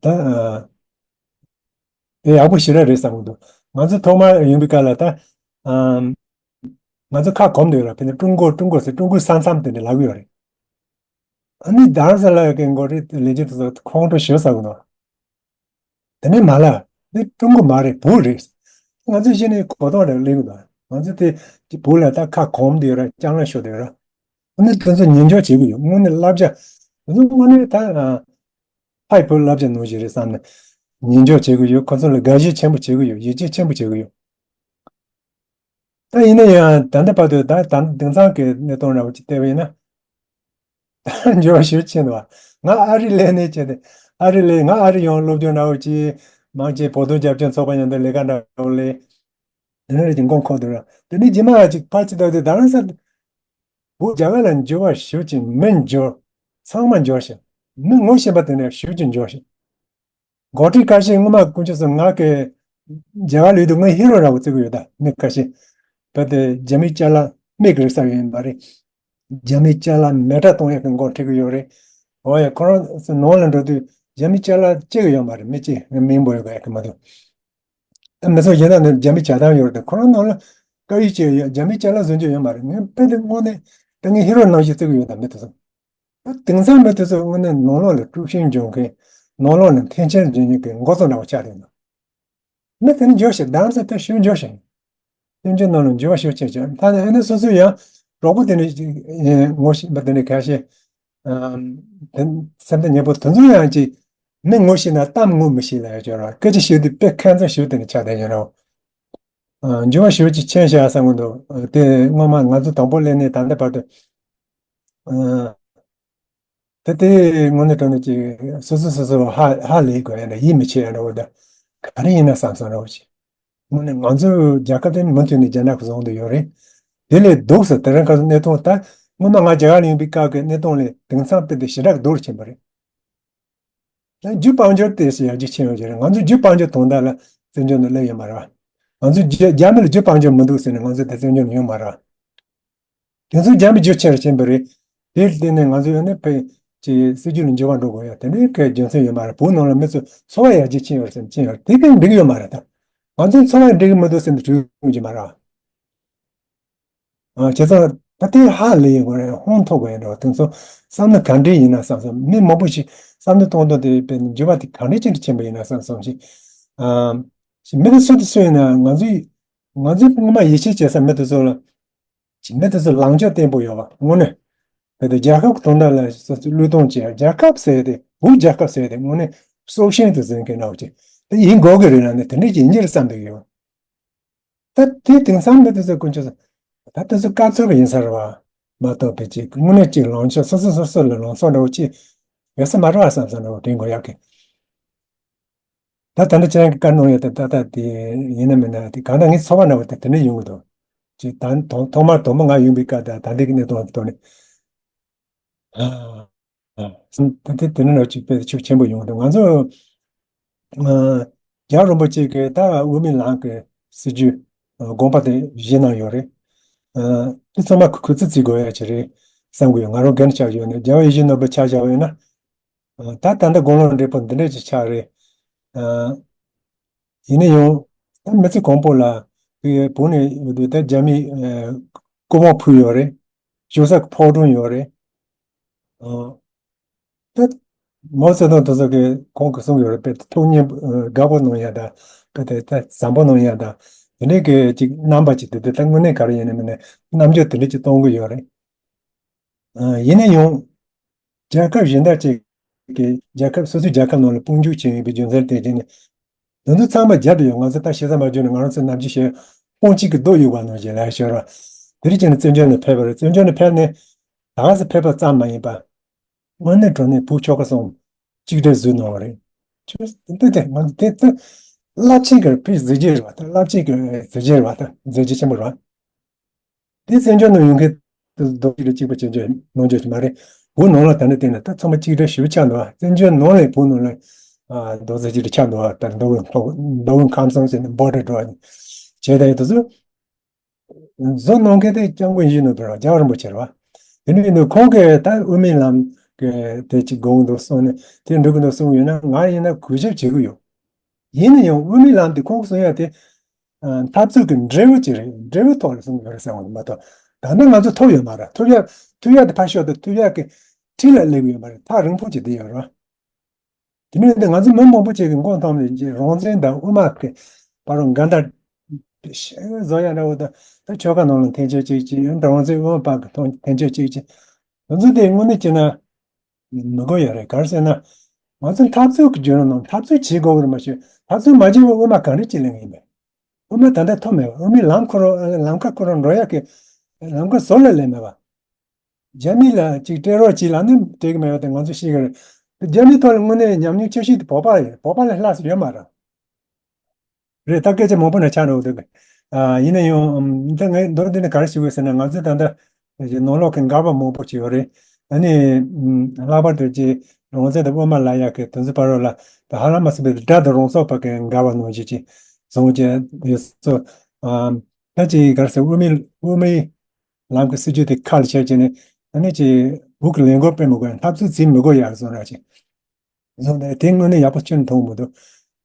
ད་དེ་ཡག་པོ་ཞེ་དྲག་རེད་བསམ་གི་འདུག་ང་ཚོ་ཐོག་མར་ཡོང་པའི་སྐབས་ལ་ད་ཨམ། ང་ཚོ་ཁ་གོམ་འདུག་ར། ཕན་ཚུན་ཀྲུང་གོ་ཀྲུང་གོ་ཟེར་ཀྲུང་གོའི་ས་མཚམས་དེ་འདྲ་ལབ་ཀྱི་ཡོད་རེད། ཨ་ནི་རྡ་རམ་ས་ལ་གི་འགོ་ཁྲིད་ལས་བྱེད་དེ་ཚོ་ཁོང་ཁྲོ་ཞེ་ཟ་གི་འདུག་དེ་ནས་མ་ལ་འདི་ཀྲུང་གོ་མ་རེད། བོད་རེད། ང་ཚོས་གཞི་ནས་གོ་རྟོགས་རེ་སླེབས་གི་འདུག་ང་ཚོ་དེ་བོད་ལ་ད་ཁ་གོམ་བསྡད་ར་ལྕང་ལ་ཤོར་བསྡད་ར། ཨ་ནི་དེ་ཚོ་ཉན་འཇོག་བྱེད་གི་ཡོད། དངོས་གནས་བསླབ་བྱ་དེ་ཚོ་དངོས་གནས་ད་ཕ་ཡི་བོད་བསླབ་བྱ་ནང་བཞིན་རེད་བསམ་ནས་ཉན་འཇོག་བྱེད་གི་ཡོད། ཁོ་ཚོ་ལ་དགའ་བཞེས་ཆེན་པོ་བྱེད་གི་ཡོད། ཡིད་ཆེས་ཆེན་པོ་བྱེད་གི་ཡོད། ད་ཡིན་ན་ཡང་ད་ལྟ་བར་དུ་ད་ད་དེང་སང་གི་གནས་སྟངས་འདྲ་བོ་ཅིག་བལྟས་པ་ཡིན་ན། ད་འགྱུར་བ་ཞེ་པོ་ཕྱིན་འདུག་ང་ཨ་རི་སླེབས་ནས་བྱས་ཏེ་ཨ་རི་སླེབས། ང་ཨ་རི་ཡོང་སློབ་སྦྱོང་འདྲ་བོ་ཅིག་མང་ཆེ་བོད་དོན་རྒྱབ་སྐྱོར་ཚོགས་པ་མཉམ་དུ་ལས་ཀ་འདྲ་བོ་ལས། དེ་འདྲ་ཅིག་མགོ་འཁོར་འདུག་ར། དེ་ནས་རྗེས་མ་ཅིག་ཕར་ཅིག་བལྟས་ཏེ་རྡ་རམ་ས་ལ་བོད་རྒྱ་གར་ལ་འགྱུར་བ་ཞེ་པོ་ཅིག་མི་འགྱུར། ཚང་མ་འགྱུར་ཞིང་མི་ངོ་ཤེས་པ་དེ་འདྲ་ཞེ་པོ་ཅིག་འགྱུར་ཞིང་། འགོ་ཁྲིད་ཁ་ཤས་སྔོན་མ་དཀོན་མཆོག་གསུམ་ང་གི་རྒྱ་གར་ལུས་དུས་ངའི་ཧི་རོ་འདྲ་བོ་བརྩི་གི་ཡོད། ད་མི་ཁ་ཤས་བལྟས་ཏེ་རྒྱ་མིའི་ཅ་ལག་མིག་རིག་ས་ཡོད་མ་རེད། རྒྱ་མིའི་ཅ་ལག་མེ་སྲེག་གཏོང་ཡག་གི་འགོ་ཁྲིད་གི་ཡོད་རེད། འོ་ཡ་ཁོ་རང་ཚོ་ནང་ལ་འགྲོ་དུས་རྒྱ་མིའི་ཅ་ལག་སྐྱེ་གི་ཡོད་མ་རེད། མི་གཅིག་ངའི་མིང་འབོད་ཡག་གི་མ་གཏོགས། ད་མི་ཚོགས་གཞན་དག་ནི་རྒྱ་མིའི་ཇ་ཐང་ཡོད་རེད། ཁོ་རང་ནང་ལ་ཀ་ཡི་སྐྱེ་ཡོད། རྒྱ་མིའི་ཅ་ལག་བཟོ་རྒྱུ་ཡོད་མ་རེད། ངས་དཔེ་དེ་དངོས་གནས་ད་ངའི་ཧི་རོ་ནང་བཞིན་བརྩི་གི་ཡོད། ད་མི་དེ་ཚོ། ད་དེང་སང་མི་དེ་ཚོ་དངོས་གནས་ནང་ལོགས་ལ་དཀྲུག་ཤིང་འཇོག་མཁན། ནང་ལོགས་ནས་འཐེན་འཁྱེར་འཇོག་མཁན་གྱི་འགོ་གཙོ་འདྲ་བོ་ཆགས་བསྡད་འདུག་མི་དེ་ནི་འགྱུར་ཞིང་། རྡ་རམ་ས་ལ་ཞེ་པོ་འགྱུར་ཞིང་། བཙན་བྱོལ་ནང་ལ་འགྱུར་བ་ཞེ་པོ་ཕྱིན་ཞིང་། ད་ནི་ཨ་ནི་སོ་སོ་ཡང་གྲོགས་པོ་དེ་འདྲ་ངོ་ཤེས་པ་དེ་འདྲ་ཁ་ཤས། ཨམ། དེ་སེམས་ཐག་ཉེ་པོ་དེ་ཚོ་ཡང་ཅིག་མི་ངོ་ཤེས་ན་གཏམ་ངོ་མི་ཤེས་ལབ་ཡག་ཅིག་ཡོད་ར། སྐད་ཆ་བཤད་དུས་དཔེ་ཁ་མཚར་ཞེ་པོ་དེ་འདྲ་ཆགས་བསྡད་ཡོད་ར། ཨ། འགྱུར་བ་ཞེ་པོ་ཅིག་ཕྱིན་ཤག་བསམ་གི་འདུག་དེ་སྔོན་མ་ང་ཚོ་དང་པོ་སླེབས་ནས་ད་ལྟ་བར་དུ། ཨ། ད་དེ་དངོས་གནས་དྲང་གནས་ཀྱི་སོ་སོ་སོ་སོ་ཧ་ཧ་ལས་དགོས་ཡ་འདྲ། ཡིད་མི་ཆེས་ཡ་འདྲ་བོ་འདྲ། ག་རེ་ཡིན་ན་བསམ་བསམ་འདྲ་བོ་ཅིག་དངོས་གནས་ང་ཚོའི་རྒྱལ་ཁབ་དེ་ནི་མུ་མཐུད་ནས་རྒྱ་ནག་གིས་བཟུང་བསྡད་ཡོད་རེད། དེ་ལས་སྡུག་ས་དེ་རིང་ཁ་སང་གནས་སྟངས་ད་སྔོན་མ་ང་རྒྱ་གར་ལ་ཡོང་པའི་སྐབས་ཀྱི་གནས་སྟངས་ལས་དེང་སང་དཔེ་དེ་ཞེ་དྲག་སྡུག་རུ་ཕྱིན་པ་རེད། ཡང་རྒྱུ་དཔལ་འབྱོར་དེ་ཡར་རྒྱས་ཕྱིན་ཡོད་ཀྱི་རེད། ང་ཚོ་རྒྱུ་དཔལ་འབྱོར་དོན་དག་ལ་བཙན་བྱོལ་ནང་སླེབས་ཡོད་མ་རེད་བ། ང་ཚོ་རྒྱ་རྒྱ་མི་ལ་རྒྱུ་དཔལ་འབྱོར་མི་འདུག་ཟེར་ནས་ང་ཚོ་དེ་བཙན་བྱོལ་ནང་ཡོད་མ་རེད་བ། དེ་ཚོ་རྒྱ་མི་རྒྱུ་ཆེ་རུ་ཕྱིན་པ་རེད། དེར་བརྟེན་ནས་ང་ཚོ་ཡོད་ནས་ཕ་གི་སྲིད་ཇུས་ལ་འགྱུར་བ་འགྲོ་དགོས་ཡ་དེ་འདྲའི་གི་རྒྱུ་མཚན་ཡོད་མ་རེད། བོད་ནང་ལ་མི་ཚོ་འཚོ་བ་ཡར་རྒྱས་ཕྱིན་ཡོད་ཟེར་ཕྱིན་ཡོད་དེ་གི་འགྲིག་ཡོད་མ་རེད་ད། ང་ཚོ་འཚོ་བ་འགྲིག་གི་མི་འདུག་ཟེར་ནས་བྲོས་ཡོང་གི་མ་རེད་བ། ཨ། བྱས་ཙང་ད་ལྟའི་ཧ་ལས་ཡོད་དགོས་རེད། ཧོན་ཐོར་དགོས་ཡ་འདྲ་བ་དེ་ཚོ་བསམ་བློ་ག་འདྲས་ཡིན་ན་བསམ་བསམ། མི་མང་པོ་ཞིག་བསམ་བློ་གཏོང་གཏོང་དེ་དཔེ་འགྱུར་བ་དེ་ག་འདྲས་ཅན་དུ་ཕྱིན་པ་ཡིན་ན་བསམ་བསམ་ཞིག་ཨ། ཞིག་མི་དེ་སུ་དེ་སུ་ཡིན་ན་ང་ཚོའི་ང་ཚོའི་སྔོན་མ་ཡིད་ཆེས་བྱེད་ས་མི་དེ་ཚོ་ལ་ཞིག་མི་དེ་ཚོ་ལངས་ཕྱོགས་བརྟན་པོ་ཡོད་པ་དངོས་གནས། དེ་དེ་རྒྱལ་ཁབ་ཀྱི་དོན་དག་ལ་སོ་སོ་བློས་གཏོང་བྱེད། རྒྱལ་ཁབ་ཟེར་དེ་བོད་རྒྱལ་ཁབ་ཟེར་དེ་དངོས་གནས་སྲོག་ཤིང་དུ་འཛིན་མཁན་འདྲ་བོ་ཅིག་དེ་ཡིན་དགོས་ཀྱི་རེད་ལབ་ནས་དེ་འདྲས་ཀྱི་ཡིན་གྱི་རེད་བསམ་བསྡད་ཀྱི་ཡོད། ད་དེ་དེང་སང་མི་དེ་ཚོ་དཀོན་མཆོག་གསུམ། ད་དེ་ཚོ་དཀའ་ཚོར་ཡིན་ས་རེད་བ། མ་གཏོགས་ཕལ་ཆེར་དངོས་གནས་ཅིག་ལངས་ཕྱོགས་སོ་སོ་སོ་སོ་ལ་ལངས་ཕྱོགས་འདྲ་བོ་ཅིག་ཡོད་ས་མ་རེད་བ་བསམ་བསམ་འདྲ་བོ་དྲན་དགོས་ཡག་གི། ད་ད་ལྟ་ཁྱེད་རང་གིས་བཀའ་གནང་ཡོད་དེ་ཏག་ཏག་དེ་ཡིན་ན་མིན་ན་དེ་གང་ལྟར་ངའི་ཚོར་བ་འདྲ་བོ་དེ་དེ་འདྲ་ཡོང་གི་འདུག་ཅིག་ད་ཐོག་ཐོག་མར་དང་པོ་ང་ཡོང་པའི་སྐབས་དང་ད་ལྟའི་གནས་སྟངས་ཀྱི་ཐོག་ནས། ཨ། ད་དེ་དེ་འདྲ་འདྲ་བོ་ཅིག་དཔེ་ཤུགས་ཆེན་པོ་ཡོང་གི་འདུག་ང་ཚོ། ཨ། རྒྱལ་བ་རིན་པོ་ཆེ་གིས་ད་དབུ་མའི་ལམ་གྱི་སྲིད་བྱུས་ཨ་དགོངས་པ་དེ་བཞེས་གནང་ཡོད་རེད། ཨ། དེ་ཚང་མ་གུས་བརྩི་བརྩི་དགོས་ཡ་ཅིག་རེད་བསམ་གྱི་ཡོད། ང་རང་སྒེར་ཆ་བཞག་ནས་རྒྱལ་བ་ཡིད་བཞིན་ནོར་བུ་ཆ་བཞག་པ་ཡིན་ན། ཨ། ད་ད་ལྟ་དགུང་ལོ་བགྲེས་པོ་འདི་འདྲ་ཅིག་ཆགས་རེད། ཨ། ཡིན་ན་ཡང་ད་མི་ཚེ་གང་པོ་ལ་དེ་བོད་ནས་ཡོད་དུས་ད་རྒྱ་མིས་ཨ་སྐུ་དབང་ཕུལ་ཡོད་རེད། ཞོ་ས་ཕོག་གྲོན་ཡོད་རེད། ཨ། ད་མའོ་ཙེ་ཏུང་དེ་ཚོ་གིས་ཁོང་གིས་གསུངས་ཡོད་རེད། དཔེ་ཐུགས་མཉེས་ཨ་དགའ་པོ་གནང་ཡ་ད་དཔེ་དེ་ད་བཟང་པོ་གནང་ཡ་ད་དེ་འདྲའི་གི་ཅིག་རྣམ་པ་ཅིག་དེ་དེ་ད་དངོས་གནས་ག་རེ་ཡིན་ན་མིན་ན་རྣམ་འགྱུར་དེ་འདྲ་ཅིག་གཏོང་གི་ཡོད་རེད། ཨ། ཡིན་ན་ཡང་རྒྱལ་ཁབ་གཞན་དག་ཅིག་གིས་རྒྱལ་ཁབ་སོ་སོའི་རྒྱལ་ཁབ་ནང་ལ་དཔུང་འཇུག་བྱས་ཡོད་པའི་རྒྱུ་མཚན་དེ་བྱས་ནས་དེ་ཚོ་ཚང་མ་རྒྱབ་ཏུ་ཡོད། ང་ཚོ་ད་ཤེས་ས་མ་བརྗོད་ནས་ང་རང་ཚོའི་ནམ་རྒྱུན་བཤད་དཔུང་གཅིག་གིས་རྡོ་གཡུག་པ་ནང་བཞིན་ལབ་ཤོར་བ། དེ་རིགས་ཀྱི་ནི་བཙན་བྱོལ་ནས་ཕེབས་པ་རེད། བཙན་བྱོལ་ནས་ཕེབས་ནས་ད་ག་སེ་ཕེབས་པ་ཙམ་མ་ཡིན་པ། དངོས་གནས་དྲང་གནས་བོད་ཆོལ་ཁ་གསུམ་གཅིག་སྒྲིལ་བཟོས་གནང་བ་རེད། ཁྱོད་འདི་དེ་ང་དེ་དེ་རླབས་ཆེན་གྱི་ཕའི་གཟི་བརྗིད་རེད་བ། ད་རླབས་ཆེན་གྱི་གཟི་བརྗིད་རེད་བ། ད་གཟི་བརྗིད་ཆེན་པོ་རེད་བ། དེ་བཙན་བྱོལ་ནང་ཡོང་མཁན་ རྡོ་རྗེ་གཅིག་པ་བྱེད་རྒྱུ་གནང་རྒྱུ་ཞིག་མ་རེད། བོད་ནང་ལ་ད་ནི་བལྟས་ན་ད་ཚང་མ་གཅིག་འདྲ་ཞིག་ཆགས་འདུག་ཨ། བཙན་བྱོལ་ནང་ལ་བོད་ནང་ལ་ཨ་རྡོ་རྗེ་གཅིག་འདྲ་ཆགས་འདུག་ཨ། ད་མདོ་དབུས་མདོ་དབུས་ཁམས་གསུམ་ཟེར་ནས་བོ་ཊ་འགྲོ་བྱས་ད་ཡོད་དུས་སུ། བཟོ་གནང་མཁན་དེ་སྐྱབས་མགོན་ཡིད་བཞིན་ནོར་བུ་རང་རྒྱལ་བ་རིན་པོ་ཆེ་རེད་བ། དེ་ནས་ནི་ཁོང་གིས་ད་དབུ་མའི་ལམ་གྱི་དེ་ཅིག་དགོངས་འདུག་གསུངས་ནས་དེ་འགྲིག་གི་འདུག་གསུངས་ཡོད་ན། ང་ཡིན་ན་གུས་ཞབས་བྱེད་ཀྱི་ཡོད། ཡིན་ན་ཡང་དབུ་མའི་ལམ་དེ་ཁོང་གིས་གསུང་ཡ་དེ་ཨ་འཐབ་རྩོད་ཀྱི་འབྲས་བུ་ཅིག་རེད། འབྲས་བུ་ཐོག་ལ་གསུང་གི་ཡོད་རེད་ཟེར་བ་མ་གཏོགས། ད་ལྟ་ང་ཚོ་ཐོབ་ཡོད་མ་རེད། ཐོབ་ཡ་ཐོབ་ཡ་དེ་ཕར་ཞོག་དང་ཐོབ་ཡ་གི་འཁྲིས་ལ་སླེབས་ཡོད་མ་རེད། ཐག་རིང་པོ་ཅིག་བསྡད་ཡོད་རེད། དེ་ནས་འདི་ང་ཚོ་མི་མང་པོ་ཅིག་གི་མགོ་འཐོམས་ནས་རང་བཙན་དང་དབུ་མ་གི་བར་ལ་འགལ་ཟླ་བཟོ་ཡ་འདྲ་བོ་དང་། ད་ཆོལ་ཁ་ནང་ལ་འཐེན་འཁྱེར་ཅིག་ཅིག་རང་བཙན་དབུ་མ་བར་གི་འཐེན་འཁྱེར་ཅིག་ཅིག་དེ་ཚོ་དེ་དངོས་གནས་བྱས་ན་མི་དགོས་ཡ་རེད། ག་རེ་ཟེར་ན། ང་ཚོ་འཐབ་རྩོད་ཀྱི་བརྒྱུད་རིམ་ནང་འཐབ་རྩོད་བྱེད་དགོས་ཀྱི་རེད་མ་གཞི། འཐབ་རྩོད་མ་བྱས་པར་དབུ་མ་ག་འདྲ་ཅིག་ལེན་གྱི་ཡིན་པས། དབུ་མ་ད་ལྟ་ཐོབ་མེད་པ། དབུ་མའི་ལམ་ཁོ་རང་ལམ་ཁ་ཁོ་རང་འགྲོ་ཡག་གི་ལམ་ཁ་བཟོ་ལས་སླེབས་མེད་པ། རྒྱ་མི་ལ་ཅིག་སྤྲད་རོགས་གྱིས་ལབ་ནས་སྤྲད་གི་མེད་པ་དེ་ང་ཚོས་ཤེས་གི་རེད། རྒྱ་མིའི་ཐོག་ལ་དངོས་གནས་ཉམས་མྱོང་ཆེ་ཤོས་དེ་བོད་པ་རེད། བོད་པ་ལས་ལྷག་ས་ཡོད་མ་རེད། རེད། ད་སྐད་ཆ་མང་པོ་ནས་ཆགས་འགྲོ་འདུག་ཨ། ཡིན་ན་ཡང་ད་ངས་མདོར་བསྡུས་ནས་ག་རེ་ཞུ་དགོས་ཟེར་ན། ང་ཚོས་ད་ལྟ་ནང་ལོགས་ཀྱི་འགལ་བ་མང་པོ་ཅིག་ཡོད་རེད། ཨ་ནི་ལྷག་པར་དུ་ཅིག་རང་བཙན་དང་དབུ་མ་ལབ་ཡག་གི་དེ་ཚོ་བར་ལ་ད་ཧ་ལམ་མ་སོང་བའི་དགྲ་དང་རང་ཚོགས་བར་གྱི་འགལ་བ་ནང་བཞིན་ཅིག་བཟོ་གི་ཡོད་ཚོད། ཨ། ད་ཅིག་ག་རེ་ཟེར། དབུ་མའི་དབུ་མའི་ལམ་གྱི་སྲིད་བྱུས་དེ་ཁ་ལ་བྱས་བྱས་ནས། ཨ་ནི་ཅིག་བོད་ཀྱི་ལས་འགུལ་སྤེལ་མི་དགོས། འཐབ་རྩོད་བྱེད་མི་དགོས་ཡག་བཟོ་འདྲ་ཅིག་བཟོ་ནས་དེ་དངོས་གནས་ཡག་པོ་ཁྱོན་མཐོང་མི་འདུག་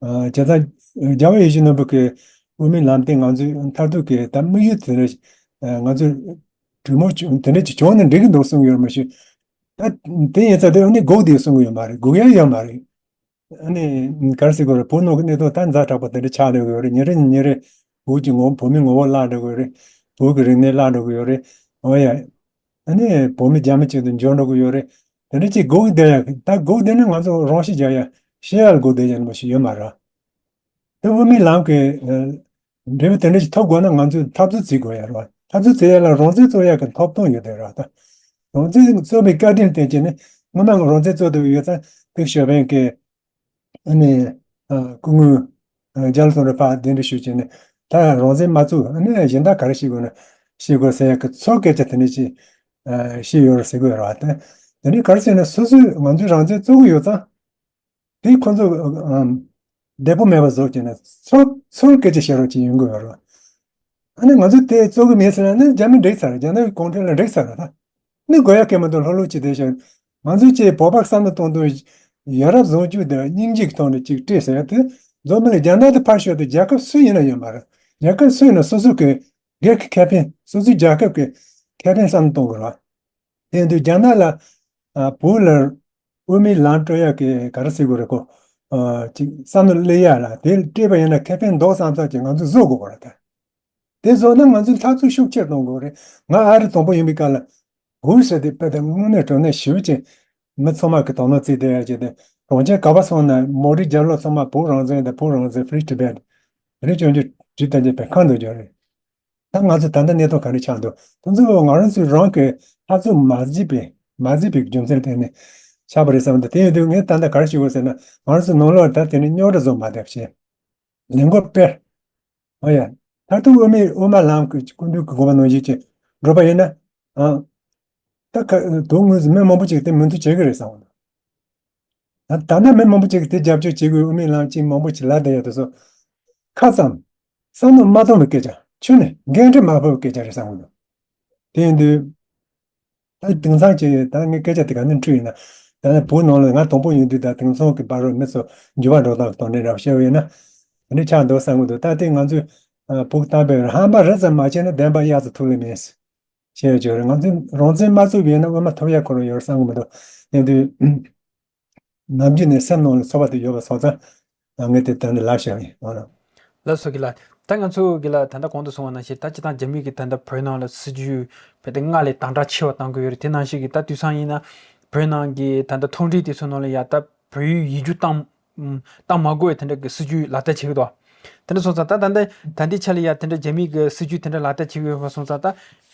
ཨ། བྱས་ཙང་རྒྱལ་བ་ཡིད་བཞིན་ནོར་བུ་གི་དབུ་མའི་ལམ་དེ་ང་ཚོའི་མཐར་ཐུག་གི་ད་དམིགས་ཡུལ་དེ་འདྲ། ཨ། ང་ཚོས་གྲོས་མོལ་དེ་འདྲ་ཅིག་བྱུང་ན་འགྲིག་གི་འདུག་གསུང་གི་ཡོད་མ་གཞི། ད་དེ་ཡིན་ཙང་དེ་ཨ་ནི་སྒུག་བསྡད་གསུང་གི་ཡོད་མ་རེད། སྒུག་ཡ་ཡོད་མ་རེད། ཨ་ནི་ག་རེ་ཟེར་དགོས་རེད། བོད་ནང་གི་གནས་སྟངས་ད་ཛ་དྲག་པོ་དེ་འདྲ་ཆགས་འགྲོ་གི་ཡོད་རེད། ཉིན་རེ་ཉིན་རེ་བོད་ཀྱི་ངོ་བོ། བོད་མིའི་ངོ་བོ་བརླག་འགྲོ་གི་ཡོད་རེད། བོད་ཀྱི་རིག་གནས་བརླག་འགྲོ་གི་ཡོད་རེད། འོ་ཡ། ཨ་ནི་བོད་མི་རྒྱ་མི་གཅིག་ཏུ་འགྱུར་འགྲོ་གི་ཡོད་རེད། དེ་འདྲ་ཅིག་སྒུག་བསྡད་ཡ། ད་སྒུག་བསྡད་ན་ང་ཚོ་རང་ཤི་རྒྱག་ཡ། ཤི་ཡ་ལ་སྒུག་བསྡད་ཡ་མ་ཞིག་ཡོད་མ་རེད། དེ་དབུ་མའི་ལམ་གྱི་འབྲས་བུ་དེ་འདྲ་ཞིག་ཐོབ་དགོས་ན་ང་ཚོས་འཐབ་རྩོད་བྱེད་དགོས་ཡ་རེད་བ། འཐབ་རྩོད་བྱེད་ཡ་ལ་རང་བཙན་རྩོད་ཡ་གི་ཐོབ་ཐང་ཡོད་དེ་རེད་བ། ད་རང་བཙན་རྩོད་པའི་བཀའ་དྲིན་བརྟེན་བྱས་ནས་སྔོན་མ་ང་རང་བཙན་རྩོད་བསྡད་ཡོད་ཙང་། ཏེང་ཞའོ་ཕིང་གི་ཨ་ནི་སྐུ་ངོ་རྒྱ་ལོ་ཚོགས་འདུ་ཕར་གདན་འདྲེན་ཞུས་བྱས་ནས། ད་རང་བཙན་མ་རྩོད། ཨ་ནི་གཞན་དག་ག་རེ་བྱེད་དགོས་ན་བྱེད་དགོས་ཟེར་ཡ་གི་ཚོ་སྐད་ཆ་དེ་འདྲ་ཅིག་བཤད་ཡོད་རེད་ཟེར་གི་ཡོད་རེད་བ། དེ་འདྲ་ག་རེ་ཟེར་ན། སོ་སོས་ང་ཚོས་རང་བཙན་རྩོད་གི་ཡོད་ཙང་། དེ་ཁོ་ཚོ་ཨམ། བདེ་པོ་མེད་པ་བཟོ་བྱས་ནས་ཚུར་ཚུར་སྐད་ཆ་བཤད་རོགས་བྱེད་ཡོང་གི་ཡོད་རེད། ཨ་ནི་ང་ཚོས་དེ་རྩོད་གི་མེད་ཟེར་ན་ནི་རྒྱ་མི་འགྲིག་ཚར། རྒྱ་ནག་གི་གུང་ཁྲན་ལ་འགྲིག་ཚར་རེད་ད། ནི་དགོས་ཡ་གལ་མི་འདུག་ལྷོད་ལྷོད་བྱས་བསྡད་ཤག་ང་ཚོས་ཀྱི་བོད་པ་བསམ་བློ་གཏོང་དུས་ཡ་རབས་བཟང་སྤྱོད་དང་སྙིང་རྗེ་གི་ཐོག་ནས་ཅིག་སྤྲད་ཟེར་ཡ་དེ་རྫོགས་མི་ལ། རྒྱ་ནག་དེ་ཕར་ཞོག་དེ་རྒྱལ་ཁབ་སུ་ཡིན་ན་ཡོད་མ་རེད། རྒྱལ་ཁབ་སུ་ཡིན་ན་སོ་སོ་གི་སྒེར་གྱི་ཁེ་ཕན། སོ་སོའི་རྒྱལ་ཁབ་ཀྱི་ཁེ་ཕན་བསམ་བློ་གཏོང་དགོས་རེད་བ། དེ་ཡིན་དུས་རྒྱ་ནག་ལ་ཨ་བོད་ལ་དབུ་མའི་ལམ་སྤྲོད་ཡག་གི་ག་རེ་ཟེར་དགོས་རེད་གོ། ཨ་ཅིག་བསམ་བློ་སླེབས་ཡག་ལ་དེ་སྤྲད་པ་ཡིན་ན་ཁེ་ཕན་འདུག་བསམ་བསམ་ཅིག་ང་ཚོས་བཟོ་དགོས་པ་རེད་ད། དེ་བཟོ་ན་ང་ཚོས་འཐབ་རྩོད་ཤུགས་ཆེར་གཏོང་དགོས་རེད། ང་ཨ་རི་དང་པོ་ཡིན་པའི་སྐབས་ལ་བོད་ཟེར་དེ་དཔེ་དེ་དངོས་གནས་དྲང་གནས་ཞེ་པོ་ཅིག་མི་ཚང་མ་གི་དོ་སྣང་བྱེད་བསྡད་ཡག་ཅིག་དེ། གྲོང་ཁྱེར་ག་པར་སོང་ན་མོ་ཊའི་རྒྱབ་ལོགས་ཚང་མ་བོད་རང་བཙན་དང་། བོད་རང་བཙན། Free Tibet། རེ་སྐྱོན་བརྗོད་བྲིས་བསྡད་རྒྱུ་དཔེ་ཁག་འདུག་རྒྱུ་རེད། ད་ང་ཚོ་ད་ལྟ་གནས་སྟངས་ག་འདྲ་ཆགས་འདུག་དེ་ཚོ་ང་རང་ཚོས་རང་གི་འཐབ་རྩོད་མ་བྱས་པའི་མ་བྱས་པའི་རྒྱུ་མཚན་དེ་ནས་ཆགས་པ་རེད་བསམ་འདུག་དེ་ཡིན་དུས་ངས་ད་ལྟ་ག་རེ་ཞུ་དགོས་ཟེར་ན། ང་རང་ཚོ་ནང་ལོགས་ད་དེ་ནས་རྙོག་དྲ་བཟོ་མ་བསྡད་བྱས། ལས་འགུལ་སྤེལ། ཨོ་ཡ། མཐར་ཐུག་དབུ་མའི་དབུ་མ་ལམ་གྱི་སྐུ་མདུན་གྱི་དགོངས་པ་ནང་བཞིན་ཅིག་འགྲོ་པ་ཡིན་ན། ཨ། ད་ཁ་དོན་དངོས་སུ་མི་མང་པོ་ཅིག་དེ་མོས་མཐུན་བྱེད་ཀྱི་རེད་བསམ་གྱི་འདུག་ད་ད་ལྟ་མི་མང་པོ་ཅིག་གིས་དེ་རྒྱབ་སྐྱོར་བྱེད་དགོས། དབུ་མའི་ལམ་ཅིག་མང་པོ་ཅིག་ལབ་བསྡད་ཡ་དེ་ཚོ་ཁ་ཙམ་བསམ་བློ་མ་གཏོང་བའི་སྐད་ཆ། ཁྱོན་ནས་འགན་འཁྲི་མ་ཕོག་པའི་སྐད་ཆ་རེད་བསམ་གྱི་འདུག་དེ་ཡིན་དུས། ད་དེང་སང་ཅིག་ད་ངས་སྐད་ཆ་དེ་ག་ནས་འཁྲུལ་ཡིན་ན། ད་ནི་བོད་ནང་ལ་ང་དང་པོ་ཡིན་དུས། ད་དེང་སང་གི་བར་རུ་མི་ཚོ་འགྱུར་བ་འགྲོ་སྟངས་ཀྱི་དོན་འགྲེལ་རབ་བཤད་པ་ཡིན་ན། དེ་འདྲ་ཆགས་འདུག་བསམ་གྱི་འདུག་ད་དེ་ང་ཚོས་ཨ་ཕུགས་བཏང་པའི་རེད། ཧམ་པ་རེ་ཙམ་མ་བྱས་ན་བདེན་པ་གཡག་རྩེ་ཐུག་ལེ་མེད་ཟེར་བཤད་ཡོད་ཀྱི་རེད། ང་ཚོས་རང་བཙན་མ་རྩོད་པ་ཡིན་ན་དབུ་མ་ཐོབ་ཡ་ཁོ་རང་ཡོད་བསམ་གྱི་མི་འདུག་དེ་དུས། ནམ་རྒྱུན་ནས་སེམས་ནང་ལ་ཚོར་བ་དེ་ཡོད་པ་སོང་ཙང་། ངས་དེ་ད་ནི་ལབ་བཞག་ཡིན། ཨོ་ལགས། ལགས་སོ་གི་ལགས། ད་ང་ཚོ་གི་ལགས་ད་ལྟ་གོང་དུ་གསུངས་པ་ནང་བཞིན། ད་སྤྱིར་བཏང་རྒྱ་མི་གི་ད་ལྟ་བོད་ནང་ལ་སྲིད་ཇུས་དཔེ་དེ་སྔར་ལས་དམ་དྲག་ཆེ་བ་བཏང་གི་ཡོད་རེད། དེ་ནང་བཞིན་གི་ད་དུས་སང་ཡིན་ན་བོད་ནང་གི་ད་ལྟ་མཐོ་འབྲིང་དེ་ཚོ་ནང་ལ་ཡ་ད་བོད་ཡིག་ཡིག་རྒྱུགས་བཏང་བཏང་མ་དགོས་པའི་དེ་འདྲ་གི་སྲིད་ཇུས་ལག་བསྟར་བྱེད་ཀྱི་འདུག་དེ་འདྲ་སོང་ཙང་ད་ད་ལྟ་ད་ལྟའི་ཆ་ལ་ཡ་དེ་འདྲ་རྒྱ་མི་གི་སྲིད་ཇུས་དེ་འདྲ་ལག་བསྟར་བྱེད་ཀྱི་ཡོད་པ་སོང་ཙང་། ད་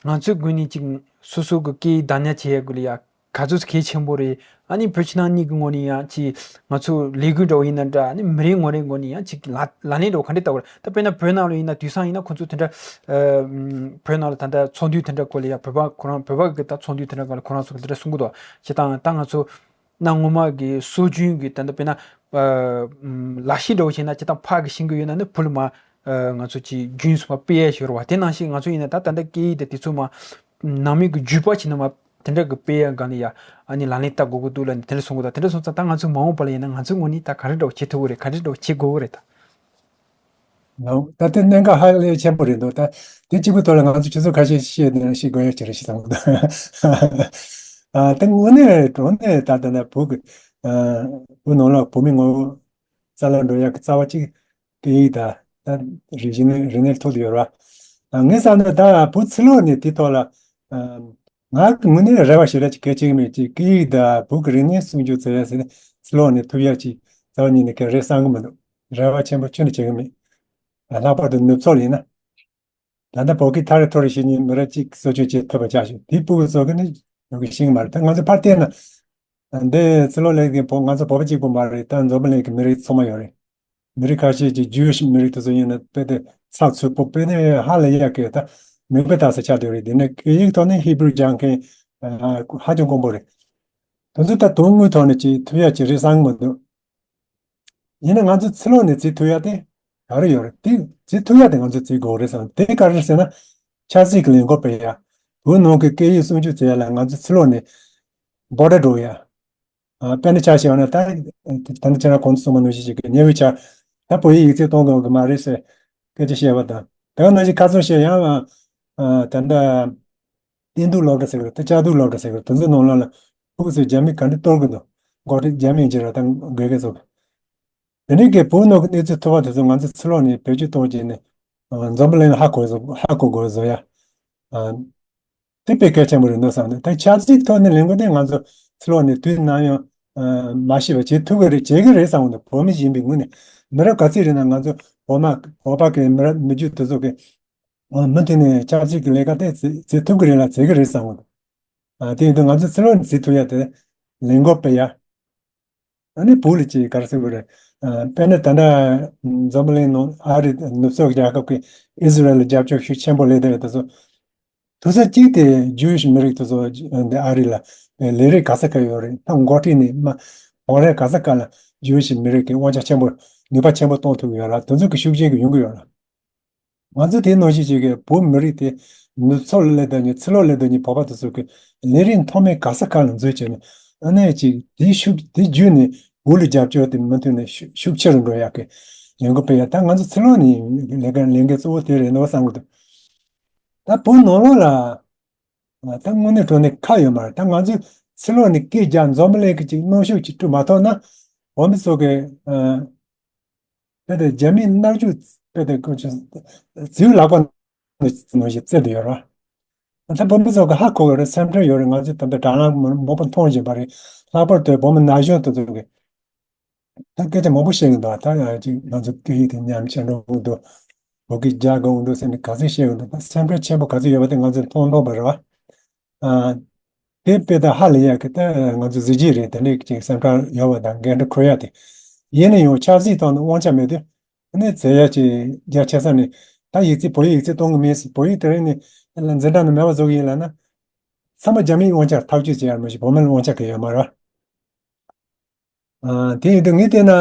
ང་ཚོའི་སྒོ་ནས་ཅིག་སོ་སོ་གི་སྐད་ཡིག་བདག་ཉར་བྱེད་ཡ་དགོས་ལ་ཡ། ག་ཚོད་གལ་ཆེན་པོ་རེད། ཨ་ནི་བོད་ཕྱི་ནང་གཉིས་ཀྱི་ངོས་ནས་ཡང་ཅིག་ང་ཚོ་ལས་འགུལ་འདྲ་བོ་ཡིན་ན་འདྲ། ཨ་ནི་མི་རིགས་ངོས་ནས་ངོས་ནས་ཡང་ཅིག་ལག་ལག་ལེན་འདྲ་བོ་ག་འདྲ་བསྟར་དགོས་རེད། ད་དཔེར་ན་བོད་ནང་ལ་ཡིན་ན་དུས་སང་ཡིན་ན་ཁོ་ཚོ་དེ་འདྲ་ཨ་བོད་ནང་ལ་ད་ལྟ་ཚོགས་འདུ་དེ་འདྲ་སྐོར་ལ་ཡང་བོད་པ་ཁོ་རང་བོད་པ་གི་ད་ཚོགས་འདུ་དེ་འདྲ་སྐོར་ལ་ཁོ་རང་ཚོ་གི་དེ་འདྲ་གསུང་གི་འདུག་བྱས་ཙང་ད་ང་ཚོ་གནའ་སྔོན་མ་གི་སྲོལ་རྒྱུན་གྱི་ད་ལྟ་དཔེར་ན་ཨ་ལག་ཤེས་འདྲ་བོ་བྱས་ན་སྤྱིར་བཏང་ཕར་གི་ཤེས་ཀྱི་ཡོད་ན་ནི་བུ་ལ་མ་ཨ་ང་ཚོ་ཅིག་རྒྱུན་སོང་བ་སྤེལ་ཡ་ཞིག་ཡོད་རེད་བ། དེ་ནང་བཞིན་ང་ཚོ་ཡིན་ན་ད་ད་ལྟ་སྐད་ཡིག་དེ་དེ་ཚོ་མ་ནང་མི་གི་བརྒྱུད་པ་བྱས་ན་མ་དེ་འདྲ་གི་སྤེལ་ཡ་སྒང་ལ་ཡ་ཨ་ནི་ལག་ལེན་བསྟར་དགོས་ཀྱི་འདུག་ལབ་ནས་དེ་འདྲ་གསུང་གི་འདུག་དེ་འདྲ་སོང་ཙང་ད་ང་ཚོ་མ་འོངས་པ་ལ་ཡིན་ན་ང་ཚོའི་ངོས་ནས་ད་ག་རེ་འདྲ་བོ་བྱེད་ཐུབ་ཀྱི་རེད། ག་འདྲ་འདྲ་བོ་བྱེད་དགོས་ཀྱི་རེད་ད། ད་ལྟ་གནད་འགག་ཧ་ལས་ཆེན་པོ་རེད་འདུག་ད་དེ་གཅིག་པུའི་ཐོག་ལ་ང་ཚོ་ཆུ་ཚོད་ཁ་ཤས་བཤད་ནས་ཤེས་དགོས་ཡ་ཅིག་རེད་ཤེས་བསམ་གི་འདུག་ཨ་ད་དངོས་གནས་དྲང་གནས་ད་ལྟ་ན་བོད་ཀྱི་ཨ་བོད་ནང་ལ་བོད་མི་ངོ་བོ་རྩ་ལ་འགྲོ་ཡ་གི་རྩ་བ་གཅིག་སྐད་ཡིག་ད་ད་རིག་གཞུང་རིག་གནས་ཐོག་ཏུ་ཡོད་ར། ཨ་ངས་བསམ་ན་ད་བོད་ཕྱི་ལོགས་ནས་དེ་ཐོག་ལ་ཨ་ང་གི་དངོས་གནས་རེ་བ་ཞེ་དྲག་ཅིག་གལ་ཆེ་གི་མེད་ཅིག་སྐད་ཡིག་ད་བོད་ཀྱི་རིག་གནས་སྲུང་སྐྱོབ་བྱེད་ཡ་ཟེར་ནས་ཕྱི་ལོགས་ནས་ཐུབ་ཡ་ཅིག་རྩ་བ་ཉིད་ནས་གལ་རེད་བསམ་གི་མི་འདུག་རེ་བ་ཆེན་པོ་ཁྱོན་ནས་བྱེད་གི་མེད། ལྷག་པར་དུ་ནུབ་ཕྱོགས་ལ་ཡིན་ན། ད་ལྟ་བོད་ཀྱི་ཐ་རེ་ཐོ་རེ་ཞིག་ནི་མི་རབས་གཅིག་གསོ་སྐྱོང་བྱེད་ཐུབ་པ་ཆགས་ཤིང་དེའི་ཕྲུ་གུ་ཚོ་གི་ནི་ཡོང་གི་ཤེས་ཀྱི་མ་རེད། ད་ང་ཚོ་ཕར་བལྟས་ན། འདི་ཕྱི་ལོགས་ལ་ཡོད་ཀྱི་བོད་ང་ཚོ་བོད་པ་གཅིག་པུ་མ་རེད། ད་འཛམ་བུ་གླིང་གི་མི་རིགས་ཚང་མ་ཡོད་རེད། མི་རིགས་ཁ་ཤས་ཀྱི་ཇུའི་ཤི་མི་རིགས་དེ་ཚོ་ཡིན་ན་དཔེ་དེ་ཚགས་ཚུད་པོ་དཔེ་ནི་ཧ་ལས་ཡག་གི་ད་མིག་དཔེ་ལྟ་ས་ཆགས་བསྡད་རེད། དེ་ནས་སྐད་ཡིག་ཐོག་ནས་ཧི་བྷུ་རུ་སྦྱང་མཁན་ཧ་ཅང་དཀོན་པོ་རེད། དེ་ཚོ་ད་དོན་དངོས་ཐོག་ནས་ཅིག་ཐུབ་ཡག་ཅིག་རེད་བསམ་གི་མི་འདུག་ཡིན་ན་ང་ཚོ་ཕྱི་ལོགས་ནས་བརྩི་ཐུབ་ཡ་དེ་ག་རེ་ཡོད་རེད། དེ་བརྩི་ཐུབ་ཡ་དེ་ང་ཚོས་བརྩི་དགོས་རེད་བསམ། དེ་ག་རེ་ཟེར་ན། ཆབ་སྲིད་ཀྱི་ལས་འགུལ་སྤེལ་ཡ། བོད་ནང་གི་སྐད་ཡིག་སྲུང་སྐྱོབ་བྱེད་ཡ་ལ་ང་ཚོ་ཕྱི་ལོགས་ནས་འབོད་སྒྲ་སྒྲོག་ཡ། ཨ་དཔེར་ན་ཆ་བཞག་ན་ད་ད་ནི་ཁྱེད་རང་གོང་དུ་གསུངས་པ་ནང་བཞིན་ཞིག་གི་ཉེ་བའི་ཆར་ད་བོད་ཡིག་ཡིག་ཚད་གཏོང་དགོས་ཀྱི་མ་རེད་ཟེར་སྐད་ཆ་བཤད་པ་དང་། ད་ག་ནང་བཞིན་ཁ་སང་བཤད་ཡང་ཨ་ད་ལྟ། བསྟན་འཛིན་སློབ་གྲྭ་ཟེར་གི་རེད། ད་བཅའ་སྡོད་སློབ་གྲྭ་ཟེར་གི་རེད། དེ་ཚོའི་ནང་ལོགས་ལ་ཕྲུ་གུ་ཚོས་རྒྱ་མི་ག་འདྲ་གཏོར་གི་འདུག་འགོ་ཁྲིད་རྒྱ་མི་ཡིན་གྱི་རེད། ད་དགེ་རྒན་ཚོ་གི། དེ་འདྲའི་གི་བོད་ནང་གི་གནས་ཚུལ་ཐོས་པ་དེ་ཚོ་ང་ཚོ་ཕྱི་ལོགས་ནས་བེད་སྤྱོད་གཏོང་བྱས་ནས་འཛམ་བུ་གླིང་ལ་ཧ་གོ་བཟོ་ཧ་གོ་དགོས་བཟོ་ཡ། དེ་དཔེ་གལ་ཆེན་པོ་རེད་འདུག་བསམ་འདུག་ད་ཆབ་སྲིད་ཐོག་ནས་ལས་འགུལ་དེ་ང་ཚོ་ཕྱི་ལོགས་ནས་དུས་ནམ་ཡང་མ་ཤེས་པ་བྱེད་ཐུབ་ཀྱི་རེད། བྱེད་ཀྱི་རེད་བསམ་འདུག་བོད་མི་ཡིན་པའི་ངོས་ནས་མི་རབས་ག་ཚོད་རེད་ན་ང་ཚོ་བོད་མ་བོད་པ་གི་མི་རབས་མི་རྒྱུད་དེ་ཚོ་གི་མུ་མཐུད་ནས་ཆབ་སྲིད་ཀྱི་ལས་ཀ་དེ་བྱེད་ཐུབ་ཀྱི་རེད་ལ་བྱེད་ཀྱི་རེད་བསམ་གི་འདུག་ཨ་དེ་ཡིན་དུས་ང་ཚོ་ཕྱི་ལོགས་ནས་བྱེད་ཐུབ་ཡ་དེ་ལས་འགུལ་སྤེལ་ཡ། ཨ་ནི་བོད་ལ་ཅིག་ག་རེ་ཟེར་དགོས་རེད། ཨ་དཔེར་ན་ད་ལྟ་འཛམ་བུ་གླིང་ནང་ཨ་རི་ནུབ་ཕྱོགས་རྒྱལ་ཁབ་ཀྱིས་ཨི་ཟི་རལ་ལ་རྒྱབ་སྐྱོར་ཤུགས་ཆེན་པོ་སླེབས་བསྡད་པ་དེ་ཚོ། དུས་ཚོད་གཅིག་དེ་ཇུའི་ཤི་མི་རིགས་དེ་ཚོ་འདི་ཨ་རི་ལ་ལས་རིགས་ག་ས་ག་ཡོད་རེད། ད་འགོ་ཁྲིད་ནས་མ་འོང་རེད། ག་ས་ག་ལ་ཇུའི་ཤི་མི་རིགས་ཀྱི་དབང་ཆ་ཆེན་པོ་ནུས་པ་ཆེན་པོ་གཏོང་ཐུབ་ཀྱི་ཡོད་རེད། དེ་ཚོ་གི་ཤུགས་རྐྱེན་གྱིས་ཡོང་གི་ཡོད་རེད། ང་ཚོ་དེ་ནང་བཞིན་ཞིག་གི་བོད་མི་རིགས་དེ་ནུབ་ཕྱོགས་ལ་སླེབས་དོན་གྱི་ཕྱི་ལོགས་སླེབས་དོན་གྱི་བོད་པ་དེ་ཚོ་གི་ལས་རིགས་མཐོ་དམན་ག་ས་ག་ལ་འཛུལ་བྱས་ནས་ཨ་ནེ་ཅིག་དེའི་ཤུགས་དེ་བརྒྱུད་ནས་བོད་ལ་རྒྱབ་སྐྱོར་དེ་མུ་མཐུད་ནས་ཤུགས་ཤུགས་ཆེ་རུ་འགྲོ་ཡག་གི་ཡོང་གི་དཔེ་ཡ། ད་ང་ཚོ་ཕྱི་ལོགས་ནས་ལས་ཀ་ལས་འགན་གཙོ་བོ་དེ་རེད་འདུག་བསམ་གི་འདུག་ད་བོད་ནང་ལོགས་ལ་ད་དངོས་གནས་དྲང་གནས་ཁག་ཡོད་མ་རེད། ད་ང་ཚོས་ཕྱི་ལོགས་ནས་སྐད་རྒྱག་འཛམ་བུ་གླིང་གི་ཅིག་གནོན་ཤུགས་ཅིག་སྤྲོད་མ་ཐུབ་ན་བོད་མི་ཚོ་གི་དཔེ་དེ་རྒྱ་མིའི་མནར་གཅོད་དཔེ་དེ་ཀུན་སྤྱོད་རྫིའུ་ལག་པ་ནང་བཞིན་རྩེ་དུ་ཡོད་ར། ད་བོད་མི་ཚོ་གི་ཧ་གོ་གི་རེད། སེམས་ཁྲལ་ཡོད་རེད། ང་ཚོས་ད་ལྟ་དྲ་ལམ་མང་པོ་མཐོང་བཞིན་པ་རེད། ལྷག་པར་དུ་བོད་མི་ན་གཞོན་དེ་ཚོ་གི་ད་སྐད་ཆ་མང་པོ་བཤད་གི་འདུག་ད་ཡང་ཅིག་ང་ཚོ་སྐད་ཡིག་དེ་ཉམས་ཆག་འགྲོ་གི་འདུག་བོད་སྐད་རྒྱག་དགོས་འདུག་ཟེར་ནས་ག་ཚོད་བཤད་གི་འདུག་ད་སེམས་ཁྲལ་ཆེན་པོ་ག་ཚོད་ཡོད་པ་དེ་ང་ཚོས་མཐོང་མཐོང་པ་རེད་བ། ཨ། དེ་དཔེ་ད་ཧ་ལས་ཡག་གི་ད་ང་ཚོ་གཟི་བརྗིད་རེད། དེ་འདྲའི་ཅིག་སེམས་ཁྲལ་ཡོད་པ་དང་འགན་འཁྲི་འཁུར་ཡག་དེ། ཡིན་ན་ཡང་ཆབ་སྲིད་ཐོག་ནས་དབང་ཆ་མེད་དུས་ཨ་ནི་བྱེད་ཡག་ཅིག་རྒྱ་ཆེ་ས་ནས་ད་ཡིག་རྩིས་བོད་ཡིག་ཡིག་རྩིས་གཏོང་གི་མེད་ཟེར། བོད་ཡིག་དེ་རིང་ནས་འཛིན་གྲྭ་ནས་མེད་པ་བཟོ་གི་ཡིན་ལབ་ན། ཚང་མ་རྒྱ་མིའི་དབང་ཆར་ཐག་གཅོད་བྱེད་ཡག་མི་ཤེས། བོད་མི་ལ་དབང་ཆ་གང་ཡང་ཡོད་མ་རེད། ཨ། དེ་ཡིན་དུས་ངས་བལྟས་ན།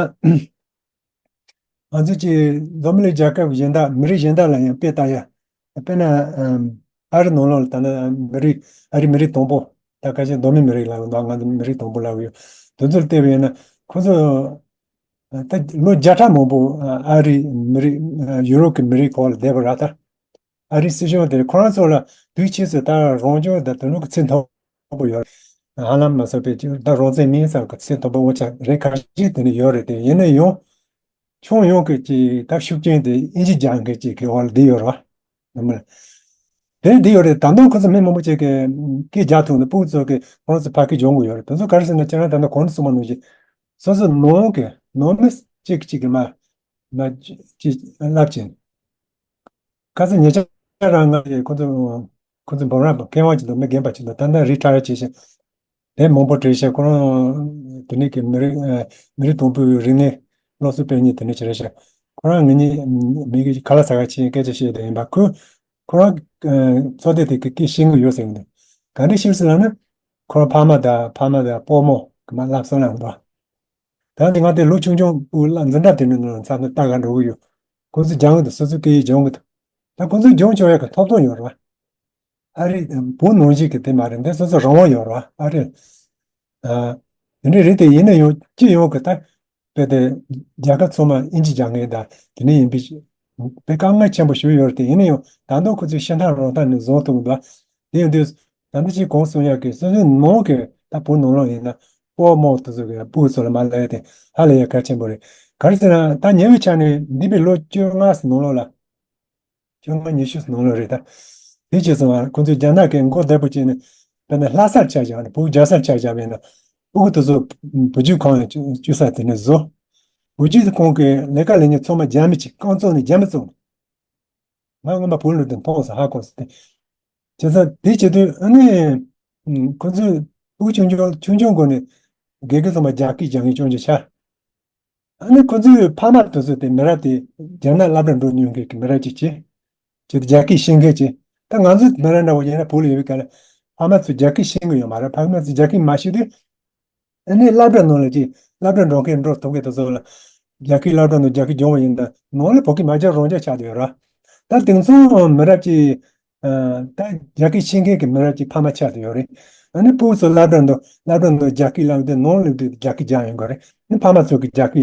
ང་ཚོ་ཀྱི་འཛམ་གླིང་རྒྱལ་ཁབ་གཞན་དག་མི་རིགས་གཞན་དག་ལ་ཡང་དཔེ་ལྟ་ཡ། དཔེར་ན། ཨ་རི་ནང་ལོགས་ལ་ད་ནི་མི་རིགས་ཨ་རི་མི་རིགས་དང་པོ། ད་ཁ་ཤས་མདོ་སྨད་མི་རིགས་ལབ་ཡོད། ང་ཚོ་མི་རིགས་དང་པོ་ལབ་ཡོད། དེ་ཚོར་བལྟས་པ་ཡིན་ན་ཁོ་ཚོ་ད་ལོ་བརྒྱ་ཕྲག་མང་པོ་ཨ་རི་མི་རིགས་ཡུ་རོབ་ཀྱི་མི་རིགས་ཁོག་ལ་བསྡད་པ་རེད་ད། ཨ་རིའི་སྲིད་གཞུང་དེ་ཁོ་རང་ཚོ་ལ་དུས་ཕྱིས་སུ་ད་རང་སྐྱོང་དང་དེ་ལུགས་ཀྱི་ཚད་མཐོ་པོ་ཡོད། ཧ་ལམ་མ་སོགས་པའི་ད་རང་བཙན་མིན་ཙང་གི་ཚད་མཐོ་པོ་འོ་ཆ་རེད། ཁ་ཤས་དེ་ནི་ཡོད་རེད་དེ། ཡིན་ན་ཡང་ཁྱོན་ཡོངས་ཀྱི་ཅིག་ད་ཤུགས་རྐྱེན་དེ་ཨིན་ཇི་སྦྱང་མཁན་ཅིག་གི་འོག་ལ་བསྡད་ཡོད་རེད་བ། དེ་བསྡད་ཡོད་རེད། ད་དུང་ཁོ་ཚོ་མི་མང་པོ་ཅིག་གིས་སྐད་རྒྱག་ཐུབ་ནས་ཕྲུ་གུ་ཚོ་གིས་ཁོ་རང་ཚོ་ཕ་སྐད་སྦྱོང་གི་ཡོད་རེད། དེ་ཚོ་ག་རེ་ཟེར་ན་ཁྱེད་རང་ད་ལྟ་གོང་དུ་གསུངས་པ་ནང་བཞིན་སོ་སོ་ནང་གི་ནང་མི་གཅིག་གཅིག་གིས་མ་མ་ཅིག་ལབ་ཅིང་། ཁ་སང་ཉེ་ཆར་རང་ང་ཡི་ཁོ་ཚོ་ཁོ་ཚོ་འབུམ་རམས་པ་མཁས་དབང་ཅིག་དང་མི་རྒན་པ་ཅིག་དང་ད་ལྟ་རི་ཊ་ཡར་བྱས་ཤིང་། དེབ་མང་པོ་བྲིས་ཤག་ཁོ་རང་དེ་ནས་ཀྱི་མི་རིགས་ཨ་མི་རིགས་དང་པོའི་རིག་གནས་སློབ་གསོ་སྤེལ་མཁན་དེ་འདྲ་ཅིག་རེད་ཤག་ཁོ་རང་ངེད་གཉིས་མི་གི་ཁ་ལག་ཟ་ག་ཕྱིན་སྐད་ཆ་བཤད་བསྡད་ཡིན་པ། ཁོ་ཁོ་རང་ཚོགས་སྡེ་དེ་གི་སྐད་ཤེས་ཀྱི་ཡོད་ཟེར་གྱི་འདུག་ག་འདྲ་ཤེས་སོང་ལབ་ན། ཁོ་རང་ཕ་མ་དང་ཕ་མ་དང་སྤོ་རྨོ་གི་མ་བསླབ་སོང་ལབ་འདུག་ད་ནི་ང་དེ་ལོ་ཆུང་ཆུང་སྐབས་ལ་འཛིན་གྲྭ་དེ་འདྲ་ནང་འཚམས་ནས་ལྟ་ག་འགྲོ་གི་ཡོད། ཁོ་ཚོས་སྦྱང་གི་འདུག་སོ་སོའི་སྐད་ཡིག་སྦྱང་གི་འདུག་ད་ཁོ་ཚོས་སྦྱང་ཆོག་ཡག་གི་ཐོབ་ཐང་ཡོད་རེད་བ། ཨ་རི་བོད་ནང་བཞིན་གྱི་དེ་མ་རེད། འདི་སོ་སོ་རང་དབང་ཡོད་རེད་བ། ཨ་རི་ཨ་དེ་འདྲ་རེད་དེ། ཡིན་ན་ཡང་སྤྱི་ཡོངས་ཀྱི་ད་དཔེ་དེ་རྒྱལ་ཁབ་ཚང་མ་དབྱིན་ཇི་སྦྱང་མཁན་དང་དེ་འདྲ་ཡིན་པའི་དཔེ་དཀའ་ངལ་ཆེན་པོ་ཞིག་ཡོད་རེད་དེ། ཡིན་ན་ཡང་ད་དུང་ཁོ་ཚོས་ཤེས་སྟངས་རང་སྟངས་ནས་བཟུང་ཐུབ་འདུག་དེ་ཡིན་དུས་ད་ལྟ་ཅིག་གོང་གསུང་ཡག་གི་སོ་སོའི་ནང་གི་ད་བོད་ནང་ལོགས་ཡིན་ན་སྤོ་རྨོ་དེ་ཚོ་གི་སྤུ་གུ་ཚོ་ལ་མ་ལབ་ཡ་དེ་ཧ་ལས་ཡ་གལ་ཆེན་པོ་རེད། ག་རེ་ཟེར་ན་ད་ཉེ་བའི་ཆར་ནས་འདས་པའི་ལོ་བཅོ་ལྔ་ནང་ལོགས་ལ། བཅོ་ལྔ་ཉི་ཤུ་ནང་ལོགས་རེད་ད། དེ་བྱས་སོང་བ། ཁོ་ཚོས་རྒྱ་ནག་གི་མགོ་བདེ་པོ་བྱས་ནས་དཔེར་ན་ལྷ་སར་ཆ་བཞག་ནས་བོད་རྒྱལ་སར་ཆ་བཞག་པ་ཡིན་ན། སྤུ་གུ་དེ་ཚོ་བུ་བརྒྱུད་ཁང་ལ་བཅུག་བཅུག་ས་དེ་ནས་བཟོ། བུ་བརྒྱུད་ཁང་གི་ལས་ཀ་ལས་མཁན་ཚང་མ་རྒྱ་མི་གཅིག་རྐང་བཙུགས་ནས་རྒྱ་མི་བཙུགས། ང་སྔོན་མ་བོད་ལ་དེ་མཐོང་སོང་། ཧ་གོ་སོང་། དེ་བྱས་ཙང་དེ་བྱེད་དུས་ཨ་ནི་ཁོ་ཚོས་སྤུ་གུ་ཆུང་ཆུང་ཆུང་ཆུང་སྒོ་ནས་དགེ་རྒན་ཚང་མ་རྒྱ་སྐད་སྦྱང་མཁན་སྐྱོན་ཅིག་ཆགས། ཨ་ནི་ཁོ་ཚོའི་ཕ་མ་དེ་ཚོ་དེ་མི་རབས་དེ་རྒྱ་ནག་སློབ་གྲྭ་འགྲོ་མྱོང་མཁན་གྱི་མི་རབས་ཅིག་བྱས། ཅིག་རྒྱ་སྐད་ཤེས་མཁན་ཅིག་ད་ང་ཚོ་མི་རབས་འདྲ་བོ་ཡིན་ན་བོད་ལ་ཡོད་པའི་སྐབས་ལ་ཕ་མ་ཚོས་རྒྱ་སྐད་ཤེས་ཀྱི་ཡོད་མ་རེད། ཕ་མ་ཚོས་རྒྱ་སྐད་མ་ཤེས་དུས། ཨ་ནི་སློབ་གྲྭ་ནང་ལ་ཅིག་སློབ་གྲྭ་འགྲོ་མཁན་འགྲོ་ཐུབ་མཁན་དེ་ཚོ་ལ་རྒྱ་སྐད་སློབ་གྲྭ་ནང་རྒྱ་སྐད་སྦྱོང་བ་ཡིན་ད་ནང་ལ་བོད་སྐད་མ་སྦྱང་རང་སྦྱང་ཆགས་བསྡད་ཡོད་རེད། ད་དེང་སང་མི་རབས་ཅིག་ཨ་ད་རྒྱ་སྐད་ཤེས་མཁན་གྱི་མི་རབས་ཀྱི་ཕ་མ་ཆགས་བསྡད་ཡོད་རེད། ཨ་ནི་སྤུ་གུ་ཚོ་སློབ་གྲྭ་འདི་སློབ་གྲྭ་འདི་རྒྱ་སྐད་བསླབ་དུས་ནང་སླེབས་དུས་རྒྱ་སྐད་སྦྱང་ཡོང་གི་རེད། ཨ་ནི་ཕ་མ་ཚོ་གི་རྒྱ་སྐད་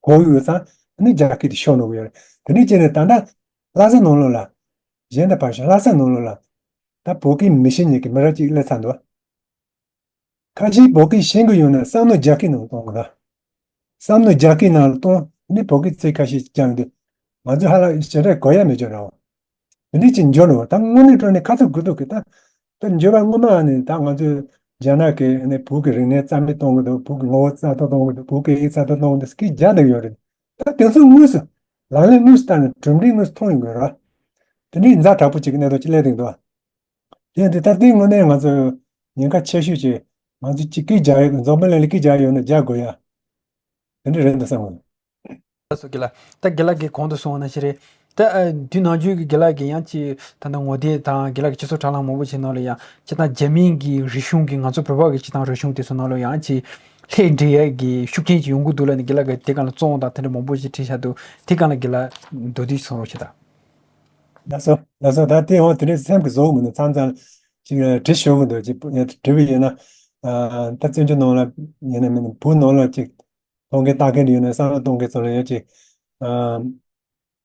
གོ་གི་ཡོད་ཙང་ཨ་ནི་རྒྱ་སྐད་དེ་ཤོར་འགྲོ་གི་ཡོད་རེད། དེ་འདྲ་བྱས་ནས་ད་ལྟ་ལྷ་ས་ནང་ལོགས་ལ་གཞན་དང་བར་ཞིང་ལྷ་ས་ནང་ལོགས་ལ་ད་བོད་སྐད་མི་ཤེས་མཁན་གྱི་མི་རབས་ཅིག་སླེབས་ཚར་འདུག་ཁ་ཤས་བོད་སྐད་ཤེས་ཀྱི་ཡོད་ན་བསམ་བློ་རྒྱ་སྐད་ནང་གཏོང་དགོས་ལ། བསམ་བློ་རྒྱ་སྐད་ནང་ལ་གཏོང་ནས་བོད་སྐད་ཚིག་ཁ་ཤས་སྦྱངས་ཏེ། ང་ཚོས་ཧ་ལམ་ཞེ་དྲག་གོ་ཡ་མེད་ཀྱང་རེད། དེ་འདྲ་ཅིག་འགྱུར་འགྲོ་བ་ད་དངོས་གནས་དྲང་གནས་ཁ་ཚ་དགོས་གཏུགས་ཀྱི་ད། ད་འགྱུར་བ་སྔོན་མ་ནས་ད་ང་ཚོས་རྒྱ་ནག་གི་ནས་བོད་ཀྱི་རིག་གནས་རྩ་མེད་གཏོང་གི་འདུག་བོད་ཀྱི་ངོ་བོ་རྩ་གཏོར་གཏོང་གི་འདུག་བོད་སྐད་ཡིག་རྩ་གཏོར་གཏོང་གི་འདུག་སྐད་རྒྱག་བསྡད་ཡོད་རེད། ད་དེ་ཚོ་དངོས་སུ་ལག་ལེན་དངོས་སུ་བསྟར་ནས་གྲུབ་འབྲས་དངོས་སུ་མཐོང་ཡོང་གི་རེད། དེ་འདྲའི་ཛ་དྲག་པོ་ཅིག་གི་གནས་སྟངས་ཅིག་སླེབས་བསྡད་འདུག་དེ་འདི་ལྟར་དེའི་དངོས་གནས་ང་ཚོ་ཉེན་ཁ་ཆེ་ཤོས་ཀྱི་ང་ཚོ་གཅིག་སྐད་རྒྱག་ཡོད། འཛམ་བུ་གླིང་ལ་སྐད་རྒྱག་ཡོད་ན་རྒྱག་དགོས་ཡ། དེ་འདྲ་རེད་འདུག་བསམ་གི། ལགས་སོ་དགེ་ལགས། ད་དགེ་ལགས་ཀྱིས་གོང་དུ་གསུངས་པ་ནང་བཞིན་རེད། ད་ཨ་དུས་ནམ་རྒྱུན་གྱི་དགེ་ལགས་ཀྱིས་ཡང་ཅིག་ད་ལྟ་ངོ་དེབ་དང་དགེ་ལགས་ཀྱི་སྤྱི་ཚོགས་དྲ་ལམ་མང་པོ་ཞིག་ནང་ལ་ཡང་སྤྱིར་བཏང་རྒྱ་མིའི་གི་རིག་གཞུང་གི་ང་ཚོ་བོད་པ་གི་སྤྱིར་བཏང་རིག་གཞུང་དེ་ཚོ་ནང་ལ་ཡང་ཅིག་ལྷད་འདྲེས་ཡ་གི་ཤུགས་རྐྱེན་ཅིག་ཡོང་གི་འདུག་ལབ་ནས་དགེ་ལགས་ཀྱིས་དེ་སྒང་ལ་རྩོམ་དང་དེ་འདྲ་མང་པོ་ཞིག་བྲིས་བཞག་འདུག་དེ་སྒང་ལ་དགེ་ལགས་མདོར་བསྡུས་ཤིག་གསུང་རོགས་བྱེད་དང་། ལགས་སོ། ལགས་སོ། ད་དེ་འོང་དེ་འདྲའི་སེམས་ཀྱི་བཟོ་གི་མི་འདུག་མཚམས་མཚམས་ཅིག་བྲིས་ཞོག་གི་འདུག་ཅིག་བྲིས་པ་ཡིན་ན། ཨ་ད་བཙན་བྱོལ་ནང་ལ་ཡིན་ན་མིན་ན་བོད་ནང་ལ་ཅིག་གཏོང་མཁན་ལྟ་མཁན་ཡོད་ན་བསམ་བློ་གཏོང་མཁན་ཚོ་ལ་ཡང་ཅིག་ཨ་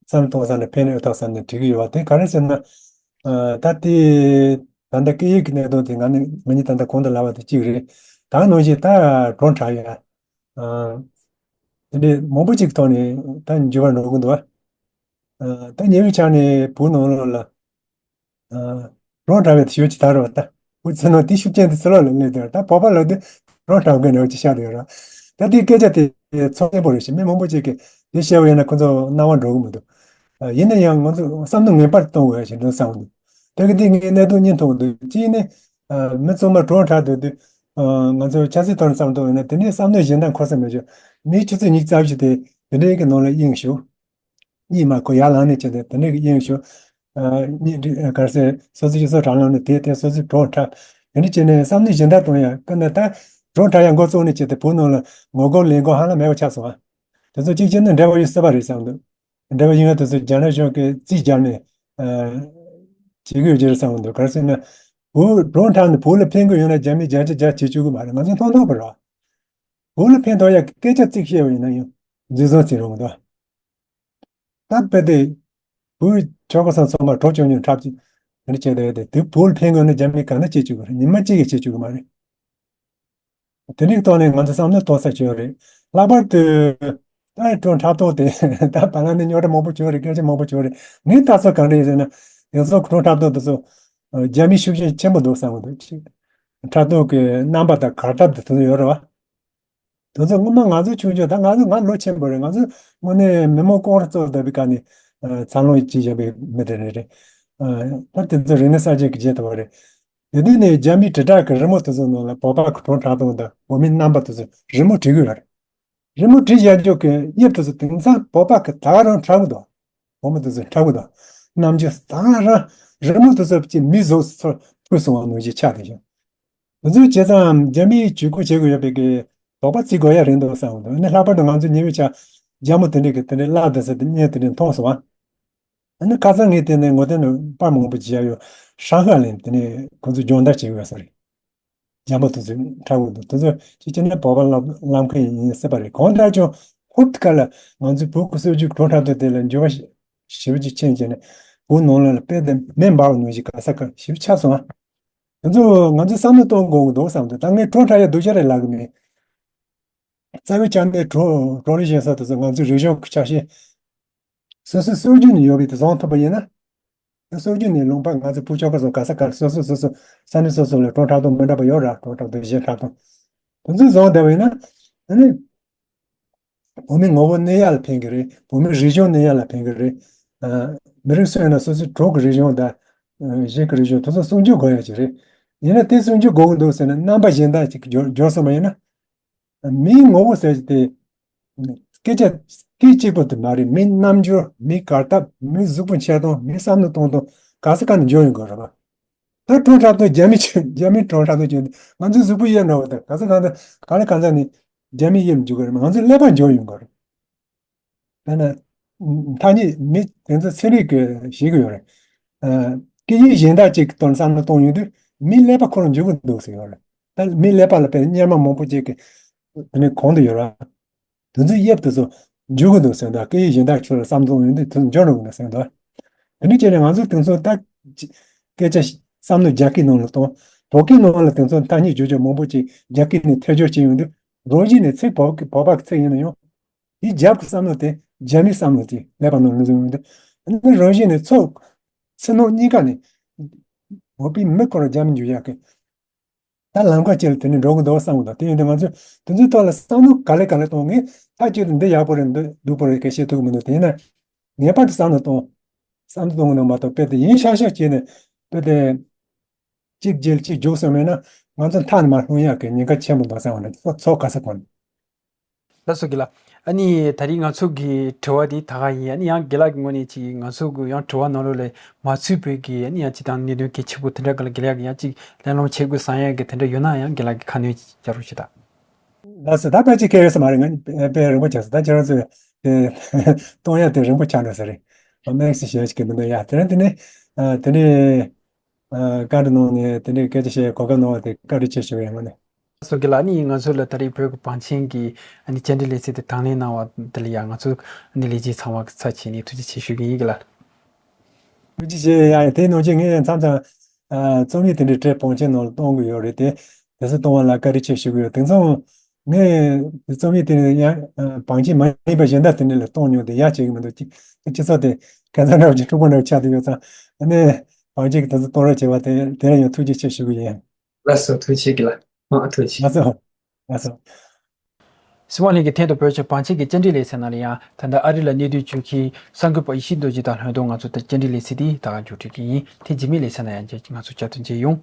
བསམ་བློ་གཏོང་ས་ནས་ཕན་ནུས་ཐོགས་ས་ནས་བྲིས་ཀྱི་ཡོད་པ་དེ་ག་རེ་ཟེར་ན། ཨ་ད་དེ་ད་ལྟ་སྐད་ཡིག་གི་གནད་དོན་དེ་ང་ནི་ང་གཉིས་ད་ལྟ་གོང་དུ་ལབ་པ་དེ་གཅིག་རེད། ད་ནང་བཞིན་ད་བགྲོ་གྲགས་ཡ། ཨ་དེ་འདྲའི་མང་པོ་ཅིག་ཐོག་ནས་ད་འགྱུར་བ་འགྲོ་གི་འདུག་ཨ་ད་ཉེ་བའི་ཆར་ནས་བོད་ནང་ལོགས་ལ་ཨ་བགྲོ་གྲགས་པའི་དུས་ཚོད་ཅིག་དར་བ་ད། བོད་ཚེ་ནང་དེ་ཤུགས་རྐྱེན་དེ་ཚུར་ལོག་ལ་སླེབས་དུས་ད་བོད་པ་ལ་དེ་བགྲོ་གྲགས་པའི་འགྲོ་ཅིག་ཤར་བསྡད་ཡོད་ར། ད་དེའི་སྐད་ཆ་དེ་ཚོར་སྣང་པོ་རེད་ཤག་མི་མང་པོ་ཅིག་གིས་དེ་བཤད་པ་ཡིན་ན་ཁོ་ཚོ་སྣང་བ་འགྲོ་གི་མི་འདུག་ཨ་ཡིན་ན་ཡང་ང་ཚོ་བསམ་བློ་ངེས་པར་གཏོང་དགོས་ཡ་ཞིག་འདུག་བསམ་གི་འདུག་དེ་གི་དེ་ངས་གནད་དོན་གཉིས་མཐོང་གི་འདུག་གཅིག་ནི། ཨ་མི་ཚང་མ་བགྲོ་གྲགས་སྡོད་དུས། ཨ་ང་ཚོ་ཆབ་སྲིད་ཐོག་ནས་བསམ་བློ་གཏོང་ཡོད་ན་དེ་འདྲའི་བསམ་བློ་གཞན་དག་འཁོར་ས་མེད་ཅོ། མི་ཆུ་ཚོད་ཉི་ཤུ་རྩ་བཞི་དེ་དེ་འདྲའི་གི་ནང་ལ་གཡེང་ཞུགས། གཉིད་མ་ཁུག་ཡར་ལངས་ནས་བྱས་ཏེ་དེ་འདྲའི་གི་གཡེང་ཞུགས། ཨ་གཉིད་འདྲི་ཨ་ག་རེ་ཟེར་སོ་སོ་སྤྱི་ཚོགས་དྲ་ལམ་ནས་དེ་དེ་སོ་སོའི་བགྲོ་གྲགས། དེ་འདྲ་བྱས་ནས་བསམ་བློ་གཞན་དག་གཏོང་ཡ་ཀ་ན་ད་བགྲོ་གྲགས་ཡ་འགོ་བཙུགས་ནས་བྱས་ཏེ་བོད་ནང་ལ་ངོ་རྒོལ་ལས་འགུལ་ཧ་ལམ་མེད་པ་ཆགས་སོང་ཨ། དེ་ཚོ་གཅིག་བྱས་ན་འབྲེལ་བ་ཡོད་སྲིད་པ་རེད་བསམ་འདུག་འབྲེལ་བ་ཡིན་ན་དེ་ཚོ་རྒྱ་ནག་གཞུང་གིས་རྩིས་བརྒྱབ་ནས་ཨ་བྱེད་ཀྱི་ཡོད་ཀྱི་རེད་བསམ་འདུག་ག་རེ་ཟེར་ན། བོད་བགྲོ་གྲགས་ནས་བོད་ལ་ཕན་གྱི་ཡོད་ན་རྒྱ་མིས་རྒྱ་ཆ་རྒྱ་བྱེད་བཅུག་གི་མ་རེད། ང་ཚོ་མཐོང་མཐོང་པ་རེད། བོད་ལ་ཕན་ཐོགས་ཡ་སྐད་ཆ་གཅིག་བཤད་པ་ཡིན་ན་ཡང་འཛིན་བཟུང་བྱེད་རུང་འདུག་ད་དཔེ་དེ་བོད་ཆོལ་ཁ་གསུམ་ཚང་མ་གྲོགས་ཆོད་ཉོན་འཁྲབ་ཀྱི་དེ་འདྲ་བྱས་ཏེ་དེ་བོད་ལ་ཕན་གྱི་ཡོད་ན་རྒྱ་མིས་གང་ན་བྱེད་བཅུག་གི་རེད། ཉི་མ་གཅིག་གིས་བྱེད་བཅུག་གི་མ་རེད། དེ་རིགས་ཐོག་ནས་ང་ཚོ་བསམ་བློ་གཏོང་ས་ཅིག་ཡོད་རེད། ལྷག་པར་དུ་ད་བགྲོ་འཁྲབ་སྟོན་དེ་ད་བར་ལ་ནི་རྙོག་དྲ་མང་པོ་བྱུང་རེད། སྐད་ཆ་མང་པོ་བྱུང་རེད། ངའི་ལྟ་ཚུལ་གང་རེད་ཟེར་ན། དེང་སང་བགྲོ་འཁྲབ་སྟོན་དེ་ཚོ་རྒྱ་མིའི་ཤུགས་རྐྱེན་ཆེན་པོ་འདུག་བསམ་གྱི་འདུག་འཁྲབ་སྟོན་གྱི་རྣམ་པ་དང་གར་སྟབས་དེ་ཚོ་ཡོད་རེད་བ། དེ་ཚོ་སྔོན་མ་ང་ཚོ་ཆུང་ཆུང་ད་ང་ཚོ་ང་ལོ་ཆེན་པོ་རེད། ང་ཚོ་དངོས་གནས་མི་མང་སྐོར་ར་ཚོགས་བསྡད་པའི་སྐབས་ནས་འཚར་ལོངས་བྱེད་བཞིན་པའི་མི་དེ་རེད། རེད། ད་དེ་ཚོ་རིག་གནས་གསར་བརྗེ་གི་རྗེས་ཐོབ་པ་རེད། དེ་དུས་ནས་རྒྱ་མིའི་དྲིལ་བསྒྲགས་ཀྱི་རི་མོ་དེ་ཚོ་ནང་ལ་བོད་པ་གི་བྲོ་འཁྲབ་སྟངས་དང་བོད་མིའི་རྣམ་པ་དེ་ཚོ་རི་མོ་བྲིས་ཀྱི་ཡོད་རེད། རི་མོ་བྲིས་བཞག་རྒྱུ་གི་དབྱིབས་དེ་ཚོ་དེང་སང་བོད་པ་གི་ད་ག་རང་འཁྲབ་གི་འདུག་བུ་མོ་དེ་ཚོ་འཁྲབ་གི་འདུག་རྣམ་འགྱུར་ད་ག་རང་རི་མོ་དེ་ཚོ་ཅིག་མིའི་གཟུགས་ཚོར་ཕུལ་སོང་བ་ནང་བཞིན་ཆགས་བསྡད་བཞག་དེ་ཚོ་བྱས་ཙང་རྒྱ་མིས་ཇུས་འགོད་བྱེད་དགོས་ཡོད་པའི་གི་དོགས་པ་བརྩི་དགོས་ཡ་རེད་འདུག་བསམ་གི་འདུག་ཨ་ནི་ལྷག་པར་དུ་ང་ཚོ་ཉི་མའི་ཆ་རྒྱ་མོ་དེ་འདྲས་ཀྱི་དེ་འདྲས་བརླག་བསྡད་ས་དེ་བརྙན་དེ་འདྲས་མཐོང་སོང་ཨ། ཨ་ནི་ཁ་སང་ངས་དེ་ནས་ངོ་དེབ་ནང་པར་མང་པོ་ཅིག་བཞག་ཡོད། ཧྲང་ཧའེ་ལ་དེ་ནས་ཁོ་ཚོ་སྦྱོང་བརྡར་བྱེད་ཀྱི་ཡོད་ས་རེད། རྒྱ་མོ་དེ་ཚོས་འཁྲབ་ཀྱི་འདུག་དེ་ཚོ་ཅིག་བྱས་ན་བོད་པ་བསླབ་བསླབ་མཁན་ཡིན་སྲིད་པ་རེད། གང་ལྟར་ཀྱང་ཧུར་ཐག་ལ་ང་ཚོའི་བོད་ཀྱི་སྲོལ་རྒྱུན་བྲོ་འཁྲབ་སྟངས་དེ་ལ་འགྱུར་བ་ཞེ་ཞེ་པོ་ཅིག་ཕྱིན་བྱས་ནས་བོད་ནང་ལ་དཔེ་དེ་མེ་འབར་བ་ནང་བཞིན་ག་ས་ག་ཞེ་པོ་ཆགས་སོང་ཨ། དེ་ཚོ་ང་ཚོས་བསམ་བློ་གཏོང་དགོས་ཀྱི་འདུག་བསམ་འདུག་ད་ངས་བྲོ་འཁྲབ་ཡ་སྡུག་ཅག་རེད་ལབ་གི་མེད། རྩ་བའི་ཆ་ནས་བྲོ་བྲོ་ལེན་བྱེད་ས་དེ་ཚོ་ང་ཚོའི་རིག་གཞུང་གི་ཆ་ཤས། སོ་སོའི་སྲོལ་རྒྱུན་ནས་ཡོད་པའི་དེ་བཟུང་ཐུབ་པ་ཡིན་ན། སྲོལ་རྒྱུན་ནས་ལུང་པ་ང་ཚོ་བུ་ཆོ་ག་ཚོ་ག་ས་ག་ལ་སོ་སོ་སོ་སོ་ས་གནས་སོ་སོ་ལ་བྲོ་འཁྲབ་སྟངས་མི་འདྲ་པ་ཡོད་ར། བྲོ་འཁྲབ་སྟངས་གཞས་འཁྲབ་སྟངས་དེ་ཚོ་བཟུང་བསྡད་པ་ཡིན་ན། ཨ་ནི་བོད་མིའི་ངོ་བོ་གནས་ཡག་ལ་ཕན་གི་རེད། བོད་མིའི་རིག་གཞུང་གནས་ཡག་ལ་ཕན་གི་རེད། ཨ། མི་རིགས་སུ་ཡིན་ན་སོ་སོའི་གྲོགས་ཀྱི་རིག་གཞུང་དང་། ཨ། གཞན་གྱི་རིག་གཞུང་དེ་ཚོ་སྲུང་སྐྱོབ་དགོས་ཡག་ཅིག་རེད། ཡིན་ན་དེ་སྲུང་སྐྱོབ་དགོས་ཀྱི་འདུག་ཟེར་ན་རྣམ་པ་གཞན་དག་ཅིག་འགྱུར་འགྱུར་སོང་བ་ཡིན་ན། མིའི་ངོ་བོ་ཟེར་གྱི་དེ། སྐད་ཆ་སྐད་གཅིག་པོ་དེ་མ་རེད། མིའི་རྣམ་འགྱུར། མིའི་གར་སྟབས། མིའི་གཟུགས་པོ་འཁྱེར་སྟངས། མིའི་བསམ་བློ་གཏོང་སྟངས་ག་ས་ག་ནས་འགྱུར་ཡོང་གི་རེད་པ། ད་བྲོ་འཁྲབ་སྟངས་རྒྱ་མི་ཆོས་རྒྱ་མིའི་བྲོ་འཁྲབ་སྟངས་བྱས་ཏེ་ང་ཚོའི་གཟུགས་པོ་དབྱིབས་འདྲ་བོ་དང་ག་ས་ག་ནས་ག་ལེ་ག་ས་ནས་རྒྱ་མིའི་དབྱིབས་འགྱུར་གི་རེད། ང་ཚོའི་ཀླད་པ་འགྱུར་ཡོང་གི་རེད། ད་ནི་ཐ་སྙད་མི་དེ་ཚོ་ཚན་རིག་གིས་ཤེས་ཀྱི་ཡོད་རེད། ཨ། སྐད་ཡིག་གཞན་དག་ཅིག་གི་ཐོག་ནས་བསམ་བློ་གཏོང་ཡོང་དུས་མིའི་ཀླད་པ་ཁོ་རང་འགྱུར་གྱི་འདུག་ཟེར་ཡོད་རེད། ད་མིའི་ཀླད་པ་ལ་དཔེར་གཉེར་མ་མང་པོ་ཅིག་གིས་དེ་ནས་གོང་དུ་ཡོད་རེད། དེ་ཚོའི་དབྱིབས་དེ་ཚོ་འགྱུར་གྱི་འདུག་ཟེར་འདུག་སྐད་ཡིག་གཞན་དག་ཁྱོད་ལ་བསམ་བློ་གཏོང་ཡོང་དུས་དེ་ཚོ་འགྱུར་འགྲོ་གི་འདུག་ཟེར་འདུག་དེ་འདྲ་བྱས་ནས་ང་ཚོ་དེང་སང་ད་སྐད་ཆ་བསམ་བློ་རྒྱ་སྐད་ནང་ལ་གཏོང་། བོད་སྐད་ནང་ལ་དེང་སང་ཐ་སྙད་བརྗོད་བྱ་མང་པོ་ཅིག་རྒྱ་སྐད་ནས་ཐད་སྦྱོར་བྱས་ཡོང་དུས་རང་བཞིན་ནས་ཚིག་བོད་སྐད་བོད་པ་གི་ཚིག་ཡིན་ན་ཡང་། དེའི་རྒྱབ་ཀྱི་བསམ་བློ་དེ་རྒྱ་མིའི་བསམ་བློ་དེ་ཀླད་པ་ནང་ལ་འཛུལ་ཡོང་དུས། ཨ་ནི་རང་བཞིན་ནས་ཚོ་ཕྱི་ནང་གཉིས་ཀ་ནས་བོད་པའི་མི་ཁོ་རང་རྒྱ་མི་འགྱུར་ཡག་གི་ད་ལམ་ཁ་ཅིག་ལ་དེ་ནས་འགྲོ་གི་འདུག་བསམ་གི་འདུག་དེ་ཡིན་དུས་ང་ཚོས་དེ་ཚོའི་ཐོག་ལ་བསམ་བློ་ག་ལེ་ག་ལེ་གཏོང་། ངས་མཐའ་གཅིག་ཏུ་འདི་ཡག་པོ་རེད། འདི་སྡུག་པོ་རེད་ག་བཤད་ཐུབ་ཀྱི་མི་འདུག་དེ་ཡིན་ན་ངེས་པར་དུ་བསམ་བློ་གཏོང་། བསམ་བློ་གཏོང་གི་འདུག་མ་གཏོགས་དཔེ་དེ་ཡིན་ཤག་ཤག་བྱས་ནས་དཔེ་དེ་གཅིག་བརྗེད་གཅིག་རྒྱུགས་སོང་མེད་ན་ང་ཚོ་མཐའ་ནས་མར་ལྷུང་ཡག་གི་ཉེན་ཁ་ཆེན་པོ་འདུག་བསམ་གི་འདུག་ཚོ་ཚོ་ག་ས་གོ་ནས། ལགས་སོ་དགེ་ལགས། ཨ་ནི་ད་རེས་ང་ཚོ་གི་དྲི་བ་འདི་ད་ག་ཡིན། ཨ་ནི་ཡང་དགེ་ལགས་ཀྱི་ངོས་ནས་ཅིག་ང་ཚོ་གི་ཡང་དྲི་བ་ནང་ལོགས་ལ་མ་ཚུད་པའི་གི་ཨ་ནི་ཡང་ཅིག་དང་གནད་དོན་གལ་ཆེ་པོ་དེ་འདྲ་ག་ལ་དགེ་ལགས་ཀྱིས་ཡང་ཅིག་གླེང་སློང་བྱེད་དགོས་བསམ་ཡག་གི་དེ་འདྲ་ཡོད་ན་ཡང་དགེ་ལགས་ཀྱིས་ཁ་སྣོན་བརྒྱབ་རོགས་བྱེད་དང་། ལགས་སོ། ད་ཕལ་ཆེར་ཁྱད་ཡོད་ས་མ་རེད། ང་དཔེ་རིང་པོ་ཆགས་སོང་། ད་ཁྱེད་རང་ཚོས་དེ་གཏོང་ཡག་དེ་རིང་པོ་ཆགས་འགྲོ་ས་རེད། དམིགས་སུ་བྱས་ཀྱི་མི་འདུག་ཡ། དེ་རིང་དེ་ནས་ཨ་དེ་ནས་ཨ་བཀའ་འདྲི་གནང་ནས་དེ་འདྲའི་སྐད་ཆ་བཤད་གོ་སྐབས་གནང་བ་དེ་བཀའ་དྲིན་ཆེ་ཞུ་བའི་ངོས་ནས། སོ་དགེ་ལགས། ཨ་ནི་ང་ཚོ་ལ་ད་རེས་བོད་ཀྱི་བང་ཆེན་གྱི་ཨ་ནི་བཅར་འདྲི་ལེ་ཚན་དེ་དང་ལེན་གནང་བ་དེ་ལ་ཡང་ང་ཚོ་ཨ་ནི་ལས་བྱེད་ཚང་མ་གི་ཚབ་བྱས་ནས་ཐུགས་རྗེ་ཆེ་ཞུ་གི་ཡིན་དགེ་ལགས། ཐུགས་རྗེ་ཆེ། ཡ་དེའི་ནང་བཞིན་ངས་མཚམས་མཚམས་ཨ་རྩོམ་ཡིག་དེ་འདྲའི་གྲས་བང་ཆེན་ནང་ལ་གཏོང་གི་ཡོད་རེད་དེ། དེ་ཚོ་གཏོང་བ་ལ་བཀའ་དྲིན་ཆེ་ཞུ་གི་ཡོད། དེང་སང་ངས་རྩོམ་ཡིག་དེ་ནས་ཡང་ཨ་བང་ཆེན་མ་ཡིན་པ་གཞན་དག་དེ་འདྲ་ལ་གཏོང་མྱོང་དེ་ཡག་བྱེད་ཀྱི་མི་འདུག་སྤྱི་སྤྱི་ཚོགས་དེ་ཁ་སང་འདྲ་བ་ཅིག་འཁྲུག་པོ་འདྲ་བ་ཆགས་བསྡད་ཡོད་ཙང་། ཨ་ནི་བང་ཆེན་གྱི་དེ་ཚོ་གཏོང་རོགས་བྱས་པ་དེ་དེ་ལ་ཡང་ཐུགས་རྗེ་ཆེ་ཞུ་གི་ཡིན། ལགས་སོ། ཐུགས་རྗེ་ཆེ་དགེ་ལགས། ཨ་ཐུགས་རྗེ་ཆེ། ལགས་སོ། ལགས་སོ། སྲིད་དབང་གླིང་གི་ཐད་དུ་བོད་ཀྱི་བང་ཆེན་གྱི་བཅར་འདྲི་ལེ་ཚན་ནང་ལ་ཡང་ད་ལྟ་ཨ་རི་ལ་གནས་སྡོད་བྱེད་མཁན་གསར་འགོད་པ་ཡེ་ཤེས་རྡོ་རྗེ་དང་ལྷན་དུ་ང་ཚོ་ད་བཅར་འདྲི་ལེ་ཚན་འདི་ད་ག་མཇུག་སྒྲིལ་གྱི་ཡིན། དེ་རྗེས་མའི་ལེ་ཚན་ནང་ཡང་ང་ཚོ་བསྐྱར་དུ་མཇལ་ཡོང་།